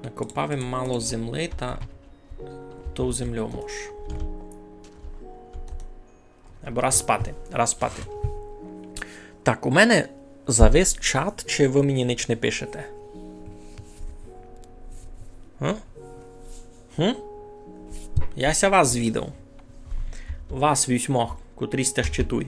Накопав им мало землі, та ту землю мож. Або раз спати, раз спати. Так, у мене завис чат, чи вы мені нич не пишете? Га? Гм? Я ся вас звідав. Вас вісьмох, котрі сте ще туй.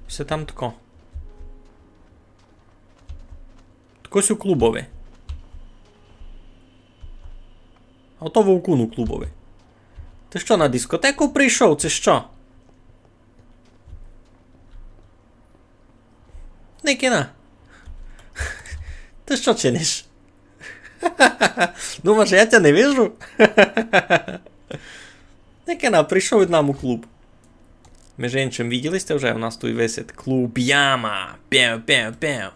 Всьо там тако. Такось у клубови. Ото Вовкун у клубови. Ты што, на дискотеку прийшов, ци што? Никина. Ты што чиниш? Думаш, я тя не вижу? Никина, прийшов ид нам у клуб. Межи иншым, виділи сьте вже, у нас туй висить клуб Яма. Пев, пев, пев.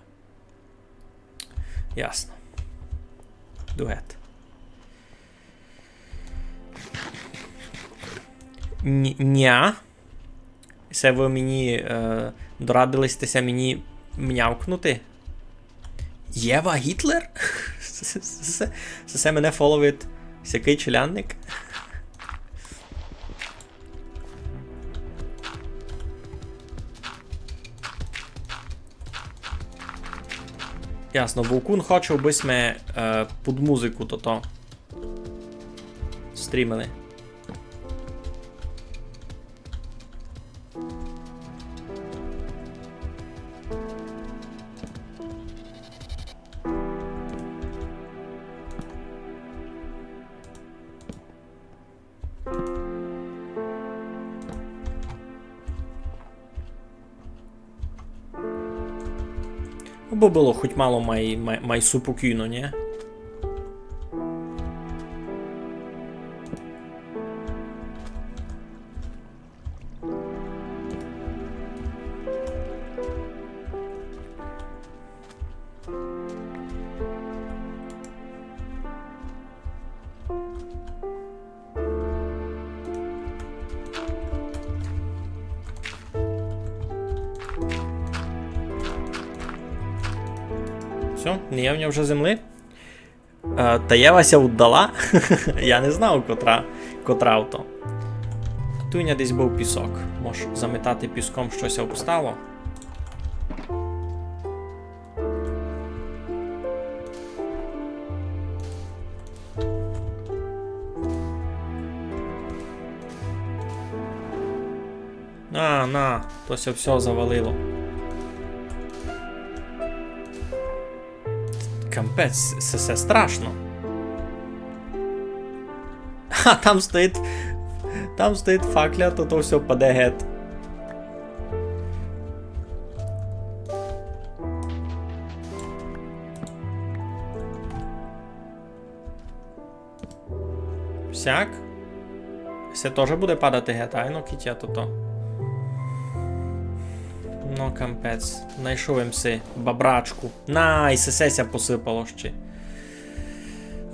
Ясно. Дует. Н-, ня. Се вы мені, е, дорадили сьте ся мені мнявкнути? Єва Гітлер? Се, се, се, се мене фоловить сякый челядник? Ясно, Вовкун хоче, обы сьме, е, під музыку тото стрімили. Бо было хоть мало май, май, май супокійно, нє? Всьо, не є в нього вже землі. Е, та Єва ся удала. Я не знав, котра, котра авто. Туй у ня десь быв пісок. Мож заметати піском, што ся обстало. А, на, то ся всьо завалило. Капець, се, се страшно. А там стоїть, там стоїть факля, то, то всьо паде гет. Всяк. Се тоже буде падати гет, айно, кітя тото. Ну, капець. Найшов им си бабрачку. На, і сесе ся посыпало ще.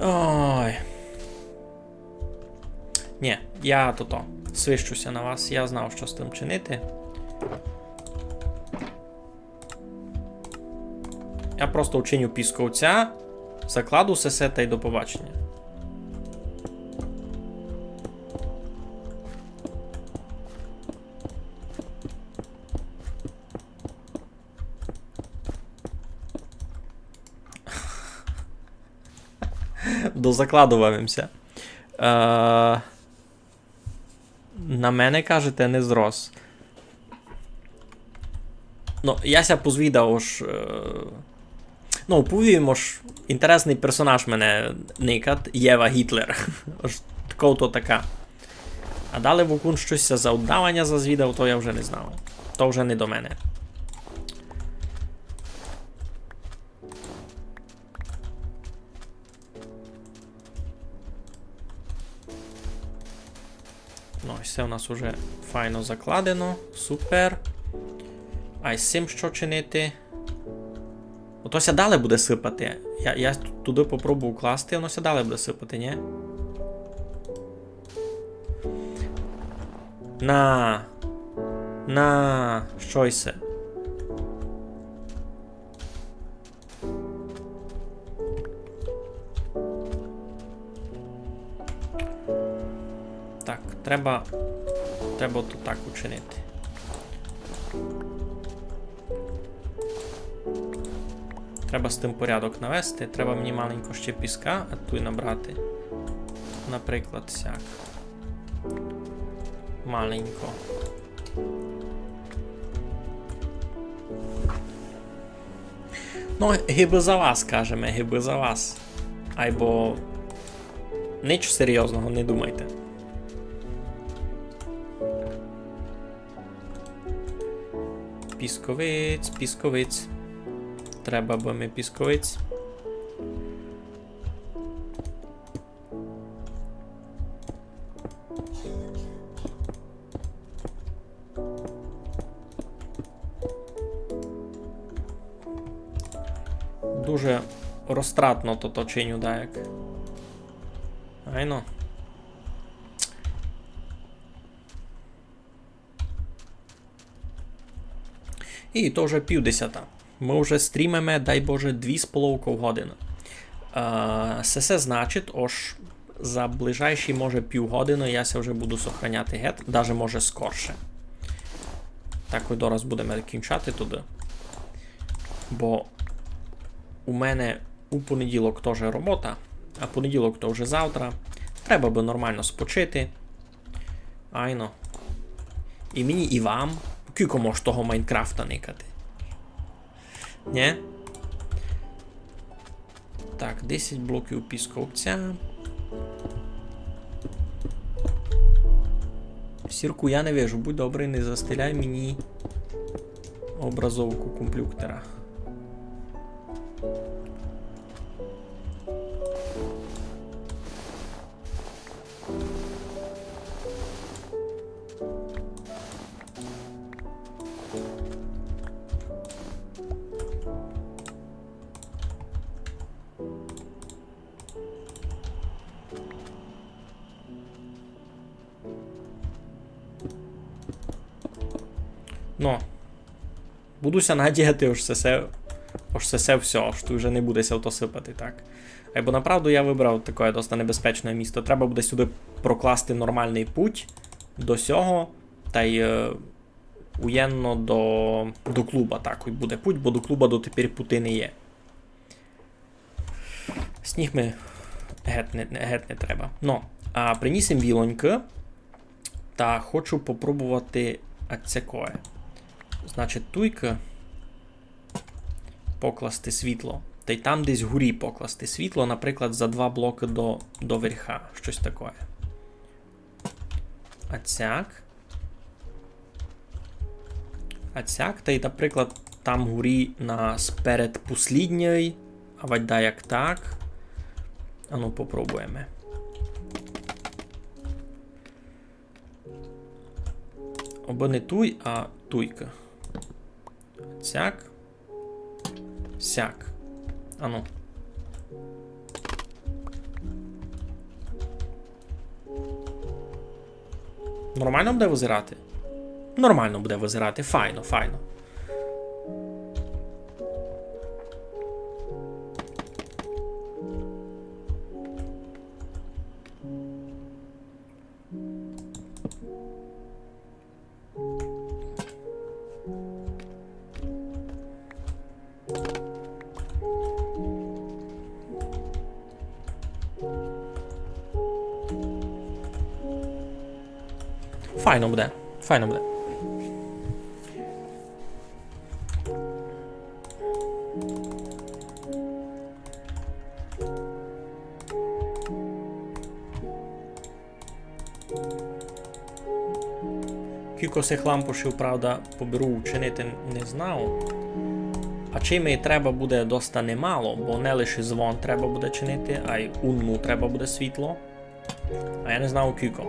Ой. Нє, я тото. Свищу ся на вас. Я знав, што з тым чинити. Я просто вчиню пісковця, закладу сесе тай до побаченя. Дозакладовав им ся. Е, На мене, кажете, не зрос. Ну, я ся позвідав, ож, е, Ну, повім, ож інтересный персонаж мене никат, Єва Гітлер. Ож таков то така. А далі вокун штось за удаваня зазвідав, то я вже не знав. То вже не до мене. Ну, ось се у нас уже файно закладено. Супер. А із сим што чинити? Ото ся далі буде сыпати. Я, я ту-, туды попробую класти, воно ся далі буде сыпати, нї? На. На. Што исе? Так, треба, треба то так учинити. Треба з тым порядок навести. Треба мені маленько ще піска, а туй набрати. Наприклад, сяк. Маленько. Ну, гибы за вас, кажеме, гибы за вас. Айбо нич серйозного не думайте. Пісковиць, пісковиць. Треба бы ми пісковиць. Дуже розтратно то, то чиню даяк. Айно. І то вже пів десята. Мы вже стрімиме, дай Боже, дві з половков годины. Е, се, се значить, ож за ближайші, може, пів годины я ся вже буду сохраняти гет, даже, може, скорше. Так, ой, дораз будеме кінчати туды. Бо у мене у понеділок тоже робота, а понеділок то вже завтра. Треба бы нормално спочити. Айно. І мені, і вам. Кілько мож того Майнкрафта никати? Нє? Так, десять блоків пісковця. Сірку, я не вижу, будь добрый, не застеляй мені образовку комплюктера. Но. Буду ся надіяти, ож се, се, ож се, се всьо, ож туй вже не буде ся в то сыпати, так. Айбо направду я выбрав таке доста небезпечне місто. Треба буде сюды прокласти нормалный путь до сього, тай, е, уєдно до, до клуба, так, і буде путь, бо до клуба дотепер пути не є. Сніг ми гет не, гет не треба. Но, а приніс им вілонькы, та хочу попробовати ацякоє. Значить, туйкы покласти світло. Тай там десь горі покласти світло, наприклад, за два блокы до, до верха, штось такоє. Ацяк. Ацяк, тай, наприклад, там горі на спередпослідній, авадь даяк так. Ану, попробуєме. Або не туй, а туйка. Сяк. Сяк. Ану. Нормално буде вызирати? Нормално буде вызирати. Файно, файно. Файно буде, файно буде. Кілько сих лампушів, правда, поберу учинити, не знав. А чим і треба буде доста немало, бо не лише звон треба буде чинити, а й унму треба буде світло. А я не знав кілько.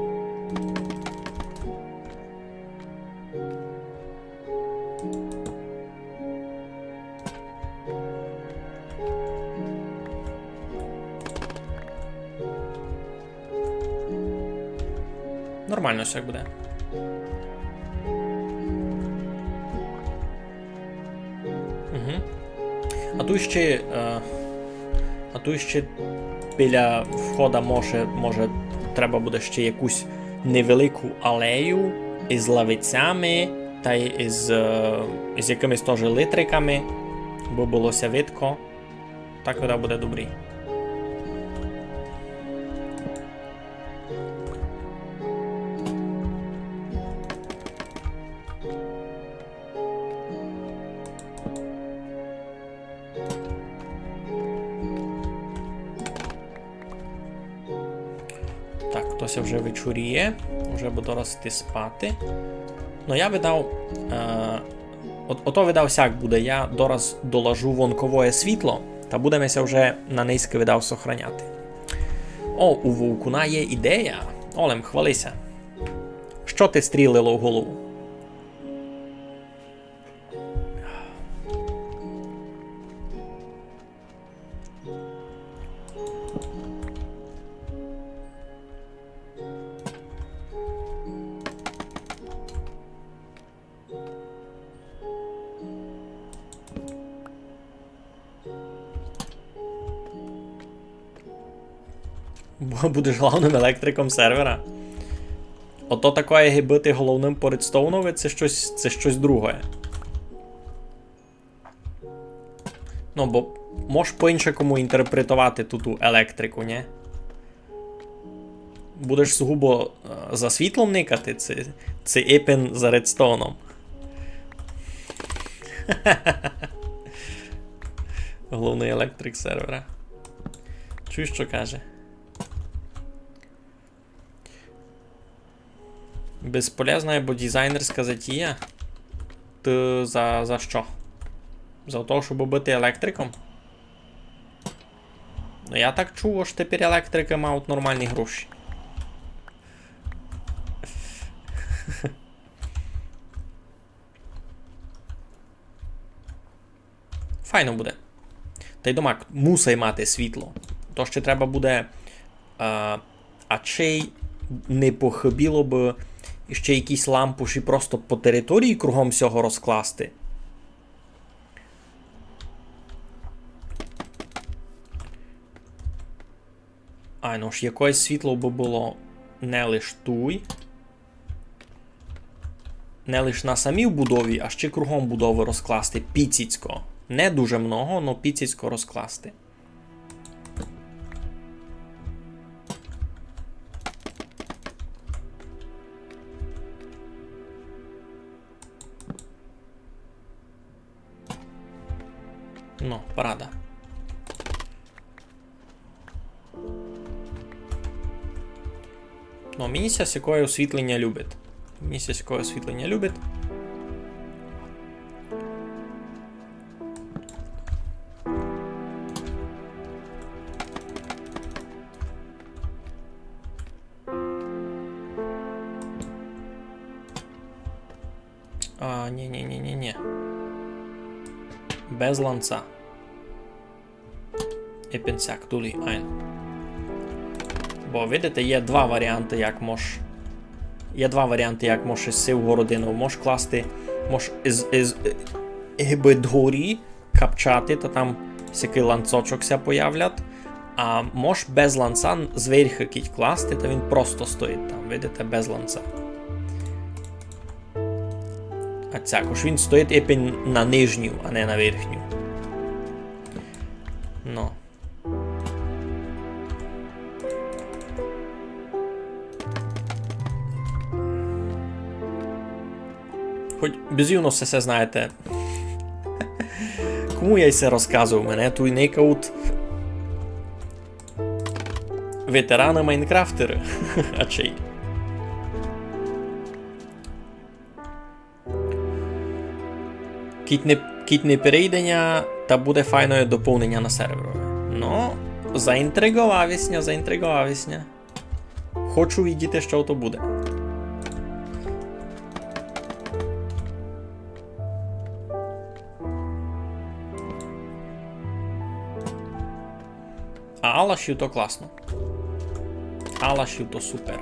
Нормално всяк буде. Угу. А туй ще, е, а туй ще біля входа може, може, треба буде ще якусь невелику алею із лавицями та й із, е, із якимись тоже литриками, бо было ся видко. Так вода буде добрі. Так, то ся вже вечоріє, вже буду раз йти спати. Но я видав, е, от, ото видав сяк буде, я дораз долажу вонковоє світло, та будеме ся вже на низьке видав сохраняти. О, у Вовкуна є ідея. Олем, хвали ся. Што ти стрілило в голову? Бо будеш главным електриком сервера. Ото такоє, як быти головным по редстоунови, це штось, це штось другоє. Ну, бо мож по-иншакому інтерпретовати ту, ту електрику, нє? Будеш сугубо, е, за світлом никати, ци, ци ипен за редстоуном? Головный електрик сервера. Чуй, што каже. Безполезна або дизайнерска затія? Ты за, за што? За то, щоб быти електриком? Ну, я так чув, ож тепер електрикы мають нормалні гроші. Файно буде. Тай домак мусай мати світло. То ще треба буде, а, а чей не похыбіло бы ще якісь лампуші просто по території кругом всього розкласти. Ай, ну ж, якоєсь світло бы было не лиш туй. Не лиш на самій будові, а ще кругом будовы розкласти піціцько. Не дуже много, но піціцько розкласти. Ну, парада. Ну, мені ся сякоє освітлення любить. Мені ся сякоє освітлення любить. А, нї, нї, нї, нї, нї. Без ланца. Ипен сяк, тулі, айно. Бо, видите, є два варіанты, як мож, є два варіанты, як мож із сив городинов. Мож класти, мож із, із, е, гибы дгорі капчати, та там сякый ланцочок ся появлят. А мож без ланца зверьхы кідь класти, та він просто стоїть там, видите, без ланца. А цякош він стоїть ипен на нижню, а не на верхню. Ну. Хоть безумно всьо се знаєте. Кому я се розказовав? Мене туй никають ветераны-майнкрафтеры. А чей? Кідь не, кідь не перейде ня, та буде файноє доповненя на серверови. Но, заінтриґовав єсь ня, заінтриґовав єсь ня. Хочу видіти, што то буде. А алашів то класно. Алашів то супер.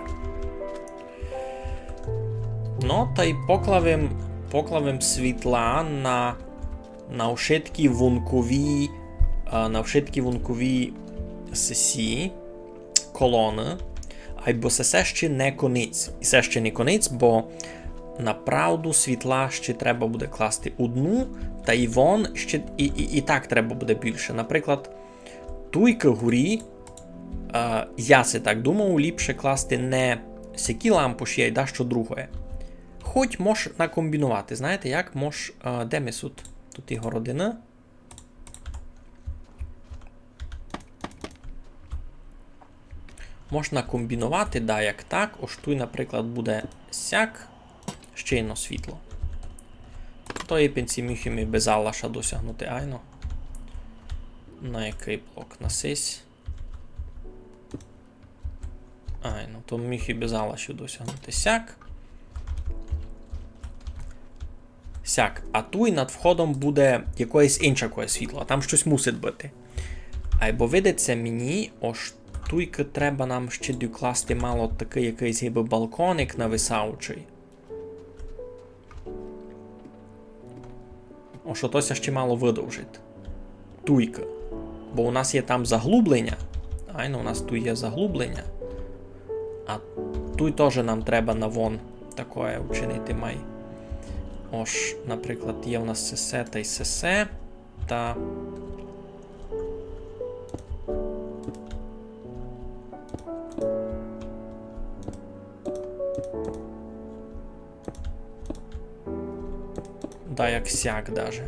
Но, тай поклав им, поклав им світла на, на вшыткі вункові, е, на вшыткі вункові сесі колоны. Айбо се, се ще не конець. І се ще не конець, бо направду світла ще треба буде класти одну, та й вон ще і, і, і так треба буде більше. Наприклад, туйкы горі, е, я си так думав, ліпше класти не сякі лампуші, а й дашто другоє. Хоть мож накомбінувати, знаєте як? Мож, е, де ми сут? Тут і городина. Можна комбінувати, да, як так. Ож туй, наприклад, буде сяк. Ще єдно світло. То і пенсі міг і ми без алаша досягнути, айно. На якый блок? На сись. Айно, то міг і без алашів досягнути. Сяк. Сяк. А туй над входом буде якоєсь иншакоє світло, а там штось мусить быти. Айбо видить ся мені, ож туйкы треба нам ще докласти мало такый якыйсь гибы балконик нависаючый. Ож ото ся ще мало выдовжить. Туйкы. Бо у нас є там заглубленя. Айно, у нас туй є заглубленя. А туй тоже нам треба навон такоє учинити май. Ож, наприклад, є у нас сесе тай сесе. Та Да, як сяк даже.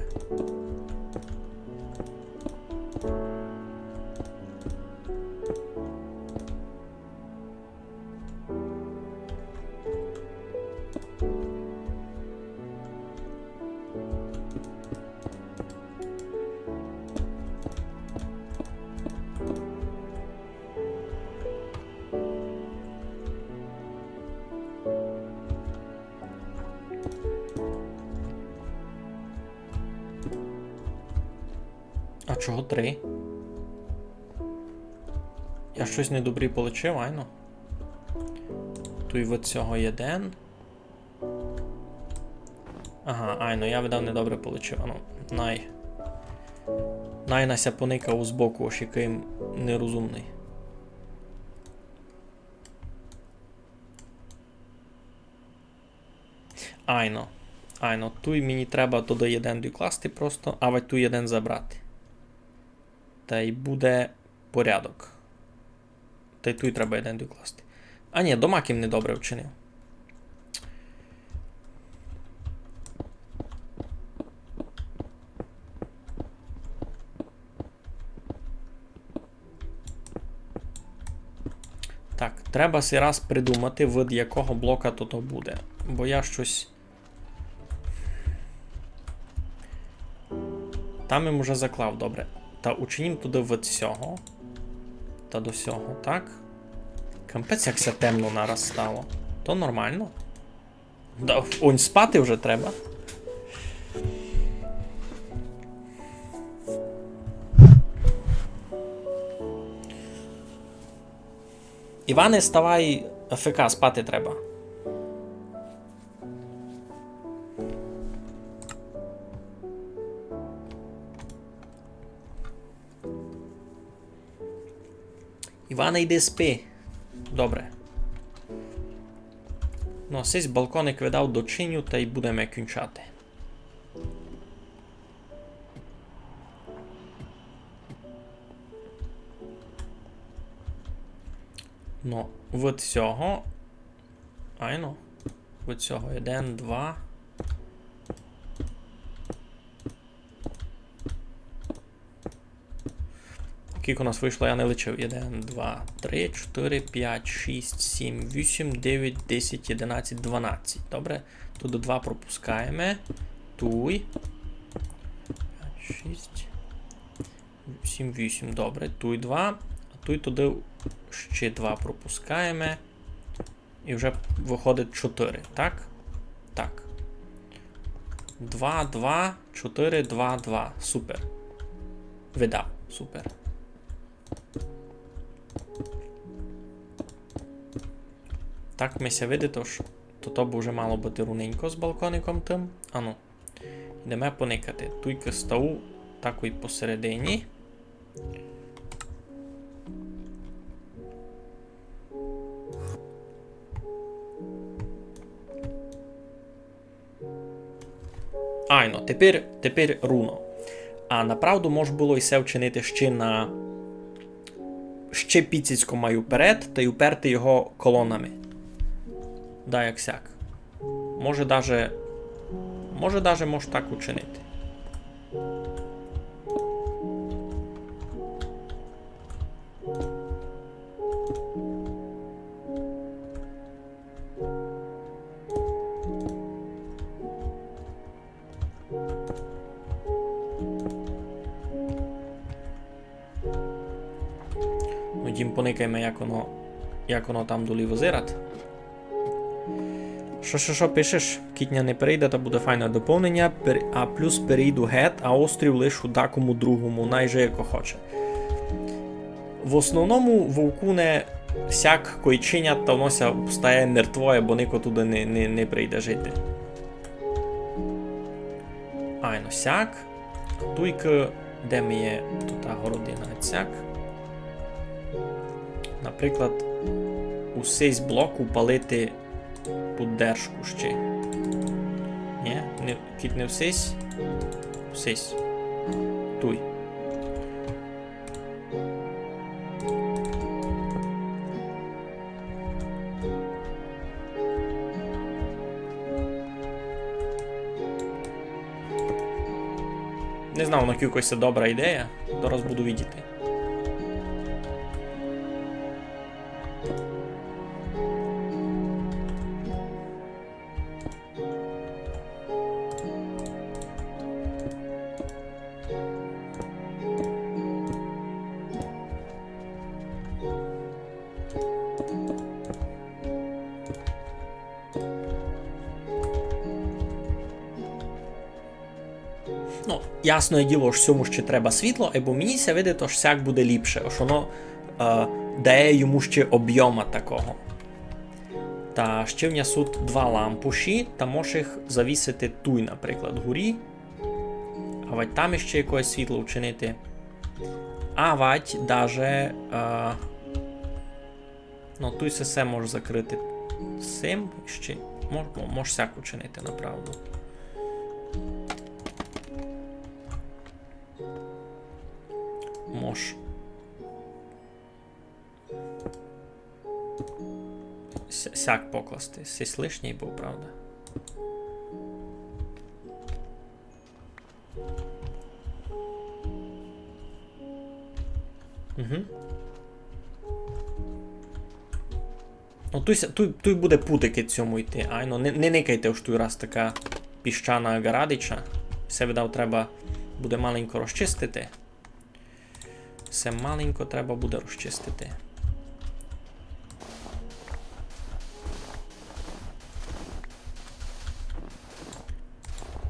А чого три? Я штось недобрі получив, айно. Туй від сього єден. Ага, айно, я, видав, недобре получив. Ану, най. Най на ся поникав збоку, ож якый нерозумный. Айно. Айно. Туй мені треба туды єден докласти просто, авадь туй єден забрати. Тай буде порядок. Тай туй треба єден докласти. А ні, домак им недобре вчинив. Так, треба си раз придумати, від якого блока то, то буде. Бо я штось... Там им уже заклав, добре. Та учинім туды від сього. Та до сього, так. Капець, як ся темно нараз стало. То нормално. Да, онь спати вже треба. Іване, ставай, АФК, спати треба. Іване, йди спи. Добре. Ну, а сись балконик, видав, дочиню, тай будеме кінчати. Ну, від сього. Айно. Від сього. Єден, два. Кілько у нас вышло, я не лічив. Єден, два, три, чотыри, пять, шість, сім, вісім, девять, десять, єдинадцять, дванадцять. Добре. Туды два пропускаєме. Туй. Шість. Сім, вісім, добре. Туй два. А туй туды ще два пропускаєме. І вже выходить чотыри, так? Так. Два, два, чотыри, два, два. Супер. Видав, супер. Так ми ся видить, ож то, то бы вже мало быти руненько з балкоником тым. Ану. Йдеме поникати. Туйка став такой посередині. Айно, тепер, тепер руно. А направду мож было й се вчинити ще на, ще піціцько май уперед, та й уперти його колонами. Да, як сяк. Може даже, може даже мож так учинити. Ну, дім поникайме, як оно, як оно там долі вызират. Шо, шо, шо пишеш? Кітня не перейде, та буде файне доповненя, пер-, а плюс перейду гет, а острів лишу дакому другому, най же яко хоче. В основному вовкуне сяк кой чинять, та воно ся обстає мертвоє, бо нико туды не, не, не прийде жити. Айно сяк. Туйка, де ми є тута городина, сяк. Наприклад, у сись блок упалити поддержку ще. Ні? Не, кідь не в сись. В сись. Туй. Не знав, накілько се добра ідея. Зараз буду видіти. Ну, ясне діло, ож сьому ще треба світло, айбо мені ся видить, ож сяк буде ліпше, ож воно, е, дає йому ще обйома такого. Та ще в ня суть два лампуші, та можеш їх завісити туй, наприклад, горі. Авадь там іще якоєсь світло вчинити. Авадь даже, е, ну, туй се, се можеш закрити сим, іще мож-, мо-, можеш сяк учинити, направду. Мож. Ся-, сяк покласти. Сись лишній быв, правда? Угу. Ну, туй ся-, туй, туй буде путик ид сьому йти. Айно, не, не никайте, ож туй раз така піщана ґарадича. Се, видав, треба буде маленько розчистити. Се маленько треба буде розчистити.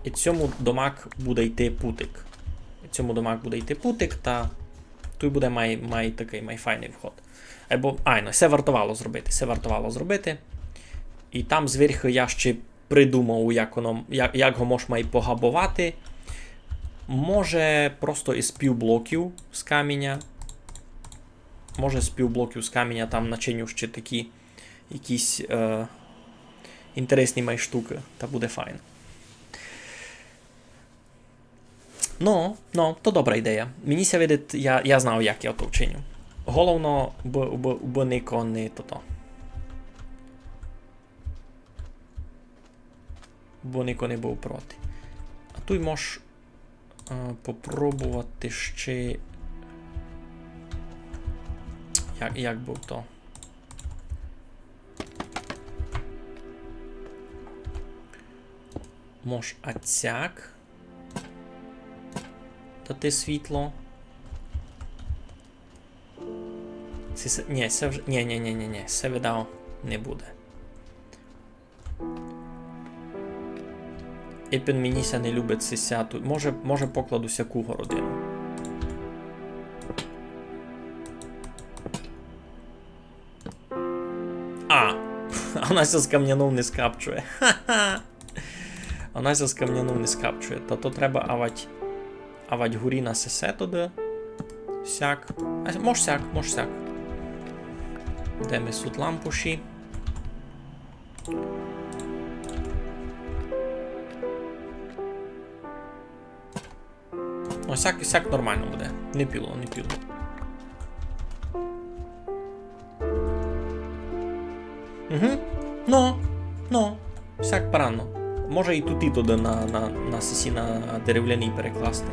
І сьому домак буде йти путик. І сьому домак буде йти путик, та туй буде май, май такый, май файный вход. Айбо, айно, се вартовало зробити, се вартовало зробити. І там зверху я ще придумав, як воно, як, як го мож май погабовати. Може, просто із півблоків з каміня. Може, з півблоків з каміня там начиню ще такі якісь, е, інтересні май штукы, та буде файно. Ну, ну, то добра ідея. Мені ся видить, я, я знав, як я то вчиню. Головно, бо, бо, бо нико не тото. Бо нико не быв проти. А туй мож, е, попробовати ще. Як, як бы то? Мож ацяк. дати світло. Се, се, нї, се вже, нї, нї, нї, нї, нї, се видав не буде. Епен мені ся не любить сися туй. Може, може покладу сяку городину. А! Она ся з камнянов не скапчує. Ха-ха! Она ся з камнянов не скапчує. Та то треба авать, авать гурі на сесе туды. Сяк. А, мож сяк, мож сяк. Де ми сут лампуші? Ну, сяк, сяк нормално буде. Не піло, не піло. Угу. Ну, ну, сяк парадно. Може і туй, і туды на, на, на сесі, на деревляні перекласти.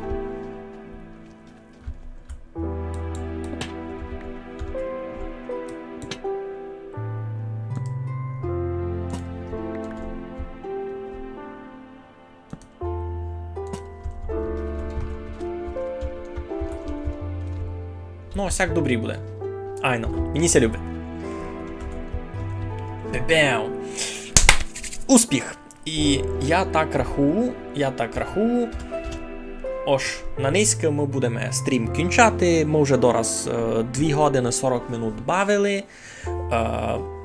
Ну, сяк добрі буде. Айно, мені ся любить. Бебеу. Успіх! І я так рахую, я так рахую. Ож на нынька мы будеме стрім кінчати. Мы вже дораз, е, дві годины сорок минут бавили. Е,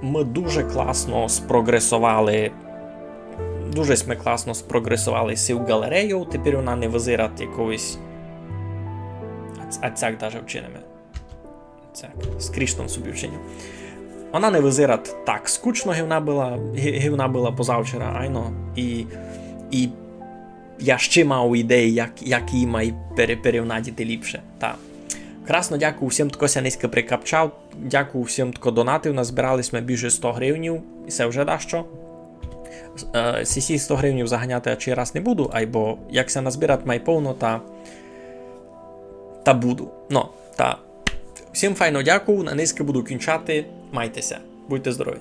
мы дуже класно спроґресовали. Дуже сьме класно спроґресовали сю ґалерею. Тепер она не вызирать якогось. А ц-, а сяк даже вчиниме. Сяк, скріншот собі вчиню. Она не вызирать так скучно, ги она была, ги, ги она была позавчора, айно. І, і я ще мав ідеї, як, як її май пере-, перевнадити ліпше. Та. Красно дякую всім, хто ся нынька прикапчав. Дякую всім, хто донатив. Назбирали сьме більше сто гривнів. І се вже дашто. Е, сі, сі сто гривнів заганяти я ще раз не буду, айбо як ся назбирать май повно, та, та буду. Ну, та всім файно дякую, на нынька буду кінчати. Майте ся. Будьте здорові.